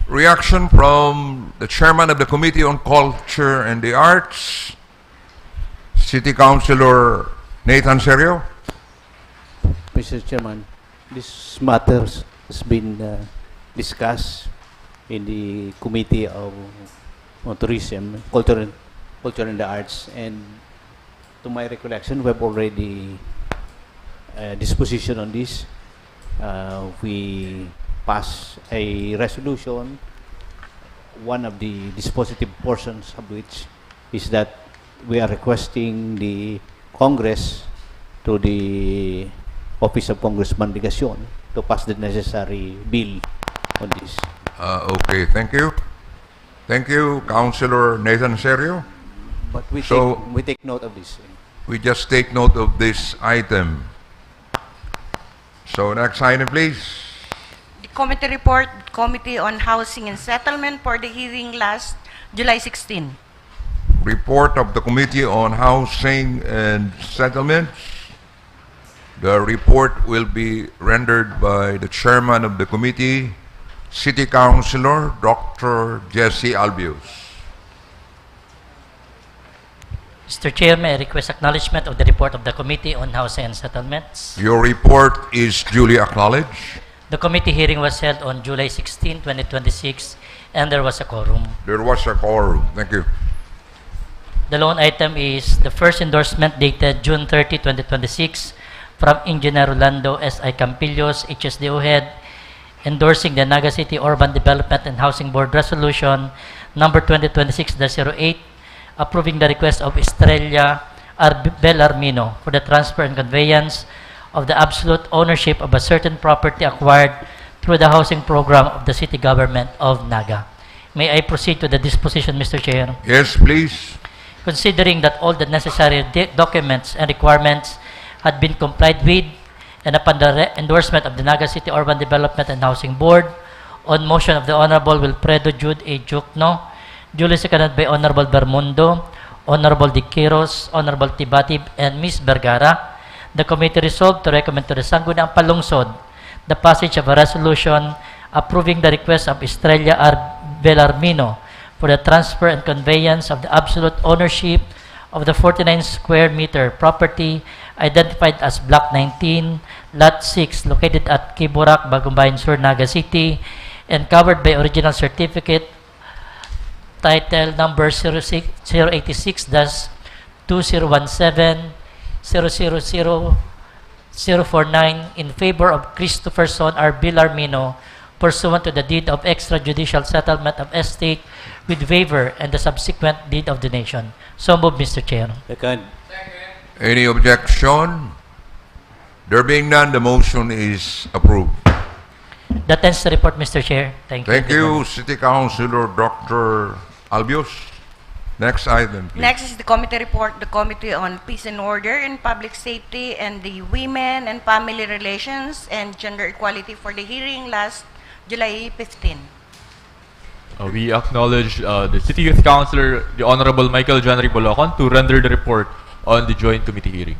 Reaction from the chairman of the Committee on Culture and the Arts, City Councilor Nathan Serio. Mister Chairman, this matters has been uh, discussed in the Committee of on Tourism, Culture, and- Culture and the Arts, and to my recollection, we have already uh, disposition on this. Uh, we passed a resolution, one of the dispositive portions of which is that we are requesting the Congress to the Office of Congressman Legacion to pass the necessary bill on this. Uh, okay, thank you. Thank you, Councilor Nathan Serio. But we, So- take, we take note of this. We just take note of this item. So next item, please. The committee report, Committee on Housing and Settlement for the hearing last July sixteen. Report of the Committee on Housing and Settlements. The report will be rendered by the chairman of the committee, City Councilor Doctor Jesse Albios. Mister Chair, may I request acknowledgement of the report of the Committee on Housing and Settlements. Your report is duly acknowledged. The committee hearing was held on July sixteen, twenty twenty-six, and there was a quorum. There was a quorum. Thank you. The loan item is the first endorsement dated June thirty, twenty twenty-six, from Engineer Rolando S I Campillos, H S D O Head, endorsing the Naga City Urban Development and Housing Board Resolution Number twenty twenty-six dash zero eight, approving the request of Estrella Ar- Belarmino for the transfer and conveyance of the absolute ownership of a certain property acquired through the housing program of the city government of Naga. May I proceed to the disposition, Mister Chair? Yes, please. Considering that all the necessary di- documents and requirements had been complied with, and upon the re- endorsement of the Naga City Urban Development and Housing Board, on motion of the Honorable Wilfredo Jude A. Jukno, duly seconded by Honorable Bermundo, Honorable De Quiros, Honorable Tibatib, and Miss Vergara, the committee resolved to recommend to the Sangguniang Panlungsod the passage of a resolution approving the request of Estrella R. Belarmino for the transfer and conveyance of the absolute ownership of the forty-nine square meter property identified as Block nineteen, Lot six, located at Kiburak, Bagumbayan Sur, Naga City, and covered by original certificate title number zero six, zero eighty-six dash two zero one seven, zero zero zero, zero four nine in favor of Christopherson R. Villarmino pursuant to the deed of extrajudicial settlement of estate with waiver and the subsequent deed of donation. So moved, Mister Chair. Second. Any objection? There being none, the motion is approved. That ends the report, Mister Chair. Thank you. Thank you, City Councilor Doctor Albios. Next item, please. Next is the committee report, the Committee on Peace and Order and Public Safety and the Women and Family Relations and Gender Equality for the hearing last July fifteen. Uh, we acknowledge uh, the City Youth Councilor, the Honorable Michael John Ribolocon, to render the report on the joint committee hearing.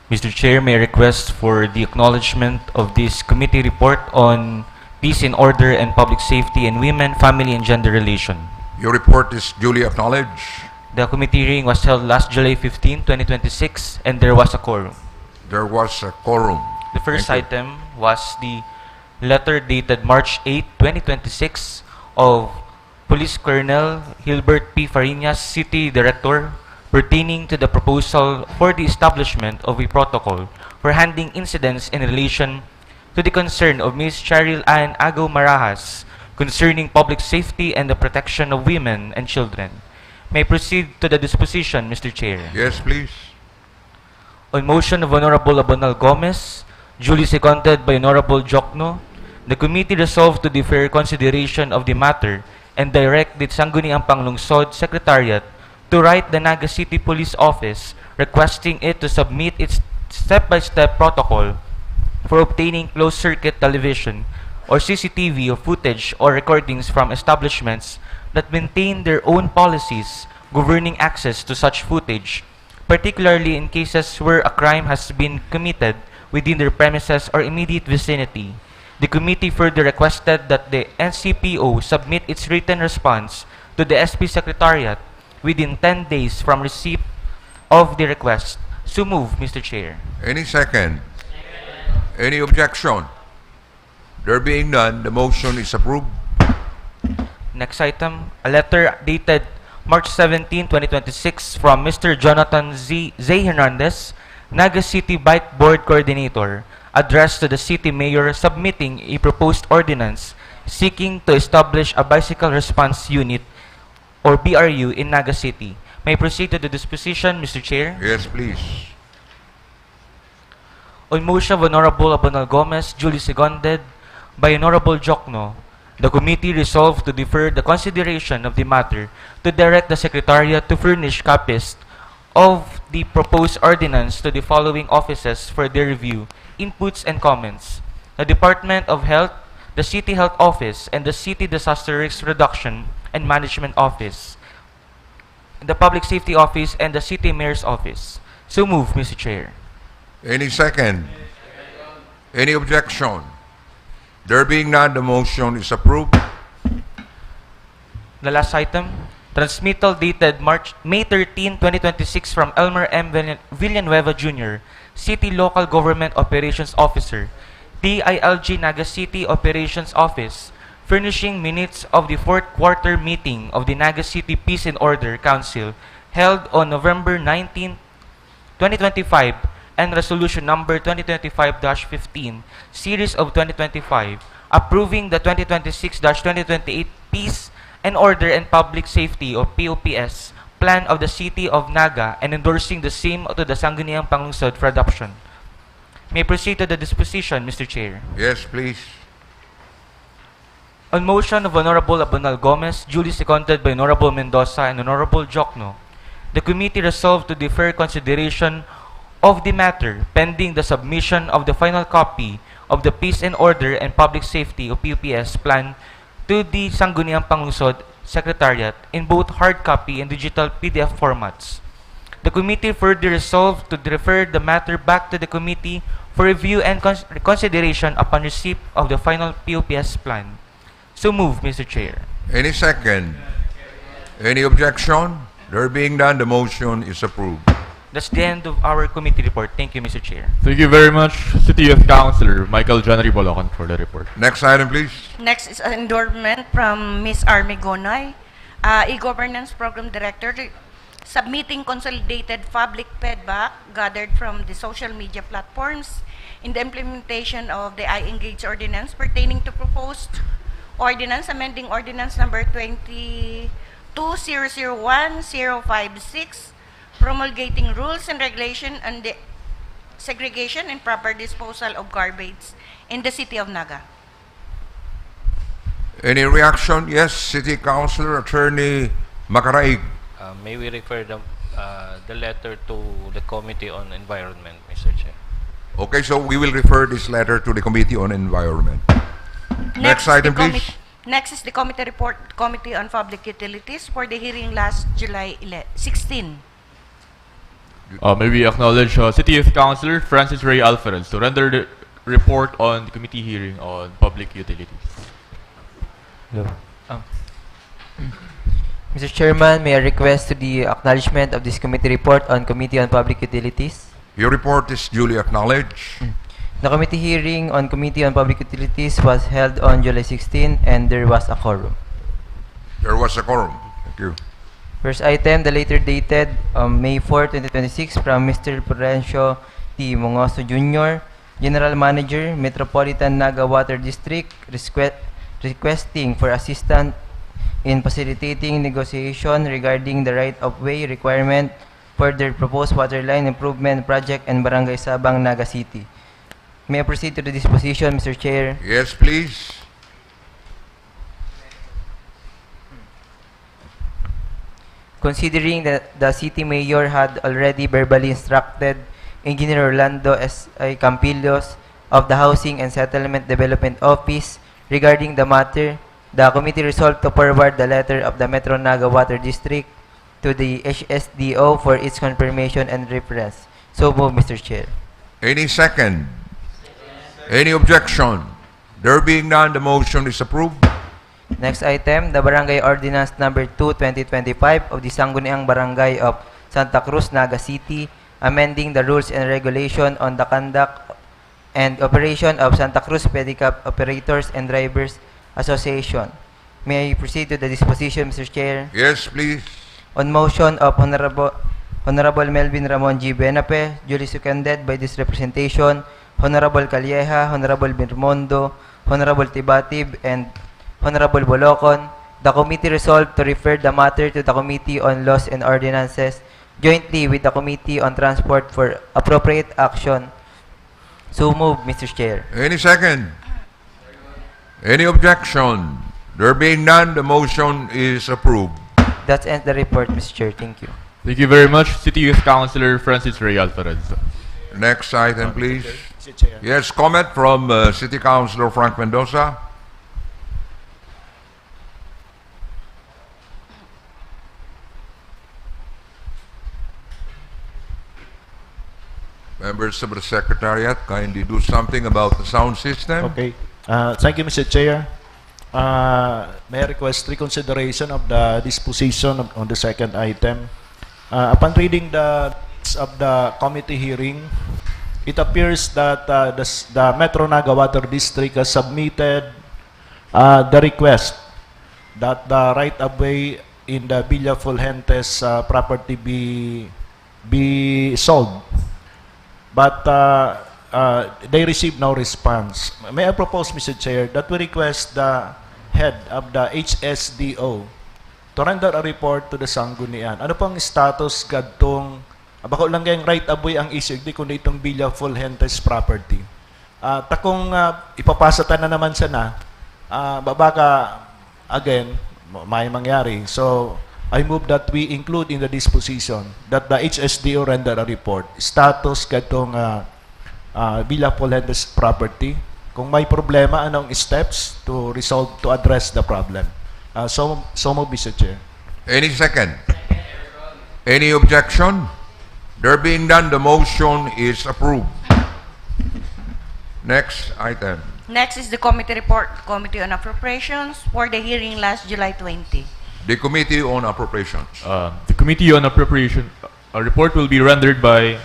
Mister Chair, may I request for the acknowledgement of this committee report on peace and order and public safety and women, family, and gender relation. Your report is duly acknowledged. The committee hearing was held last July fifteen, twenty twenty-six, and there was a quorum. There was a quorum. The first Thank you. Item was the letter dated March eight, twenty twenty-six, of Police Colonel Hilbert P. Fariñas, City Director, pertaining to the proposal for the establishment of a protocol for handling incidents in relation to the concern of Miss Cheryl Ann Agaw Marajas concerning public safety and the protection of women and children. May I proceed to the disposition, Mister Chair. Yes, please. On motion of Honorable Abonal Gomez, duly seconded by Honorable Jokno, the committee resolved to defer consideration of the matter and direct the Sangguniang Panglungsod Secretariat to write the Naga City Police Office requesting it to submit its step-by-step protocol for obtaining closed-circuit television or C C T V or footage or recordings from establishments that maintain their own policies governing access to such footage, particularly in cases where a crime has been committed within their premises or immediate vicinity. The committee further requested that the N C P O submit its written response to the S P Secretariat within ten days from receipt of the request. So move, Mister Chair. Any second? Any objection? There being none, the motion is approved. Next item, a letter dated March seventeen, twenty twenty-six, from Mister Jonathan Z. Z. Hernandez, Naga City Bike Board Coordinator, addressed to the City Mayor submitting a proposed ordinance seeking to establish a bicycle response unit or B R U in Naga City. May I proceed to the disposition, Mister Chair? Yes, please. On motion of Honorable Abonal Gomez, duly seconded by Honorable Jokno, the committee resolved to defer the consideration of the matter to direct the Secretariat to furnish copies of the proposed ordinance to the following offices for their review, inputs, and comments: the Department of Health, the City Health Office, and the City Disaster Risk Reduction and Management Office, the Public Safety Office, and the City Mayor's Office. So move, Mister Chair. Any second? Any objection? There being none, the motion is approved. The last item, transmittal dated March, May thirteen, twenty twenty-six, from Elmer M. Villan-, Villanueva Junior, City Local Government Operations Officer, D I L G Naga City Operations Office, furnishing minutes of the fourth quarter meeting of the Naga City Peace and Order Council held on November nineteen, twenty twenty-five, and Resolution Number twenty twenty-five dash fifteen, Series of twenty twenty-five, approving the twenty twenty-six dash twenty twenty-eight Peace and Order and Public Safety, or P O P S, Plan of the City of Naga and endorsing the same to the Sangguniang Panglungsod for adoption. May I proceed to the disposition, Mister Chair? Yes, please. On motion of Honorable Abonal Gomez, duly seconded by Honorable Mendoza and Honorable Jokno, the committee resolved to defer consideration of the matter pending the submission of the final copy of the Peace and Order and Public Safety, o P O P S, plan to the Sangguniang Panglungsod Secretariat in both hard copy and digital P D F formats. The committee further resolved to refer the matter back to the committee for review and cons- consideration upon receipt of the final P O P S plan. So move, Mister Chair. Any second? Any objection? There being none, the motion is approved. That's the end of our committee report. Thank you, Mister Chair. Thank you very much, C T F Councilor Michael John Ribolocon, for the report. Next item, please. Next is an endorsement from Miss Army Gonay, uh, e-governance program director, re- submitting consolidated public feedback gathered from the social media platforms in the implementation of the iEngage ordinance pertaining to proposed ordinance amending ordinance number twenty-two zero zero one zero five six, promulgating rules and regulation on the segregation and proper disposal of garbage in the city of Naga. Any reaction? Yes, City Councilor Attorney Macaraig. Uh, may we refer the, uh, the letter to the Committee on Environment, Mister Chair? Okay, so we will refer this letter to the Committee on Environment. Next is the item, comi- please. Next is the committee report, Committee on Public Utilities for the hearing last July ele- sixteen. Uh, may we acknowledge uh, C T F Councilor Francis Ray Alvarez to render the report on the committee hearing on public utilities. Hello. Um, Mister Chairman, may I request to the acknowledgement of this committee report on Committee on Public Utilities? Your report is duly acknowledged. The committee hearing on Committee on Public Utilities was held on July sixteen and there was a quorum. There was a quorum. Thank you. First item, the letter dated um, May four, twenty twenty-six from Mister Prudencio T. Mongoso Junior, General Manager, Metropolitan Naga Water District, request, requesting for assistance in facilitating negotiation regarding the right-of-way requirement for their proposed water line improvement project in Barangay Sabang, Naga City. May I proceed to the disposition, Mister Chair? Yes, please. Considering that the city mayor had already verbally instructed Engineer Orlando S I Campillos of the Housing and Settlement Development Office regarding the matter, the committee resolved to forward the letter of the Metro Naga Water District to the H S D O for its confirmation and reference. So move, Mister Chair. Any second? Any objection? There being none, the motion is approved. Next item, the Barangay Ordinance Number two, twenty twenty-five of the Sangguniang Barangay of Santa Cruz, Naga City, amending the rules and regulation on the conduct and operation of Santa Cruz Pedicab Operators and Drivers Association. May I proceed to the disposition, Mister Chair? Yes, please. On motion of Honorable, Honorable Melvin Ramon G. Buenafe, duly seconded by this representation, Honorable Calleja, Honorable Bermondo, Honorable Tibatib, and Honorable Bolocon, the committee resolved to refer the matter to the Committee on Laws and Ordinances jointly with the Committee on Transport for appropriate action. So move, Mister Chair. Any second? Any objection? There being none, the motion is approved. That ends the report, Mister Chair. Thank you. Thank you very much, C T F Councilor Francis Ray Alvarez. Next item, please. Mister Chair. Yes, comment from uh, City Councilor Frank Mendoza. Members of the Secretariat, kindly do something about the sound system. Okay. Uh, thank you, Mister Chair. Uh, may I request reconsideration of the disposition of, on the second item. Uh, upon reading the minutes of the committee hearing, it appears that uh, the, s- the Metro Naga Water District has submitted uh, the request that the right-of-way in the Villa Fulgentes uh, property be be sold. But uh, uh, they received no response. May I propose, Mister Chair, that we request the head of the H S D O to render a report to the Sanggunian. Ano pong status kadtong, ah, bako lang kayong right of way ang issue, di kundi itong Villa Fulgentes property. Ah, takong ah, ipapasa ta na naman sana, ah, ba- baka again, ma- may mangyari. So, I move that we include in the disposition that the H S D O render a report, status kadtong ah, ah, Villa Fulgentes property. Kung may problema, anong steps to resolve, to address the problem? Ah, so, so move, Mister Chair. Any second? Any objection? There being none, the motion is approved. Next item. Next is the committee report, Committee on Appropriations for the hearing last July twenty. The Committee on Appropriations. Uh, the Committee on Appropriation, A report will be rendered by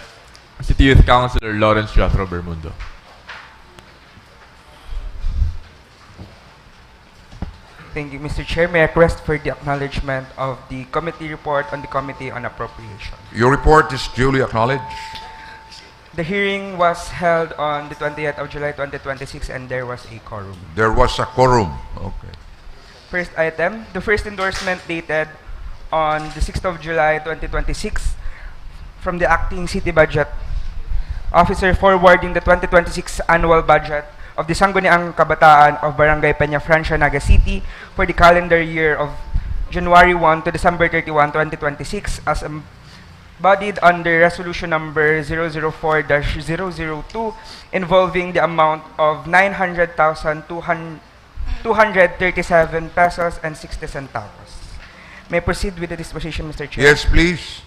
City Youth Councilor Lawrence Jethro Bermundo. Thank you, Mister Chair. May I request for the acknowledgement of the committee report on the Committee on Appropriation. Your report is duly acknowledged. The hearing was held on the twentieth of July twenty twenty-six, and there was a quorum. There was a quorum. Okay. First item, the first endorsement dated on the sixth of July twenty twenty-six from the acting city budget officer forwarding the twenty twenty-six annual budget of the Sangguniang Kabataan of Barangay Peña Francia, Naga City for the calendar year of January one to December thirty-one, twenty twenty-six, as embodied under Resolution Number zero zero four dash zero zero two, involving the amount of nine hundred thousand two hundred thirty-seven pesos and sixty centavos. May I proceed with the disposition, Mister Chair? Yes, please.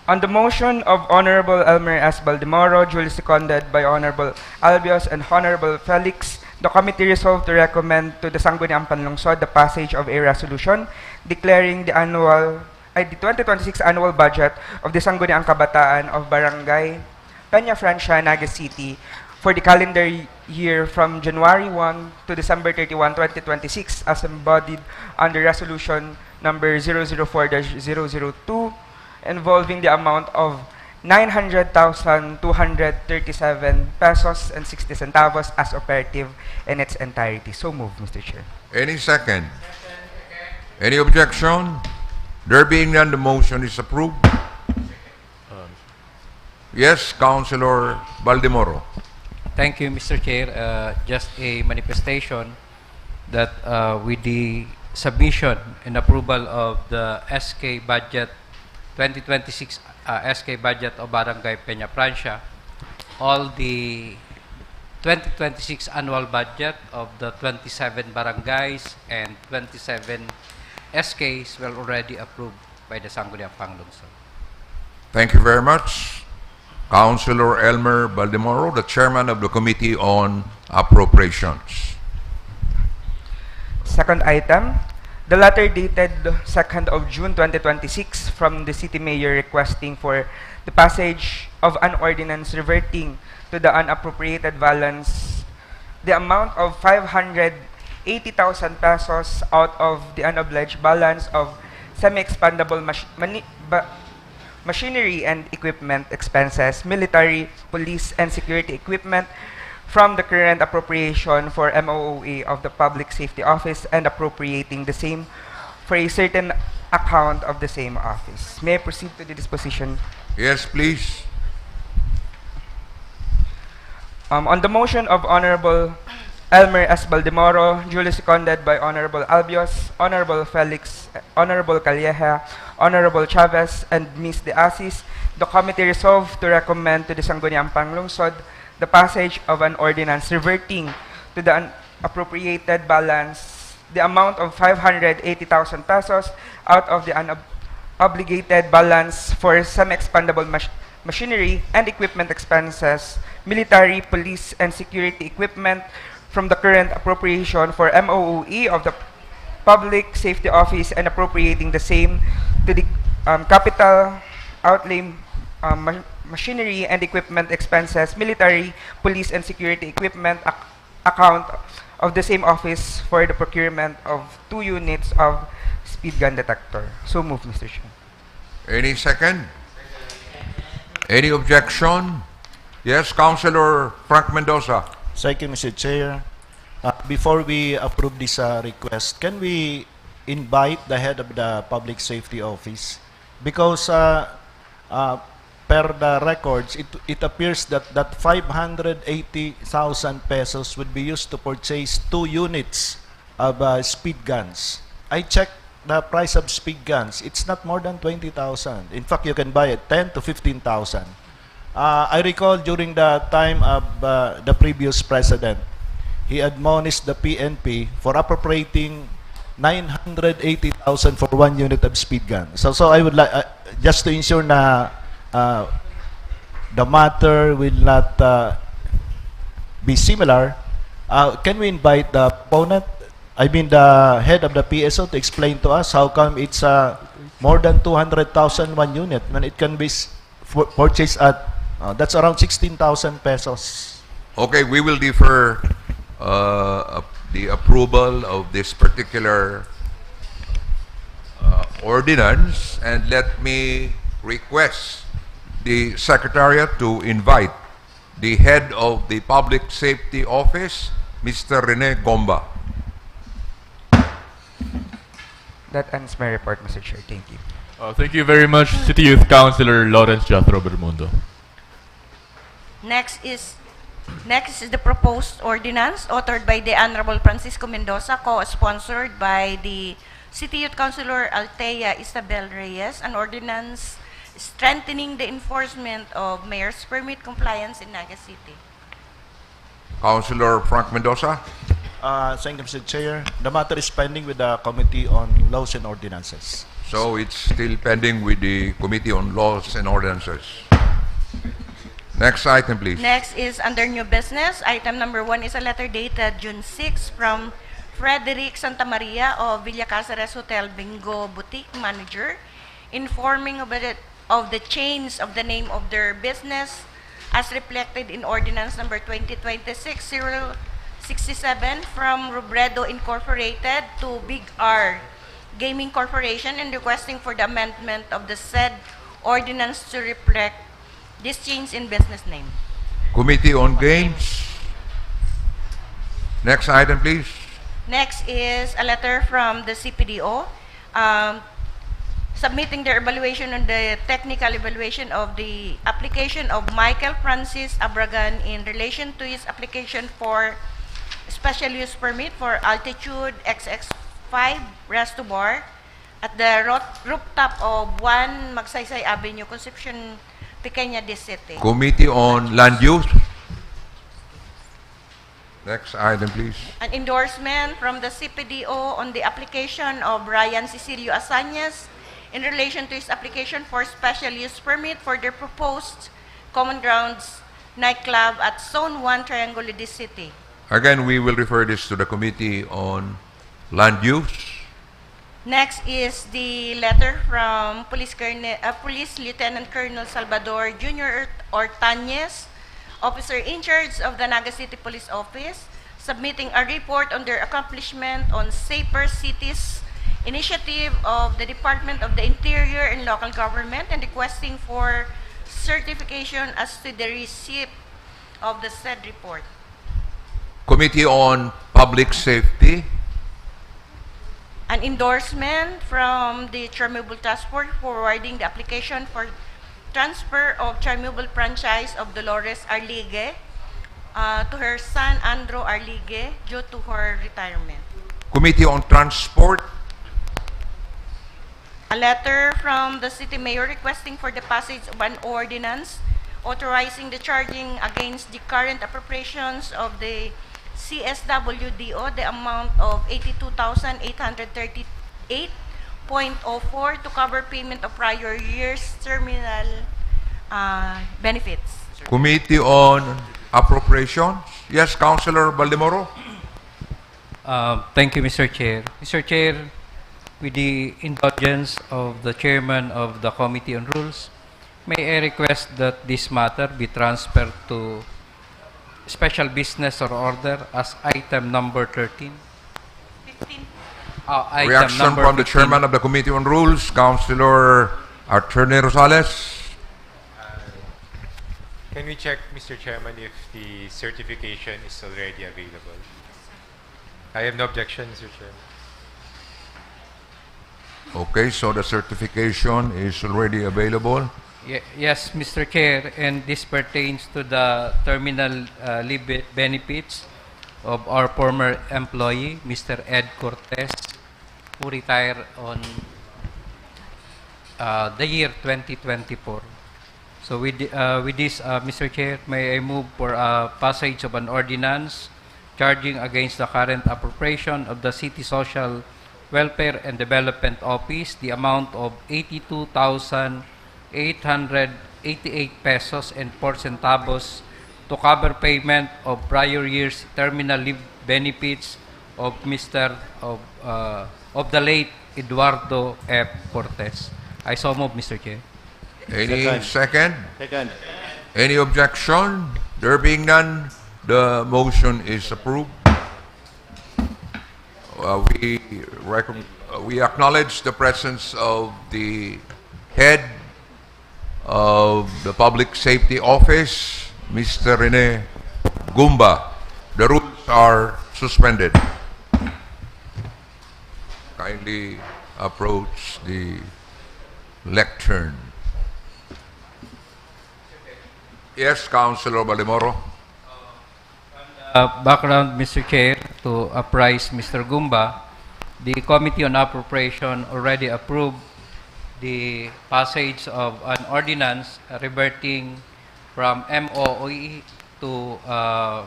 On the motion of Honorable Elmer S. Baldemoro, duly seconded by Honorable Albios and Honorable Felix, the committee resolved to recommend to the Sangguniang Panlungsod the passage of a resolution declaring the annual, ay, the twenty twenty-six annual budget of the Sangguniang Kabataan of Barangay Peña Francia, Naga City for the calendar year from January one to December thirty-one, twenty twenty-six, as embodied under Resolution Number zero zero four dash zero zero two, involving the amount of nine hundred thousand two hundred thirty-seven pesos and sixty centavos as operative in its entirety. So moved, Mister Chair. Any second? Any objection? There being none, the motion is approved. Yes, Councilor Baldemoro. Thank you, Mister Chair. Uh, just a manifestation that uh, with the submission and approval of the S K budget, twenty twenty-six uh, S K budget of Barangay Peña Francia, all the twenty twenty-six annual budget of the twenty-seven barangays and twenty-seven S Ks were already approved by the Sangguniang Panlungsod. Thank you very much. Councilor Elmer Baldemoro, the chairman of the Committee on Appropriations. Second item, the letter dated second of June twenty twenty-six from the City Mayor requesting for the passage of an ordinance reverting to the unappropriated balance the amount of five hundred eighty thousand pesos out of the unobliged balance of semi-expendable mach- mani- ba- machinery and equipment expenses, military, police, and security equipment from the current appropriation for M O O A of the Public Safety Office and appropriating the same for a certain account of the same office. May I proceed to the disposition? Yes, please. Um, on the motion of Honorable Elmer S. Baldemoro, duly seconded by Honorable Albios, Honorable Felix, Honorable Calleja, Honorable Chavez, and Miss De Asis, the committee resolved to recommend to the Sangguniang Panglungsod the passage of an ordinance reverting to the unappropriated balance the amount of five hundred eighty thousand pesos out of the unobligated balance for semi-expendable mach- machinery and equipment expenses, military, police, and security equipment from the current appropriation for M O O E of the Public Safety Office and appropriating the same to the um, capital outlay um, ma- machinery and equipment expenses, military, police, and security equipment ac- account of the same office for the procurement of two units of speed gun detector. So move, Mister Chair. Any second? Any objection? Yes, Councilor Frank Mendoza. Thank you, Mister Chair. Uh, before we approve this uh, request, can we invite the head of the Public Safety Office? Because uh, uh, per the records, it, it appears that that five hundred eighty thousand pesos would be used to purchase two units of uh, speed guns. I checked the price of speed guns. It's not more than twenty thousand. In fact, you can buy it ten to fifteen thousand. Uh, I recall during the time of uh, the previous president, he admonished the P N P for appropriating nine hundred eighty thousand for one unit of speed gun. So, so I would like, uh, just to ensure na uh, the matter will not uh, be similar, uh, can we invite the proponent, I mean the head of the P S O, to explain to us how come it's uh, More than two hundred thousand one unit when it can be s- fu- purchased at, uh, that's around sixteen thousand pesos. Okay, we will defer uh, ap- the approval of this particular uh, ordinance, and let me request the Secretariat to invite the head of the Public Safety Office, Mister Rene Gomba. That ends my report, Mister Chair. Thank you. Uh, thank you very much, City Youth Councilor Lawrence Jethro Bermundo. Next is next is the proposed ordinance authored by the Honorable Francisco Mendoza, co-sponsored by the City Youth Councilor Althea Isabel Reyes, an ordinance strengthening the enforcement of mayor's permit compliance in Naga City. Councilor Frank Mendoza. Uh, thank you, Mister Chair. The matter is pending with the Committee on Laws and Ordinances. So it's still pending with the Committee on Laws and Ordinances. Next item, please. Next is under new business. Item number one is a letter dated June six from Frederick Santa Maria of Villa Caceres Hotel Bingo Boutique Manager, informing of the, of the change of the name of their business as reflected in Ordinance Number twenty twenty-six zero sixty-seven from Robredo Incorporated to Big R Gaming Corporation, and requesting for the amendment of the said ordinance to reflect this change in business name. Committee on Games. Next item, please. Next is a letter from the C P D O, um, submitting their evaluation on the technical evaluation of the application of Michael Francis Abragan in relation to his application for special use permit for Altitude X X five Resto Bar at the rot- rooftop of one Magsaysay Avenue, Concepcion Pequeña, this city. Committee on Land Use. Next item, please. An endorsement from the C P D O on the application of Ryan Cecilio Asañez in relation to his application for special use permit for the proposed common grounds nightclub at Zone one, Triangulo de City. Again, we will refer this to the Committee on Land Use. Next is the letter from Police, Colonel, uh, Police Lieutenant Colonel Salvador Junior Ortañez, Officer in Charge of the Naga City Police Office, submitting a report on their accomplishment on Safer Cities initiative of the Department of the Interior and Local Government, and requesting for certification as to the receipt of the said report. Committee on Public Safety. An endorsement from the Chermobile Task Force forwarding the application for transfer of Chermobile franchise of Dolores Arligue, uh, to her son Andrew Arligue due to her retirement. Committee on Transport. A letter from the city mayor requesting for the passage of an ordinance authorizing the charging against the current appropriations of the C S W D O, the amount of eighty-two thousand eight hundred thirty-eight point oh four, to cover payment of prior year's terminal, uh, benefits. Committee on Appropriations. Yes, Councilor Baldemoro. Uh, thank you, Mister Chair. Mister Chair, with the indulgence of the chairman of the Committee on Rules, may I request that this matter be transferred to special business or order as item number thirteen? Fifteen. Uh, item Reaction number from the fifteen. Chairman of the Committee on Rules, Councilor Attorney Rosales. Can we check, Mister Chairman, if the certification is already available? I have no objection, Mister Chairman. Okay, so the certification is already available. Ye- Yes, Mister Chair, and this pertains to the terminal uh, leave be- benefits of our former employee, Mister Ed Cortez, who retired on uh, the year twenty twenty-four. So with, the- uh, with this, uh, Mister Chair, may I move for a passage of an ordinance charging against the current appropriation of the City Social Welfare and Development Office, the amount of eighty-two thousand eight hundred eighty-eight pesos and four centavos to cover payment of prior year's terminal leave benefits of Mister of, uh, of the late Eduardo F. Cortez. I so move, Mister Chair. Any Second. second? Second. Any objection? There being none, the motion is approved. Uh, we, recogn- uh, we acknowledge the presence of the head of the Public Safety Office, Mister Rene Gumba. The rules are suspended. Kindly approach the lectern. Yes, Councilor Balimoro. Uh, background, Mister Chair, to apprise Mister Gumba, the Committee on Appropriation already approved the passage of an ordinance reverting from M O E to uh,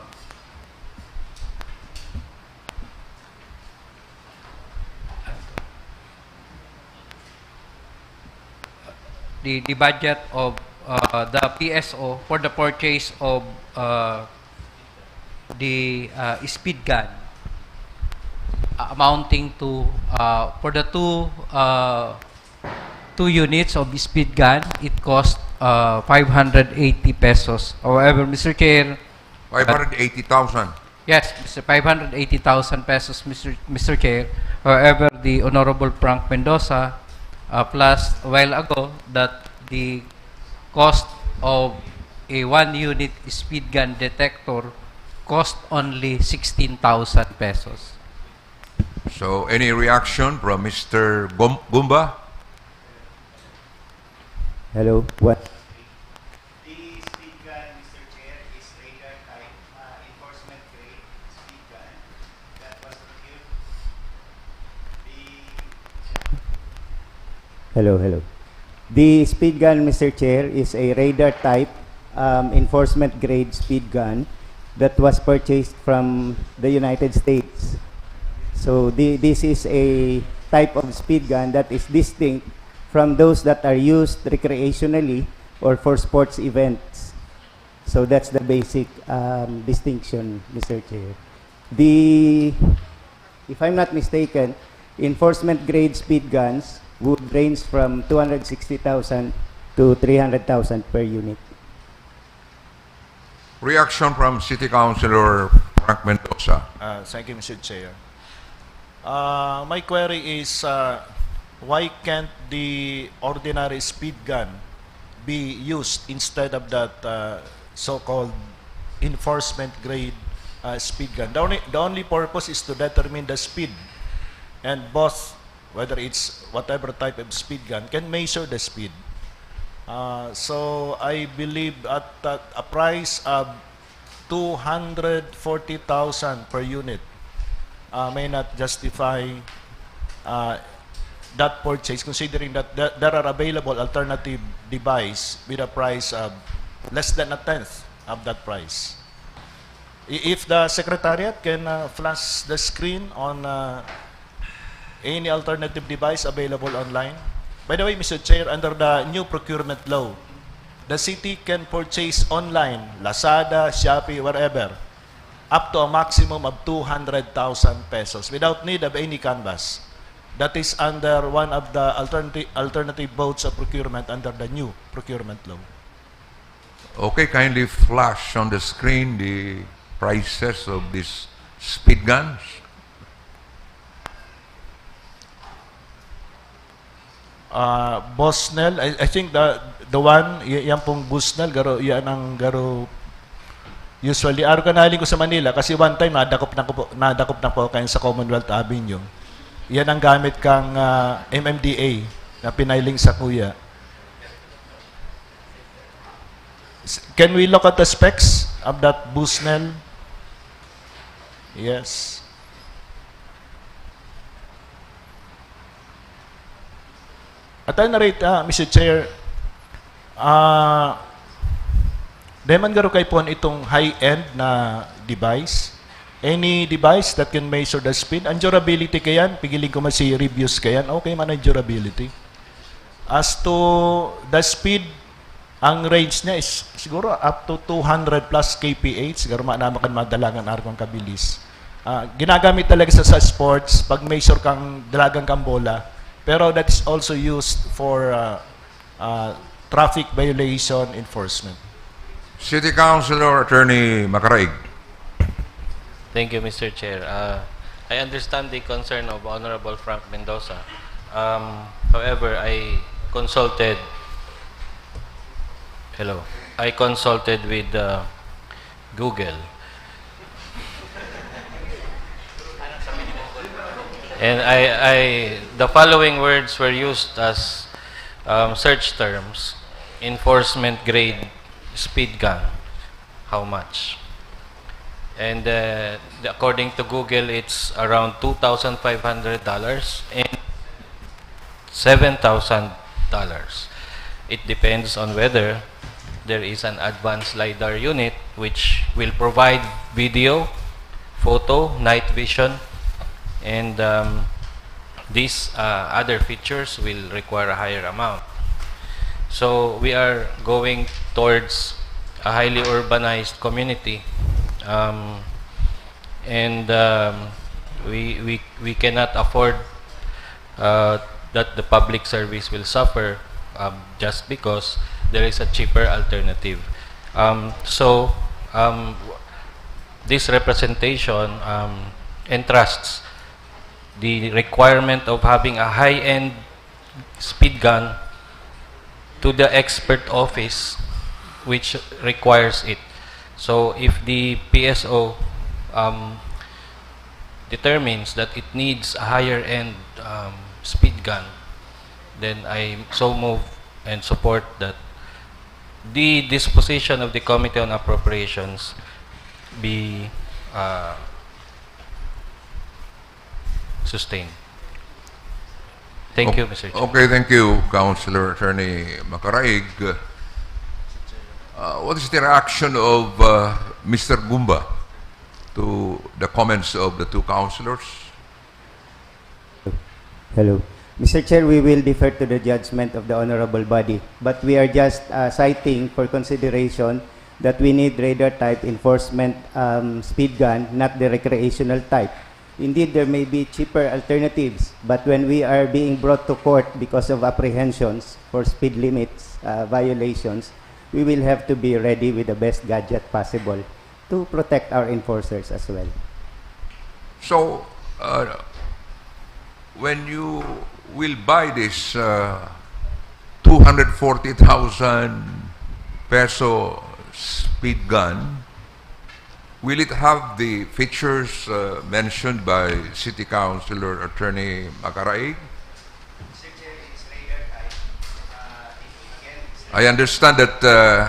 the, the budget of uh, the P S O for the purchase of uh, the uh, speed gun, uh, amounting to uh, for the two uh, two units of speed gun, it cost uh, five hundred eighty pesos. However, Mister Chair, Five hundred eighty thousand. Yes, Mister five hundred eighty thousand pesos, Mister Mister Chair. However, the Honorable Frank Mendoza uh, flashed a while ago that the cost of a one unit speed gun detector cost only sixteen thousand pesos. So, any reaction from Mister Gum- Gumba? Hello. What? The speed gun, Mister Chair, is radar type, uh, enforcement grade speed gun that was procured. The Hello, hello. The speed gun, Mister Chair, is a radar type um, enforcement grade speed gun that was purchased from the United States. So the, this is a type of speed gun that is distinct from those that are used recreationally or for sports events. So that's the basic um, distinction, Mister Chair. The, if I'm not mistaken, enforcement grade speed guns would range from two hundred sixty thousand to three hundred thousand per unit. Reaction from City Councilor Frank Mendoza. Uh, thank you, Mister Chair. Uh, my query is, uh, why can't the ordinary speed gun be used instead of that uh, so-called enforcement grade uh, speed gun? The only, the only purpose is to determine the speed, and both, whether it's whatever type of speed gun, can measure the speed. Uh, so I believe at, at a price of two hundred forty thousand per unit uh, may not justify uh, that purchase, considering that there, there are available alternative device with a price of less than a tenth of that price. I- If the Secretariat can uh, flash the screen on uh, any alternative device available online. By the way, Mister Chair, under the new procurement law, the city can purchase online, Lazada, Shopee, wherever, up to a maximum of two hundred thousand pesos without need of any canvas. That is under one of the alternative, alternative modes of procurement under the new procurement law. Okay, kindly flash on the screen the prices of these speed guns. Ah, Bushnell, I, I think the the one, y- yan pong Bushnell, garo, yan ang garo, usually, araw ka nahiling ko sa Manila, kasi one time, nadakop na, ko po, nadakop na po kayo sa Commonwealth Avenue. Yan ang gamit kang ah, M M D A na pinailing sa kuya. S- Can we look at the specs of that Bushnell? Yes. At any rate, ah, Mister Chair, ah, dai man garo kay pon itong high-end na device. Any device that can measure the speed. Ang durability kayan, pigiling ko man si reviews kayan, okay man ang durability. As to the speed, ang range niya is siguro up to two hundred plus K P H, siguro ma naman kan madalagan arog ang kabilis. Ah, ginagamit talaga sa, sa sports, pag measure kang dalagan kang bola, Pero that is also used for uh, uh, traffic violation enforcement. City Councilor Attorney Macaraig. Thank you, Mister Chair. Uh, I understand the concern of Honorable Frank Mendoza. Um, however, I consulted. Hello. I consulted with uh, Google. And I, I, the following words were used as um, search terms: enforcement grade speed gun. How much? And uh, according to Google, it's around two thousand five hundred dollars and seven thousand dollars. It depends on whether there is an advanced LiDAR unit which will provide video, photo, night vision, and um, these uh, other features will require a higher amount. So we are going towards a highly urbanized community, um, and um, we, we, we cannot afford uh, that the public service will suffer um, just because there is a cheaper alternative. Um, so, um, this representation um, entrusts the requirement of having a high-end speed gun to the expert office which requires it. So, if the P S O um, determines that it needs a higher-end um, speed gun, then I so move and support that the disposition of the Committee on Appropriations be uh, sustained. Thank you, Mister Chair. Okay, thank you, Councilor Attorney Macaraig. Uh, what is the reaction of uh, Mister Gumba to the comments of the two councilors? Hello. Mister Chair, we will defer to the judgment of the honorable body, but we are just uh, citing for consideration that we need radar type enforcement um, speed gun, not the recreational type. Indeed, there may be cheaper alternatives, but when we are being brought to court because of apprehensions for speed limits uh, violations, we will have to be ready with the best gadget possible to protect our enforcers as well. So, uh, when you will buy this uh, two hundred forty thousand peso speed gun, will it have the features uh, mentioned by City Councilor Attorney Macaraig? I understand that uh,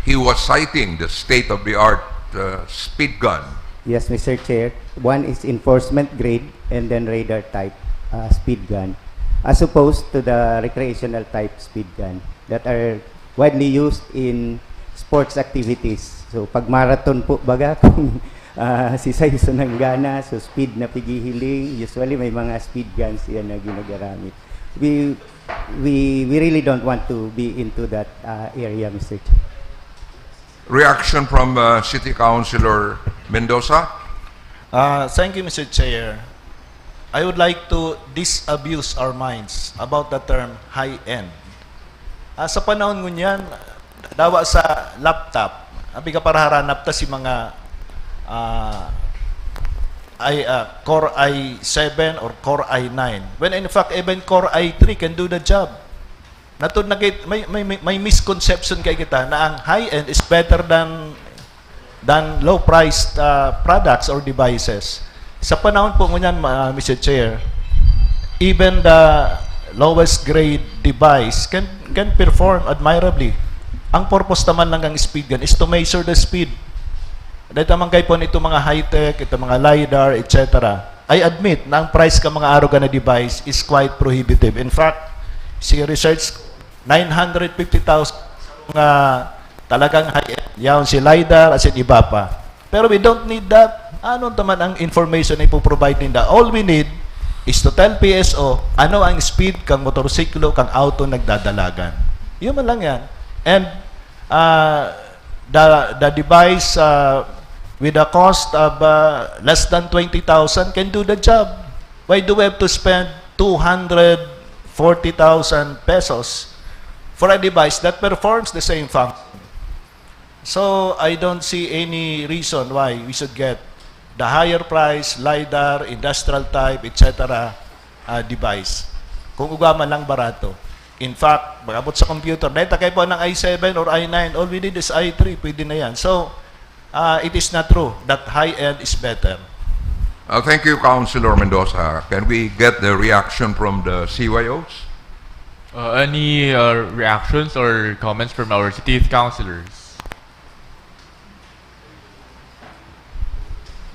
he was citing the state-of-the-art uh, speed gun. Yes, Mister Chair. One is enforcement grade and then radar type uh, speed gun, as opposed to the recreational type speed gun that are widely used in sports activities. So, pag marathon po, baga, kung uh, si Saison ang gana, so speed na pighihiling, usually may mga speed guns yan na ginagamit. We, we, we really don't want to be into that uh, area, Mister Chair. Reaction from uh, City Councilor Mendoza? Uh, thank you, Mister Chair. I would like to disabuse our minds about the term high-end. Uh, sa panahon ngunyan, dawa sa laptop, ang pigaparaharanap ta si mga uh, i uh, Core i seven or Core i nine. When in fact, even Core i three can do the job. Natod na may, may, may misconception kay kita na ang high-end is better than than low-priced uh, products or devices. Sa panahon po ngunyan, uh, Mister Chair, even the lowest grade device can can perform admirably. Ang purpose naman lang ng speed gun is to measure the speed. Dahil tamang kayo po nito mga high-tech, ito mga LiDAR, et cetera. I admit na ang price ka mga aruga na device is quite prohibitive. In fact, si research, nine hundred fifty thousand nga talagang high-end. Yaon si LiDAR, as in iba pa. Pero we don't need that. Ano naman ang information na ipoprovide ninda? All we need is to tell P S O ano ang speed kang motorsiklo, kang auto nagdadalagan. Yun man lang yan. And uh, the, the device uh, with a cost of uh, less than twenty thousand can do the job. Why do we have to spend two hundred forty thousand pesos for a device that performs the same function. So, I don't see any reason why we should get the higher price, LiDAR, industrial type, et cetera, uh, device. Kung ugwa man lang barato. In fact, pag-abot sa computer, dahil takay po ng i seven or i nine, all we need is i three, pwede na yan. So, uh, it is not true that high-end is better. Uh, thank you, Councilor Mendoza. Can we get the reaction from the C Y Os? Uh, any uh, reactions or comments from our city councilors?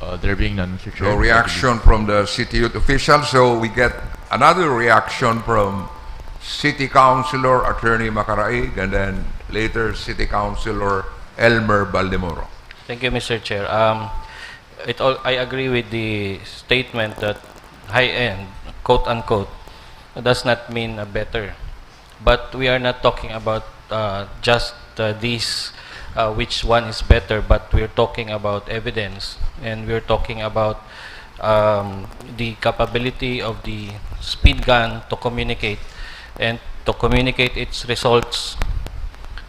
Uh, there being none, Mister Chair. No reaction from the city youth official, so we get another reaction from City Councilor Attorney Macaraig and then later City Councilor Elmer Baldemoro. Thank you, Mister Chair. Um, it all, I agree with the statement that high-end, quote-unquote, does not mean a better. But we are not talking about uh, just uh, these, uh, which one is better, but we're talking about evidence, and we're talking about um, the capability of the speed gun to communicate and to communicate its results,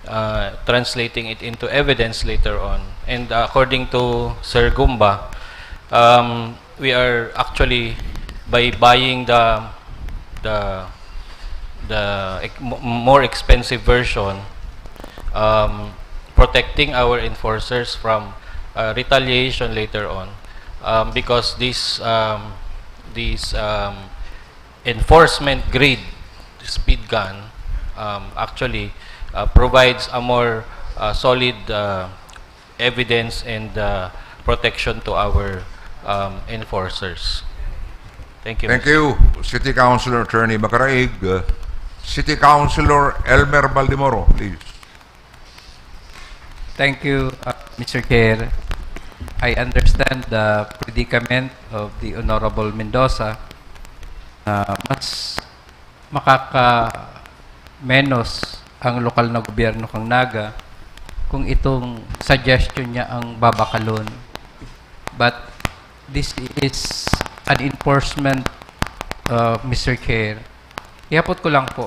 uh, translating it into evidence later on. And according to Sir Gumba, um, we are actually, by buying the the the ec- mo- more expensive version, um, protecting our enforcers from uh, retaliation later on, um, because this um, this um, enforcement grade speed gun um, actually uh, provides a more uh, solid uh, evidence and uh, protection to our um, enforcers. Thank you. Thank you, City Councilor Attorney Macaraig. Uh, City Councilor Elmer Baldemoro, please. Thank you, uh, Mister Chair. I understand the predicament of the Honorable Mendoza. Uh, mas makaka-menos ang lokal na gobyerno kang Naga kung itong suggestion niya ang babakalon. But this is an enforcement, uh, Mister Chair. Ihapot ko lang po.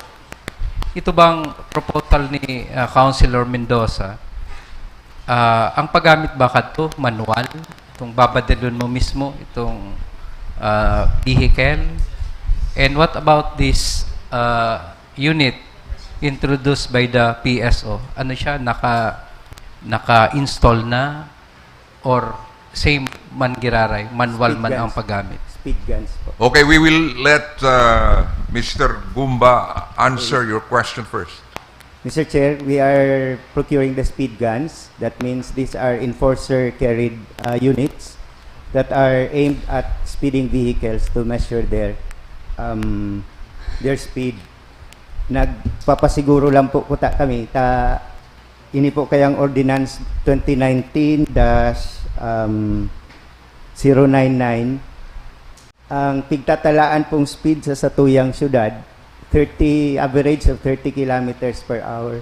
Ito bang proposal ni uh, Councilor Mendoza, uh, ang paggamit ba kadto manual? Itong babadalon mo mismo itong uh, vehicle? And what about this uh, unit introduced by the P S O? Ano siya? Naka, naka-install na? Or same man giraray, manual Speed man guns. Ang paggamit? Speed guns po. Okay, we will let uh, Mister Gumba answer your question first. Mister Chair, we are procuring the speed guns. That means these are enforcer carried uh, units that are aimed at speeding vehicles to measure their um, their speed. Nagpapasiguro lang po kuta kami ta ini po kayang ordinance twenty nineteen dash um, zero nine nine. Ang pigtatalaan pong speed sa satuyang syudad, thirty, average of thirty kilometers per hour.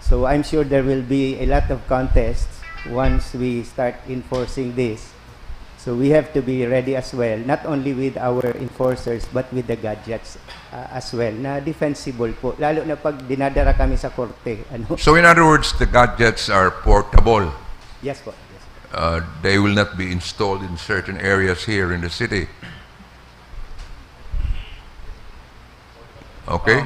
So I'm sure there will be a lot of contests once we start enforcing this. So we have to be ready as well, not only with our enforcers but with the gadgets uh, as well, na defensible po, lalo na pag dinadara kami sa korte. Ano? So in other words, the gadgets are portable. Yes po. Yes po. Uh, they will not be installed in certain areas here in the city. Okay?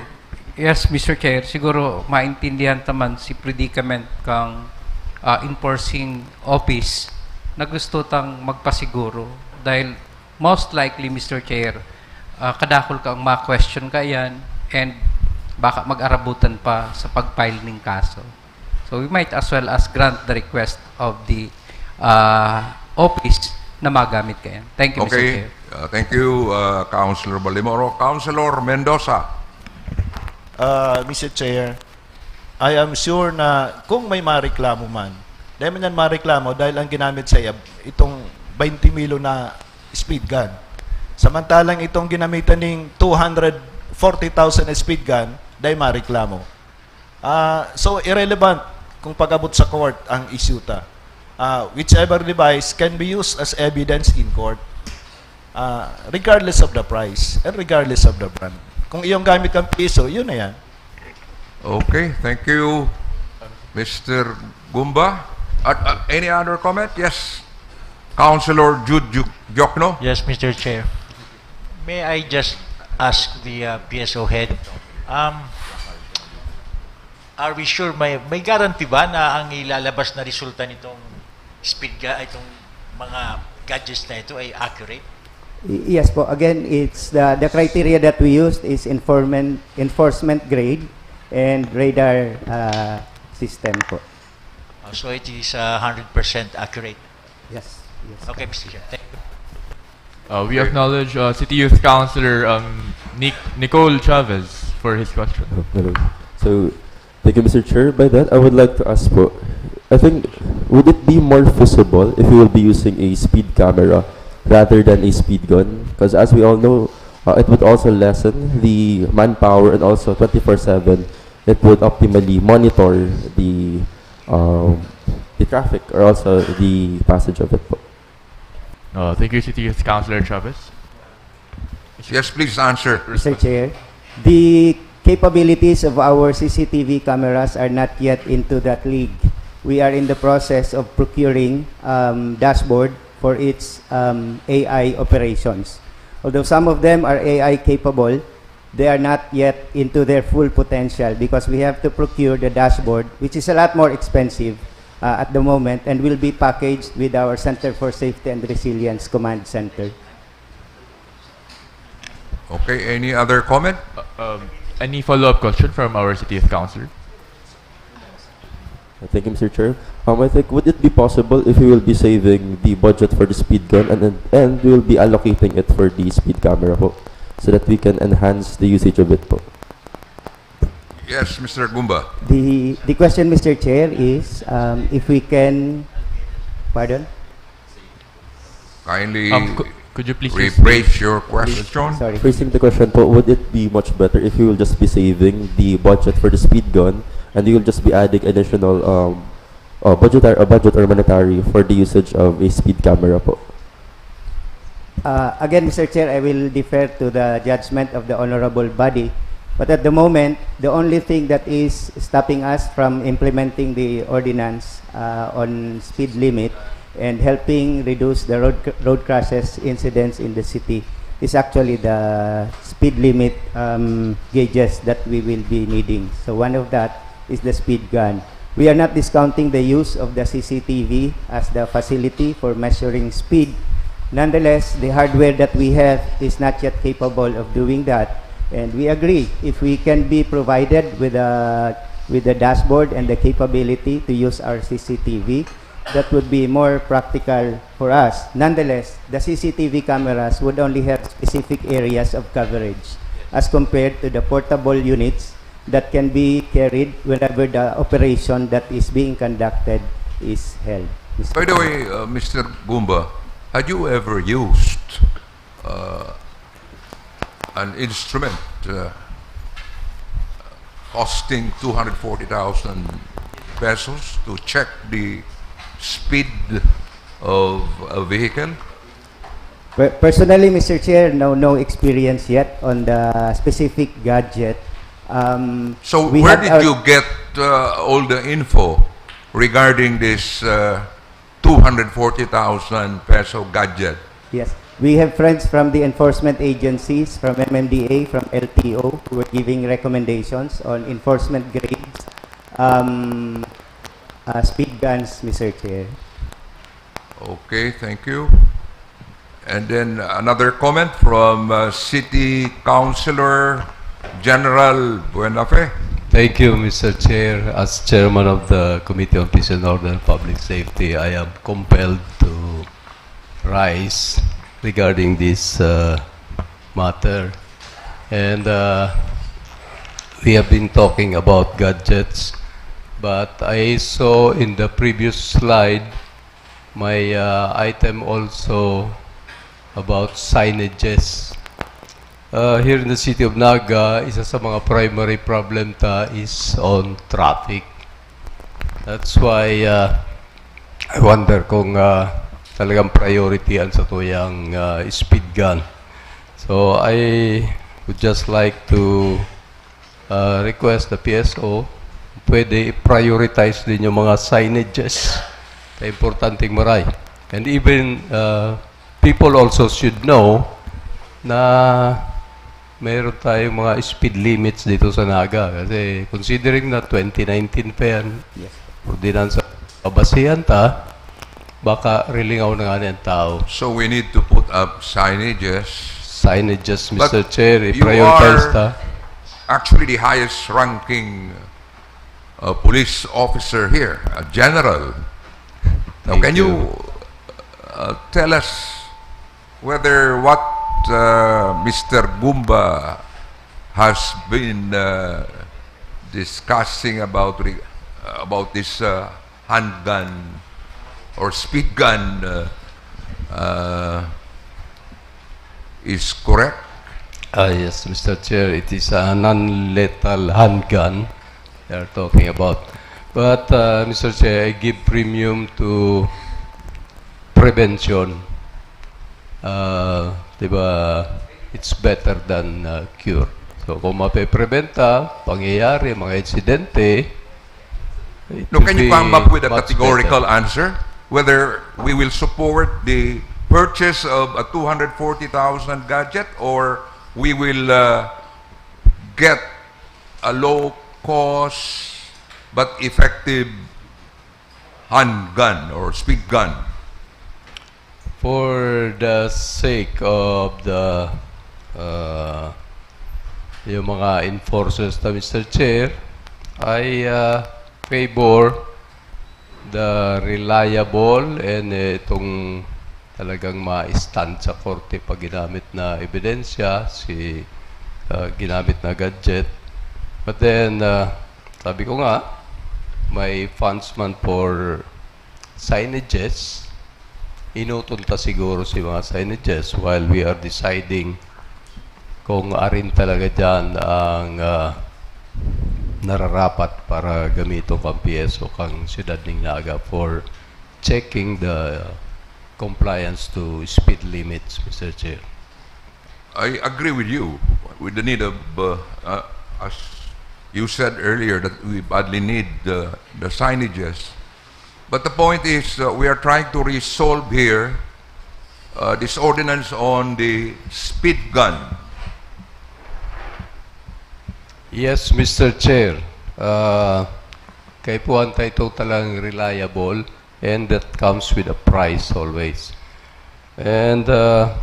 Yes, Mister Chair, siguro maintindihan ta man si predicament kang ah, enforcing office na gusto tang magpasiguro dahil most likely, Mister Chair, ah, kadakol kang ma-question kaiyan and baka mag-arabutan pa sa pag-file ning kaso. So we might as well as grant the request of the ah, office na magamit kaiyan. Thank you, Mister Okay. Chair. Uh, thank you, uh, Councilor Baldemoro. Councilor Mendoza. Uh, Mister Chair, I am sure na kung may mareklamo man, dahil man yan mareklamo dahil ang ginamit sa iya, itong twenty milo na speed gun. Samantalang itong ginamitan ning two hundred forty thousand na speed gun, dahil mareklamo. Ah, so, irrelevant kung pag-abot sa court ang issue ta. Ah, whichever device can be used as evidence in court. Ah, regardless of the price and regardless of the brand. Kung iyong gamit ang piso, yun na yan. Okay, thank you, Mister Gumba. At uh, any other comment? Yes, Councilor Jude Ju- Diokno. Yes, Mister Chair. May I just ask the uh, P S O head, um, are we sure, may, may guarantee ba na ang ilalabas na resulta nitong speed ga, itong mga gadgets na ito ay accurate? Y- Yes po. Again, it's the, the criteria that we used is enforcement, enforcement grade and radar uh, system po. Uh, so it is uh, one hundred percent accurate. Yes. Yes. Okay, Mister Chair. Thank you. Uh, we acknowledge uh, City Youth Councilor um, Nic- Nicole Chavez for his question. Oh, hello. So, thank you, Mister Chair. By that, I would like to ask po, I think, would it be more feasible if we will be using a speed camera rather than a speed gun? Because as we all know, uh, it would also lessen the manpower and also twenty-four seven, it would optimally monitor the, um, the traffic or also the passage of it po. Uh, thank you, City Youth Councilor Chavez. Yes, please answer. Mister Chair, the capabilities of our C C T V cameras are not yet into that league. We are in the process of procuring um, dashboard for its um, A I operations. Although some of them are A I capable, they are not yet into their full potential because we have to procure the dashboard, which is a lot more expensive uh, at the moment and will be packaged with our Center for Safety and Resilience Command Center. Okay, any other comment? Uh, um, any follow-up question from our City Youth Councilor? Thank you, Mister Chair. Um, I think, would it be possible if we will be saving the budget for the speed gun and, and, and we will be allocating it for the speed camera po so that we can enhance the usage of it po? Yes, Mister Gumba. The, the question, Mister Chair, is um, if we can, pardon? Kindly Um, cou- could you please rephrase your question. Sorry. Phrasing the question po, would it be much better if we will just be saving the budget for the speed gun and we will just be adding additional um, uh, budget, or, uh, budget or monetary for the usage of a speed camera po? Uh, again, Mister Chair, I will defer to the judgment of the honorable body. But at the moment, the only thing that is stopping us from implementing the ordinance uh, on speed limit and helping reduce the road, road crashes incidents in the city is actually the speed limit um, gauges that we will be needing. So one of that is the speed gun. We are not discounting the use of the C C T V as the facility for measuring speed. Nonetheless, the hardware that we have is not yet capable of doing that. And we agree, if we can be provided with a with the dashboard and the capability to use our C C T V, that would be more practical for us. Nonetheless, the C C T V cameras would only have specific areas of coverage as compared to the portable units that can be carried whenever the operation that is being conducted is held. By the way, uh, Mister Gumba, had you ever used uh, an instrument uh, costing two hundred forty thousand pesos to check the speed of a vehicle? Per- Personally, Mister Chair, no no experience yet on the specific gadget. Um, So we where have did our- you get uh, all the info regarding this uh, two hundred forty thousand peso gadget? Yes. We have friends from the enforcement agencies, from M M D A, from L T O, who were giving recommendations on enforcement grades, um, uh, speed guns, Mister Chair. Okay, thank you. And then another comment from uh, City Councilor General Buenafe. Thank you, Mister Chair. As chairman of the Committee on Peace and Order and Public Safety, I am compelled to rise regarding this uh, matter. And uh, we have been talking about gadgets, but I saw in the previous slide my uh, item also about signages. Uh, here in the city of Naga, isa sa mga primary problem ta is on traffic. That's why uh, I wonder kung uh, talagang priority ang satuyang, ah, speed gun. So, I would just like to, ah, request the P S O, pwede i-prioritize din yung mga signages na importanteng maray. And even, ah, people also should know na mayroon tayong mga speed limits dito sa Naga. Kasi considering na twenty nineteen pa yan, Yes. ordinansa, babasihan ta, baka rilingaw na nga ang tao. So we need to put up signages. Signages, But Mister Chair, you i-prioritize are ta. Actually the highest ranking uh, police officer here, a general. Now, Thank can you, you. uh, tell us whether what uh, Mister Gumba has been uh, discussing about re- about this uh, handgun or speed gun uh, uh, is correct? Ah, yes, Mister Chair, it is a non-lethal handgun they are talking about. But, uh, Mister Chair, I give premium to prevention. Uh, diba, it's better than uh, cure. So, kung mape-prevent ta, pangyayari, mga insidente, it No, will can you be come up with a much categorical better. Answer whether we will support the purchase of a two hundred forty thousand gadget or we will uh, get a low cost but effective handgun or speed gun? For the sake of the uh, yung mga enforcers na, Mister Chair, I uh, favor the reliable and uh, itong talagang ma-stand sa korte pag ginamit na ebidensya, si uh, ginamit na gadget. But then, uh, sabi ko nga, may funds man for signages, inuton ta siguro si mga signages while we are deciding kung arin talaga dyan ang ah, nararapat para gamiton kang P S O kang Siyudad ning Naga for checking the compliance to speed limits, Mister Chair. I agree with you with the need of, uh, uh, as you said earlier, that we badly need the, the signages. But the point is, uh, we are trying to resolve here uh, this ordinance on the speed gun. Yes, Mister Chair. Uh, kaipuhan tayo ito talagang reliable and that comes with a price always. And uh,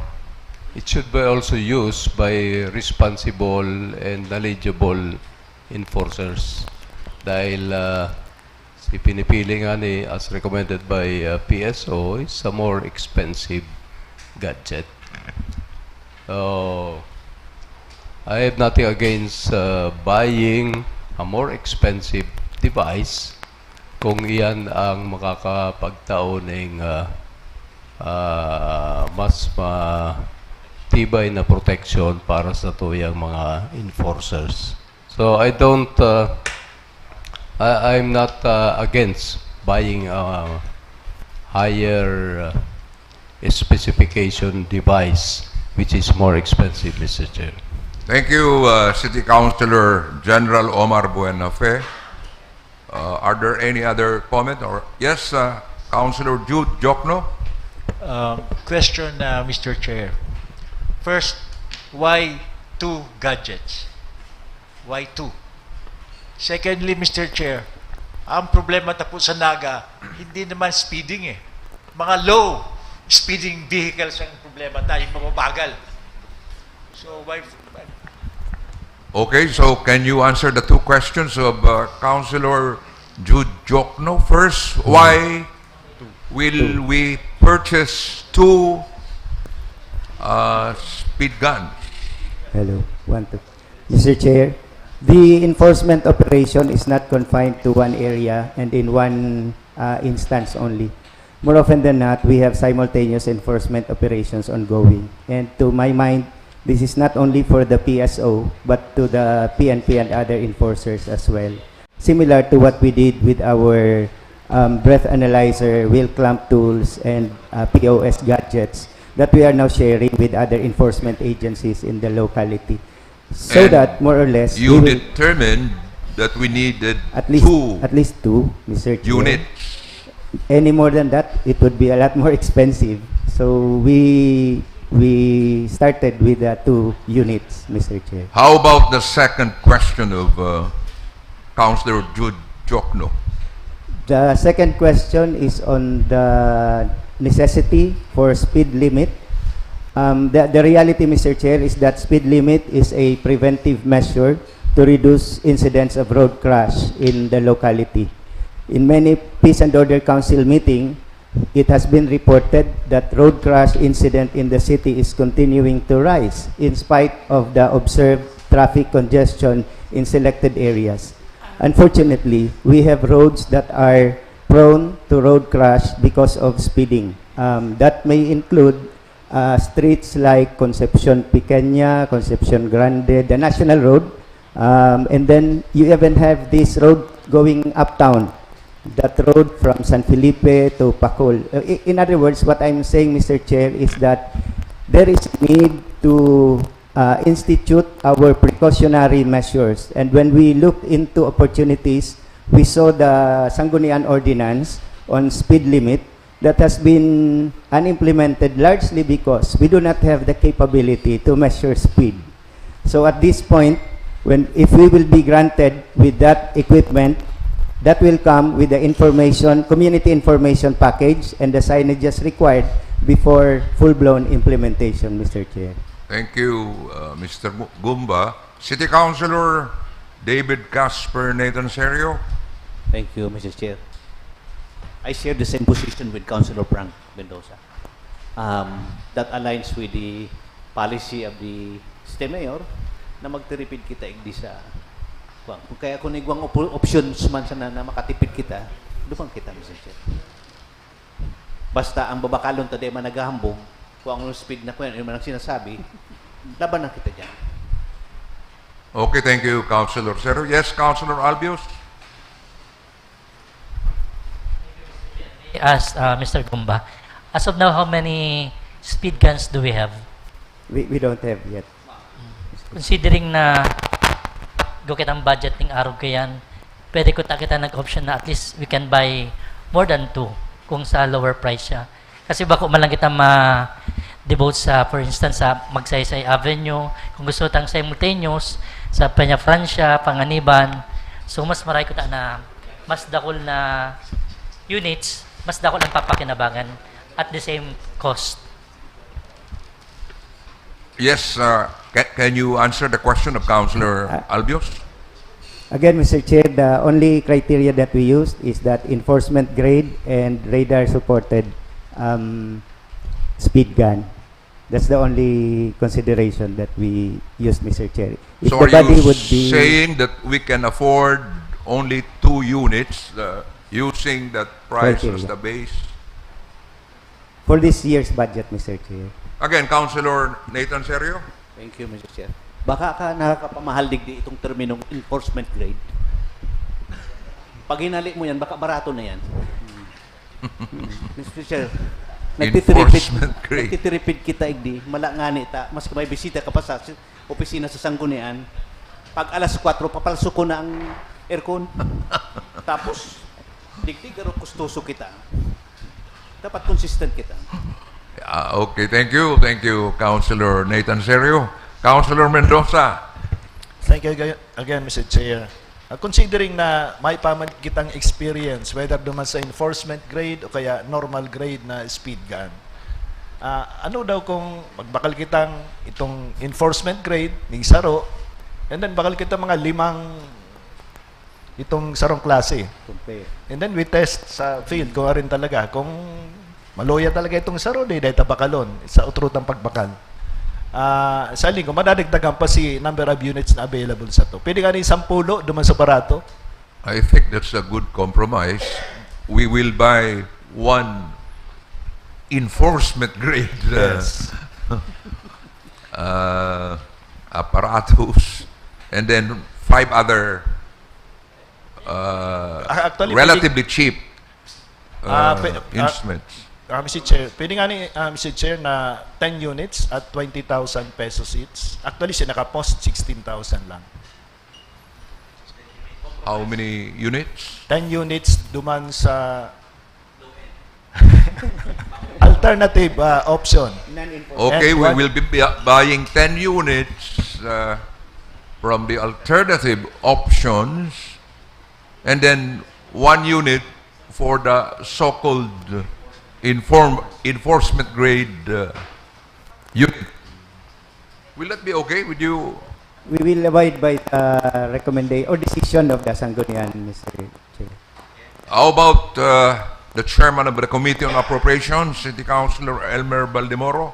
it should be also used by responsible and knowledgeable enforcers. Dahil uh, si pinipili nga ni, as recommended by uh, P S O, is a more expensive gadget. So, I have nothing against uh, buying a more expensive device kung iyan ang makakapagtao ng uh, uh, mas matibay na protection para sa tuyang mga enforcers. So I don't, uh, I, I'm not uh, against buying a higher uh, specification device which is more expensive, Mister Chair. Thank you, uh, City Councilor General Omar Buenafe. Uh, are there any other comment? Or yes, uh, Councilor Jude Jokno. Um, question, uh, Mister Chair. First, why two gadgets? Why two? Secondly, Mister Chair, ang problema ta po sa Naga, hindi naman speeding eh. Mga low speeding vehicles ang problema tayo, mababagal. So, why, why Okay, so can you answer the two questions of uh, Councilor Jude Jokno? First, why will we purchase two uh, speed guns? Hello, one, two. Mister Chair, the enforcement operation is not confined to one area and in one uh, instance only. More often than not, we have simultaneous enforcement operations ongoing. And to my mind, this is not only for the P S O, but to the P N P and other enforcers as well. Similar to what we did with our um, breath analyzer, wheel clamp tools, and uh, P O S gadgets that we are now sharing with other enforcement agencies in the locality. So And that more or less, You we will, determined that we needed at least two at least two, Mister Chair. Units. Any more than that, it would be a lot more expensive. So we we started with the two units, Mister Chair. How about the second question of uh, Councilor Jude Jokno? The second question is on the necessity for speed limit. Um, the, the reality, Mister Chair, is that speed limit is a preventive measure to reduce incidents of road crash in the locality. In many peace and order council meeting, it has been reported that road crash incident in the city is continuing to rise in spite of the observed traffic congestion in selected areas. Unfortunately, we have roads that are prone to road crash because of speeding. Um, that may include uh, streets like Concepcion Pequeña, Concepcion Grande, the national road, um, and then you even have this road going uptown, that road from San Felipe to Pacol. Uh, i- in other words, what I'm saying, Mister Chair, is that there is need to uh, institute our precautionary measures. And when we look into opportunities, we saw the Sangguniang Ordinance on speed limit that has been unimplemented largely because we do not have the capability to measure speed. So at this point, when if we will be granted with that equipment, that will come with the information, community information package and the signages required before full-blown implementation, Mister Chair. Thank you, uh, Mister Gu- Gumba. City Councilor David Casper Nathan Serio. Thank you, Mister Chair. I share the same position with Councilor Frank Mendoza. Um, that aligns with the policy of the City Mayor na magtiripid kita igdi sa kuwan. Kung kaya kung igwang opo- options man sana na makatipid kita, duman kita, Mister Chair. Basta ang babakalon ta di man naghahambog, kung anong speed na kuwan, yun man ang sinasabi, laban na kita dyan. Okay, thank you, Councilor Serio. Yes, Councilor Albios? As uh, Mister Gumba, as of now, how many speed guns do we have? We, we don't have yet. Considering na gukit ang budget ning arog kayan, pwede ko ta kita nag-option na at least we can buy more than two kung sa lower price siya. Kasi bako man lang kita ma-devote sa, for instance, sa Magsaysay Avenue, kung gusto tang simultaneous, sa Peña Francia, Panganiban, so mas maray ko ta na mas dakul na units, mas dakul ang papakinabangan at the same cost. Yes, uh, ca- can you answer the question of Councilor Ah. Albios? Again, Mister Chair, the only criteria that we used is that enforcement grade and radar-supported um, speed gun. That's the only consideration that we used, Mister Chair. If So the are body you would be saying that we can afford only two units uh, using that price as Criteria. The base? For this year's budget, Mister Chair. Again, Councilor Nathan Serio? Thank you, Mister Chair. Baka ka nakakapamahal digdi itong terminong enforcement grade. Pag hinali mo yan, baka barato na yan. Mister Chair, nagtitiripid, Enforcement grade. Nagtitiripid kita igdi, mala ngani ta, mas may bisita ka pa sa si- opisina sa Sanggunian, pag alas kwatro, papalsuko na ang aircon. Tapos, digdi garo kustoso kita. Dapat consistent kita. Ah, okay, thank you. Thank you, Councilor Nathan Serio. Councilor Mendoza. Thank you aga- again, Mister Chair. Uh, considering na may pa man kitang experience, whether duman sa enforcement grade o kaya normal grade na speed gun, ah, ano daw kung magbakal kitang itong enforcement grade, may saro, and then bakal kita mga limang itong sarong klase. Compare. And then we test sa field kung arin talaga, kung maluya talaga itong saro, di dahil tabakalon sa utrutang pagbakal. Ah, sa linggo, madadagdagan pa si number of units na available sa to. Pwede nga ni sampulo duman sa barato. I think that's a good compromise. We will buy one enforcement grade uh, Yes. uh, apparatus and then five other uh, Ah, actually, relatively cheap Ah, uh, pe-, ah, instruments. Ah, Mister Chair, pwede nga ni, ah, Mister Chair, na ten units at twenty thousand pesos each. Actually, si nakapost, sixteen thousand lang. How many units? Ten units duman sa alternative, ah, option. Okay, And we one will be bu-, buying ten units, uh, from the alternative options, and then one unit for the so-called inform-, enforcement grade, uh, unit. Will that be okay with you? We will abide by the recommenda-, or decision of the Sanggunian, Mister Chair. How about, uh, the chairman of the Committee on Appropriations, City Councilor Elmer Baldemoro?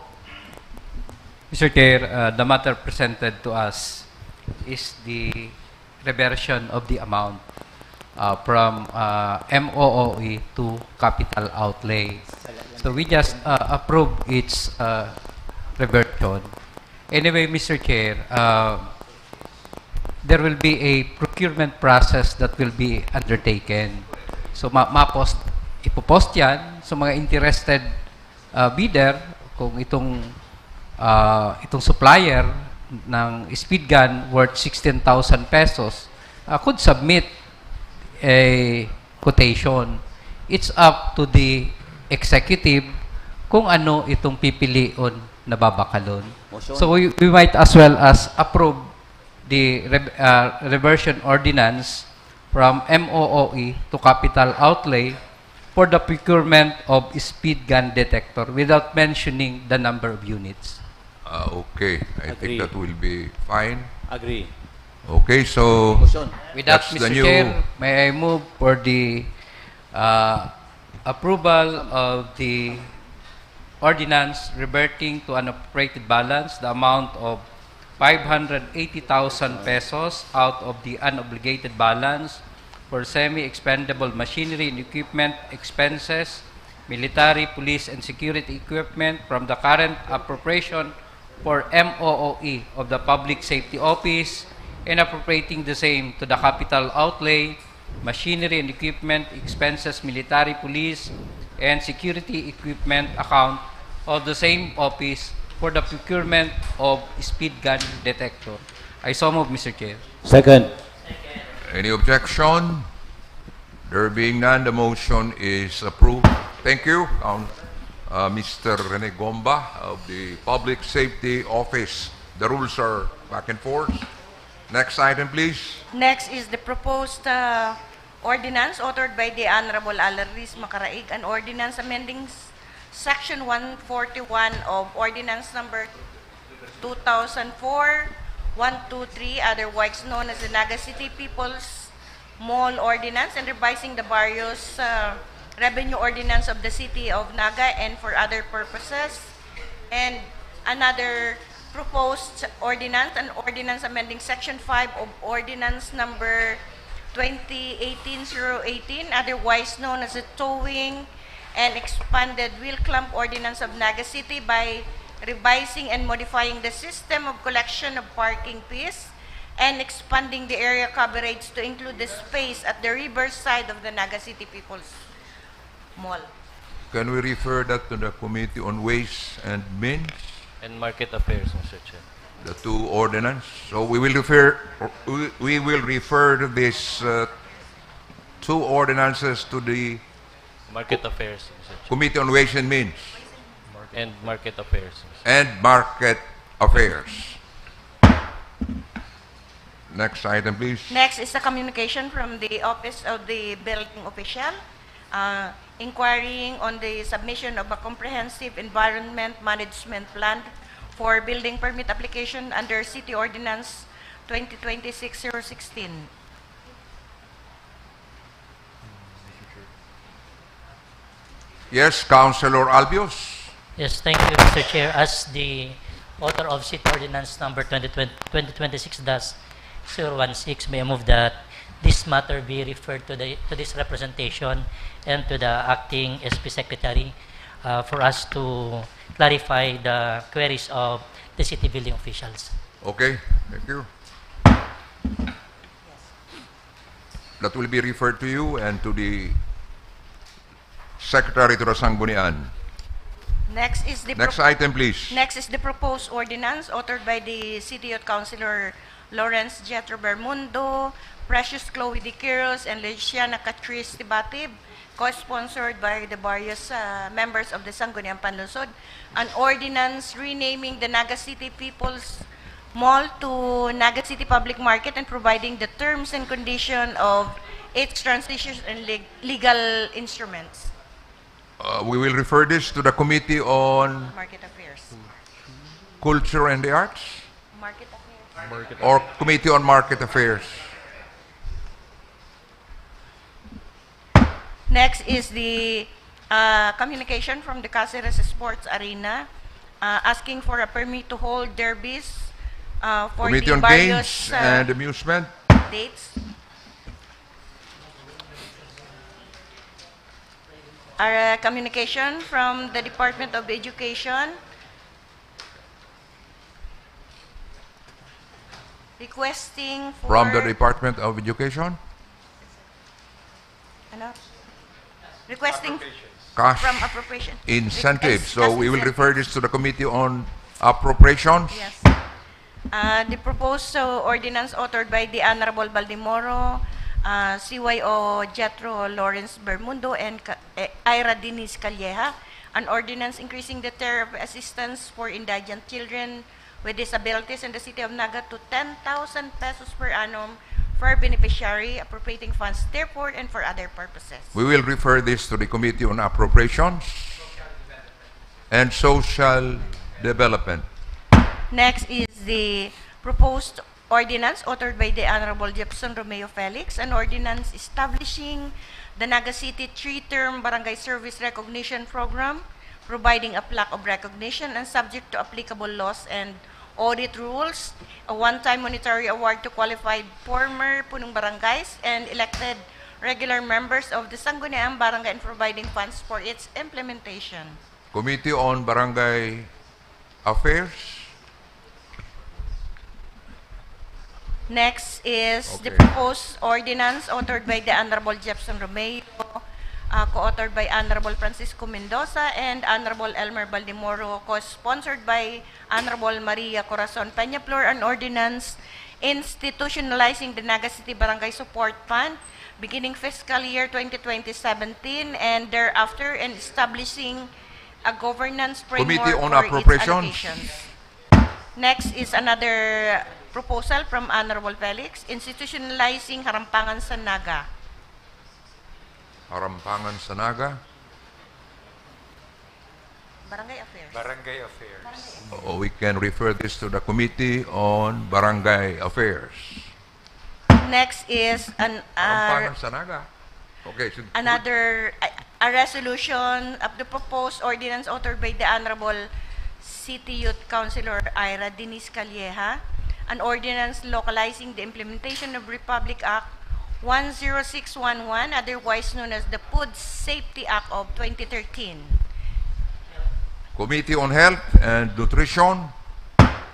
Mister Chair, uh, the matter presented to us is the reversion of the amount, uh, from, uh, M O O E to capital outlay. So we just, uh, approve its, uh, reversion. Anyway, Mister Chair, uh, there will be a procurement process that will be undertaken. So ma-, ma-post, ipopost yan. So mga interested, uh, bidder, kung itong, uh, itong supplier ng speed gun worth sixteen thousand pesos, uh, could submit a quotation. It's up to the executive kung ano itong pipilion na babakalon. Motion. So we, we might as well as approve the rev-, uh, reversion ordinance from M O O E to capital outlay for the procurement of speed gun detector without mentioning the number of units. Ah, okay. I think Agree. that will be fine. Agree. Okay, so Motion. With that, that's the Mister new Chair, may I move for the, uh, approval of the ordinance reverting to an appropriated balance, the amount of five hundred eighty thousand pesos out of the unobligated balance for semi-expendable machinery and equipment expenses, military, police, and security equipment from the current appropriation for M O O E of the Public Safety Office and appropriating the same to the capital outlay, machinery and equipment expenses, military, police, and security equipment account of the same office for the procurement of speed gun detector. I so move, Mister Chair. Second. Any objection? There being none, the motion is approved. Thank you, Coun-, uh, Mister Rene Gomba of the Public Safety Office. The rules are back and forth. Next item, please. Next is the proposed, uh, ordinance authored by the Honorable Alaris Macaraig, an ordinance amending s-, Section one forty-one of Ordinance Number two thousand four, one two three, otherwise known as the Naga City People's Mall Ordinance, and revising the various, uh, revenue ordinance of the City of Naga and for other purposes. And another proposed ordinance, an ordinance amending Section five of Ordinance Number twenty eighteen zero eighteen, otherwise known as the Towing and Expanded Wheel Clamp Ordinance of Naga City, by revising and modifying the system of collection of parking fees and expanding the area coverage to include the space at the riverside of the Naga City People's Mall. Can we refer that to the Committee on Ways and Means? And Market Affairs, Mister Chair. The two ordinance. So we will refer, we, we will refer this, uh, two ordinances to the Market Affairs, Mister Chair. Committee on Ways and Means. And Market Affairs, Mister Chair. And Market Affairs. Next item, please. Next is a communication from the Office of the Building Official, uh, inquiring on the submission of a comprehensive environment management plan for building permit application under City Ordinance twenty twenty-six zero sixteen. Yes, Councilor Albios. Yes, thank you, Mister Chair. As the author of City Ordinance Number twenty twenty, twenty twenty-six dash zero one six, may I move that this matter be referred to the, to this representation and to the acting S P Secretary, uh, for us to clarify the queries of the city building officials. Okay, thank you. That will be referred to you and to the Secretary to the Sanggunian. Next is the Next propo- item, please. Next is the proposed ordinance authored by the City Youth Councilor Lawrence Jethro Bermundo, Precious Chloe De Quiros, and Luciana Catrice Tibatib, co-sponsored by the various uh, members of the Sangguniang Panlungsod, an ordinance renaming the Naga City People's Mall to Naga City Public Market and providing the terms and condition of its transition and leg- legal instruments. Uh, we will refer this to the Committee on Market Affairs. Culture and the Arts Market Affairs. or Committee on Market Affairs. Next is the uh, communication from the Caceres Sports Arena uh, asking for a permit to hold derbies uh, for Committee the on various Games uh, and Amusement. dates. Our uh, communication from the Department of Education requesting for From the Department of Education. Ano? Requesting Cash from appropriation. Incentive. Yes, So cash we will incentive. Refer this to the Committee on Appropriations. Yes. Uh, the proposed uh, ordinance authored by the Honorable Baldemoro, uh, C Y O Jethro Lawrence Bermundo, and Ka- eh, Ira Denise Calleja, an ordinance increasing the tariff assistance for indigent children with disabilities in the city of Naga to ten thousand pesos per annum for beneficiary, appropriating funds therefore and for other purposes. We will refer this to the Committee on Appropriations and Social Development. Next is the proposed ordinance authored by the Honorable Jefferson Romeo Felix, an ordinance establishing the Naga City three-term Barangay Service Recognition Program, providing a plaque of recognition and subject to applicable laws and audit rules, a one-time monetary award to qualified former punong barangays and elected regular members of the Sangguniang Barangay and providing funds for its implementation. Committee on Barangay Affairs. Next is the Okay. Proposed ordinance authored by the Honorable Jefferson Romeo, uh, co-authored by Honorable Francisco Mendoza and Honorable Elmer Baldemoro, co-sponsored by Honorable Maria Corazon Peñaflor, an ordinance institutionalizing the Naga City Barangay Support Fund beginning fiscal year twenty twenty-seventeen and thereafter, and establishing a governance framework Committee on for Appropriations. Its allocations. Next is another proposal from Honorable Felix, institutionalizing Harampangan sa Naga. Harampangan sa Naga. Barangay Affairs. Barangay Affairs. Oh, we can refer this to the Committee on Barangay Affairs. Next is an uh, Harampangan sa Naga. Okay, so another a, a resolution of the proposed ordinance authored by the Honorable City Youth Councilor Ira Denise Calleja, an ordinance localizing the implementation of Republic Act one zero six one one, otherwise known as the Food Safety Act of twenty thirteen. Committee on Health and Nutrition.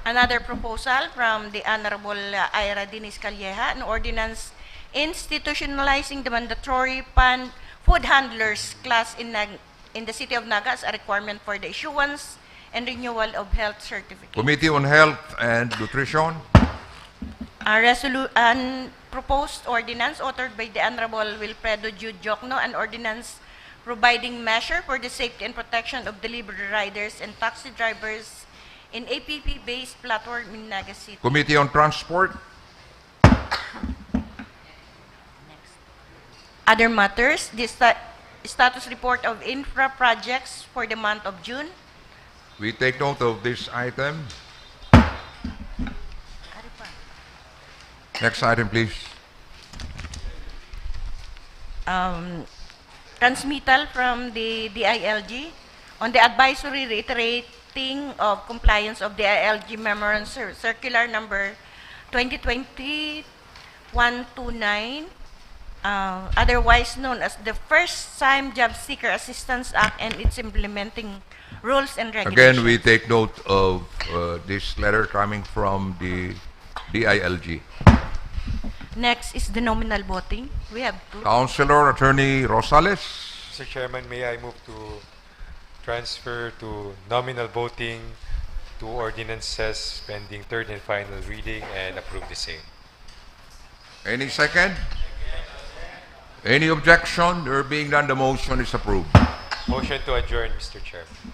Another proposal from the Honorable uh, Ira Denise Calleja, an ordinance institutionalizing the mandatory pan food handlers class in Nag- in the city of Naga as a requirement for the issuance and renewal of health certificate. Committee on Health and Nutrition. A resolu- an proposed ordinance authored by the Honorable Wilfredo Jude Jocno, an ordinance providing measure for the safety and protection of delivery riders and taxi drivers in A P P-based platform in Naga City. Committee on Transport. Other matters, the sta- status report of infra projects for the month of June. We take note of this item. Next item, please. Um, transmittal from the D I L G on the advisory reiterating of compliance of D I L G Memorandum Cir- Circular Number twenty twenty one two nine, uh, otherwise known as the First Time Job Seeker Assistance Act and its implementing rules and regulations. Again, we take note of uh, this letter coming from the D I L G. Next is the nominal voting. We have two. Councilor Attorney Rosales. Mister Chairman, may I move to transfer to nominal voting to ordinances pending third and final reading and approve the same. Any second? Any objection? There being none, the motion is approved. Motion to adjourn, Mister Chairman.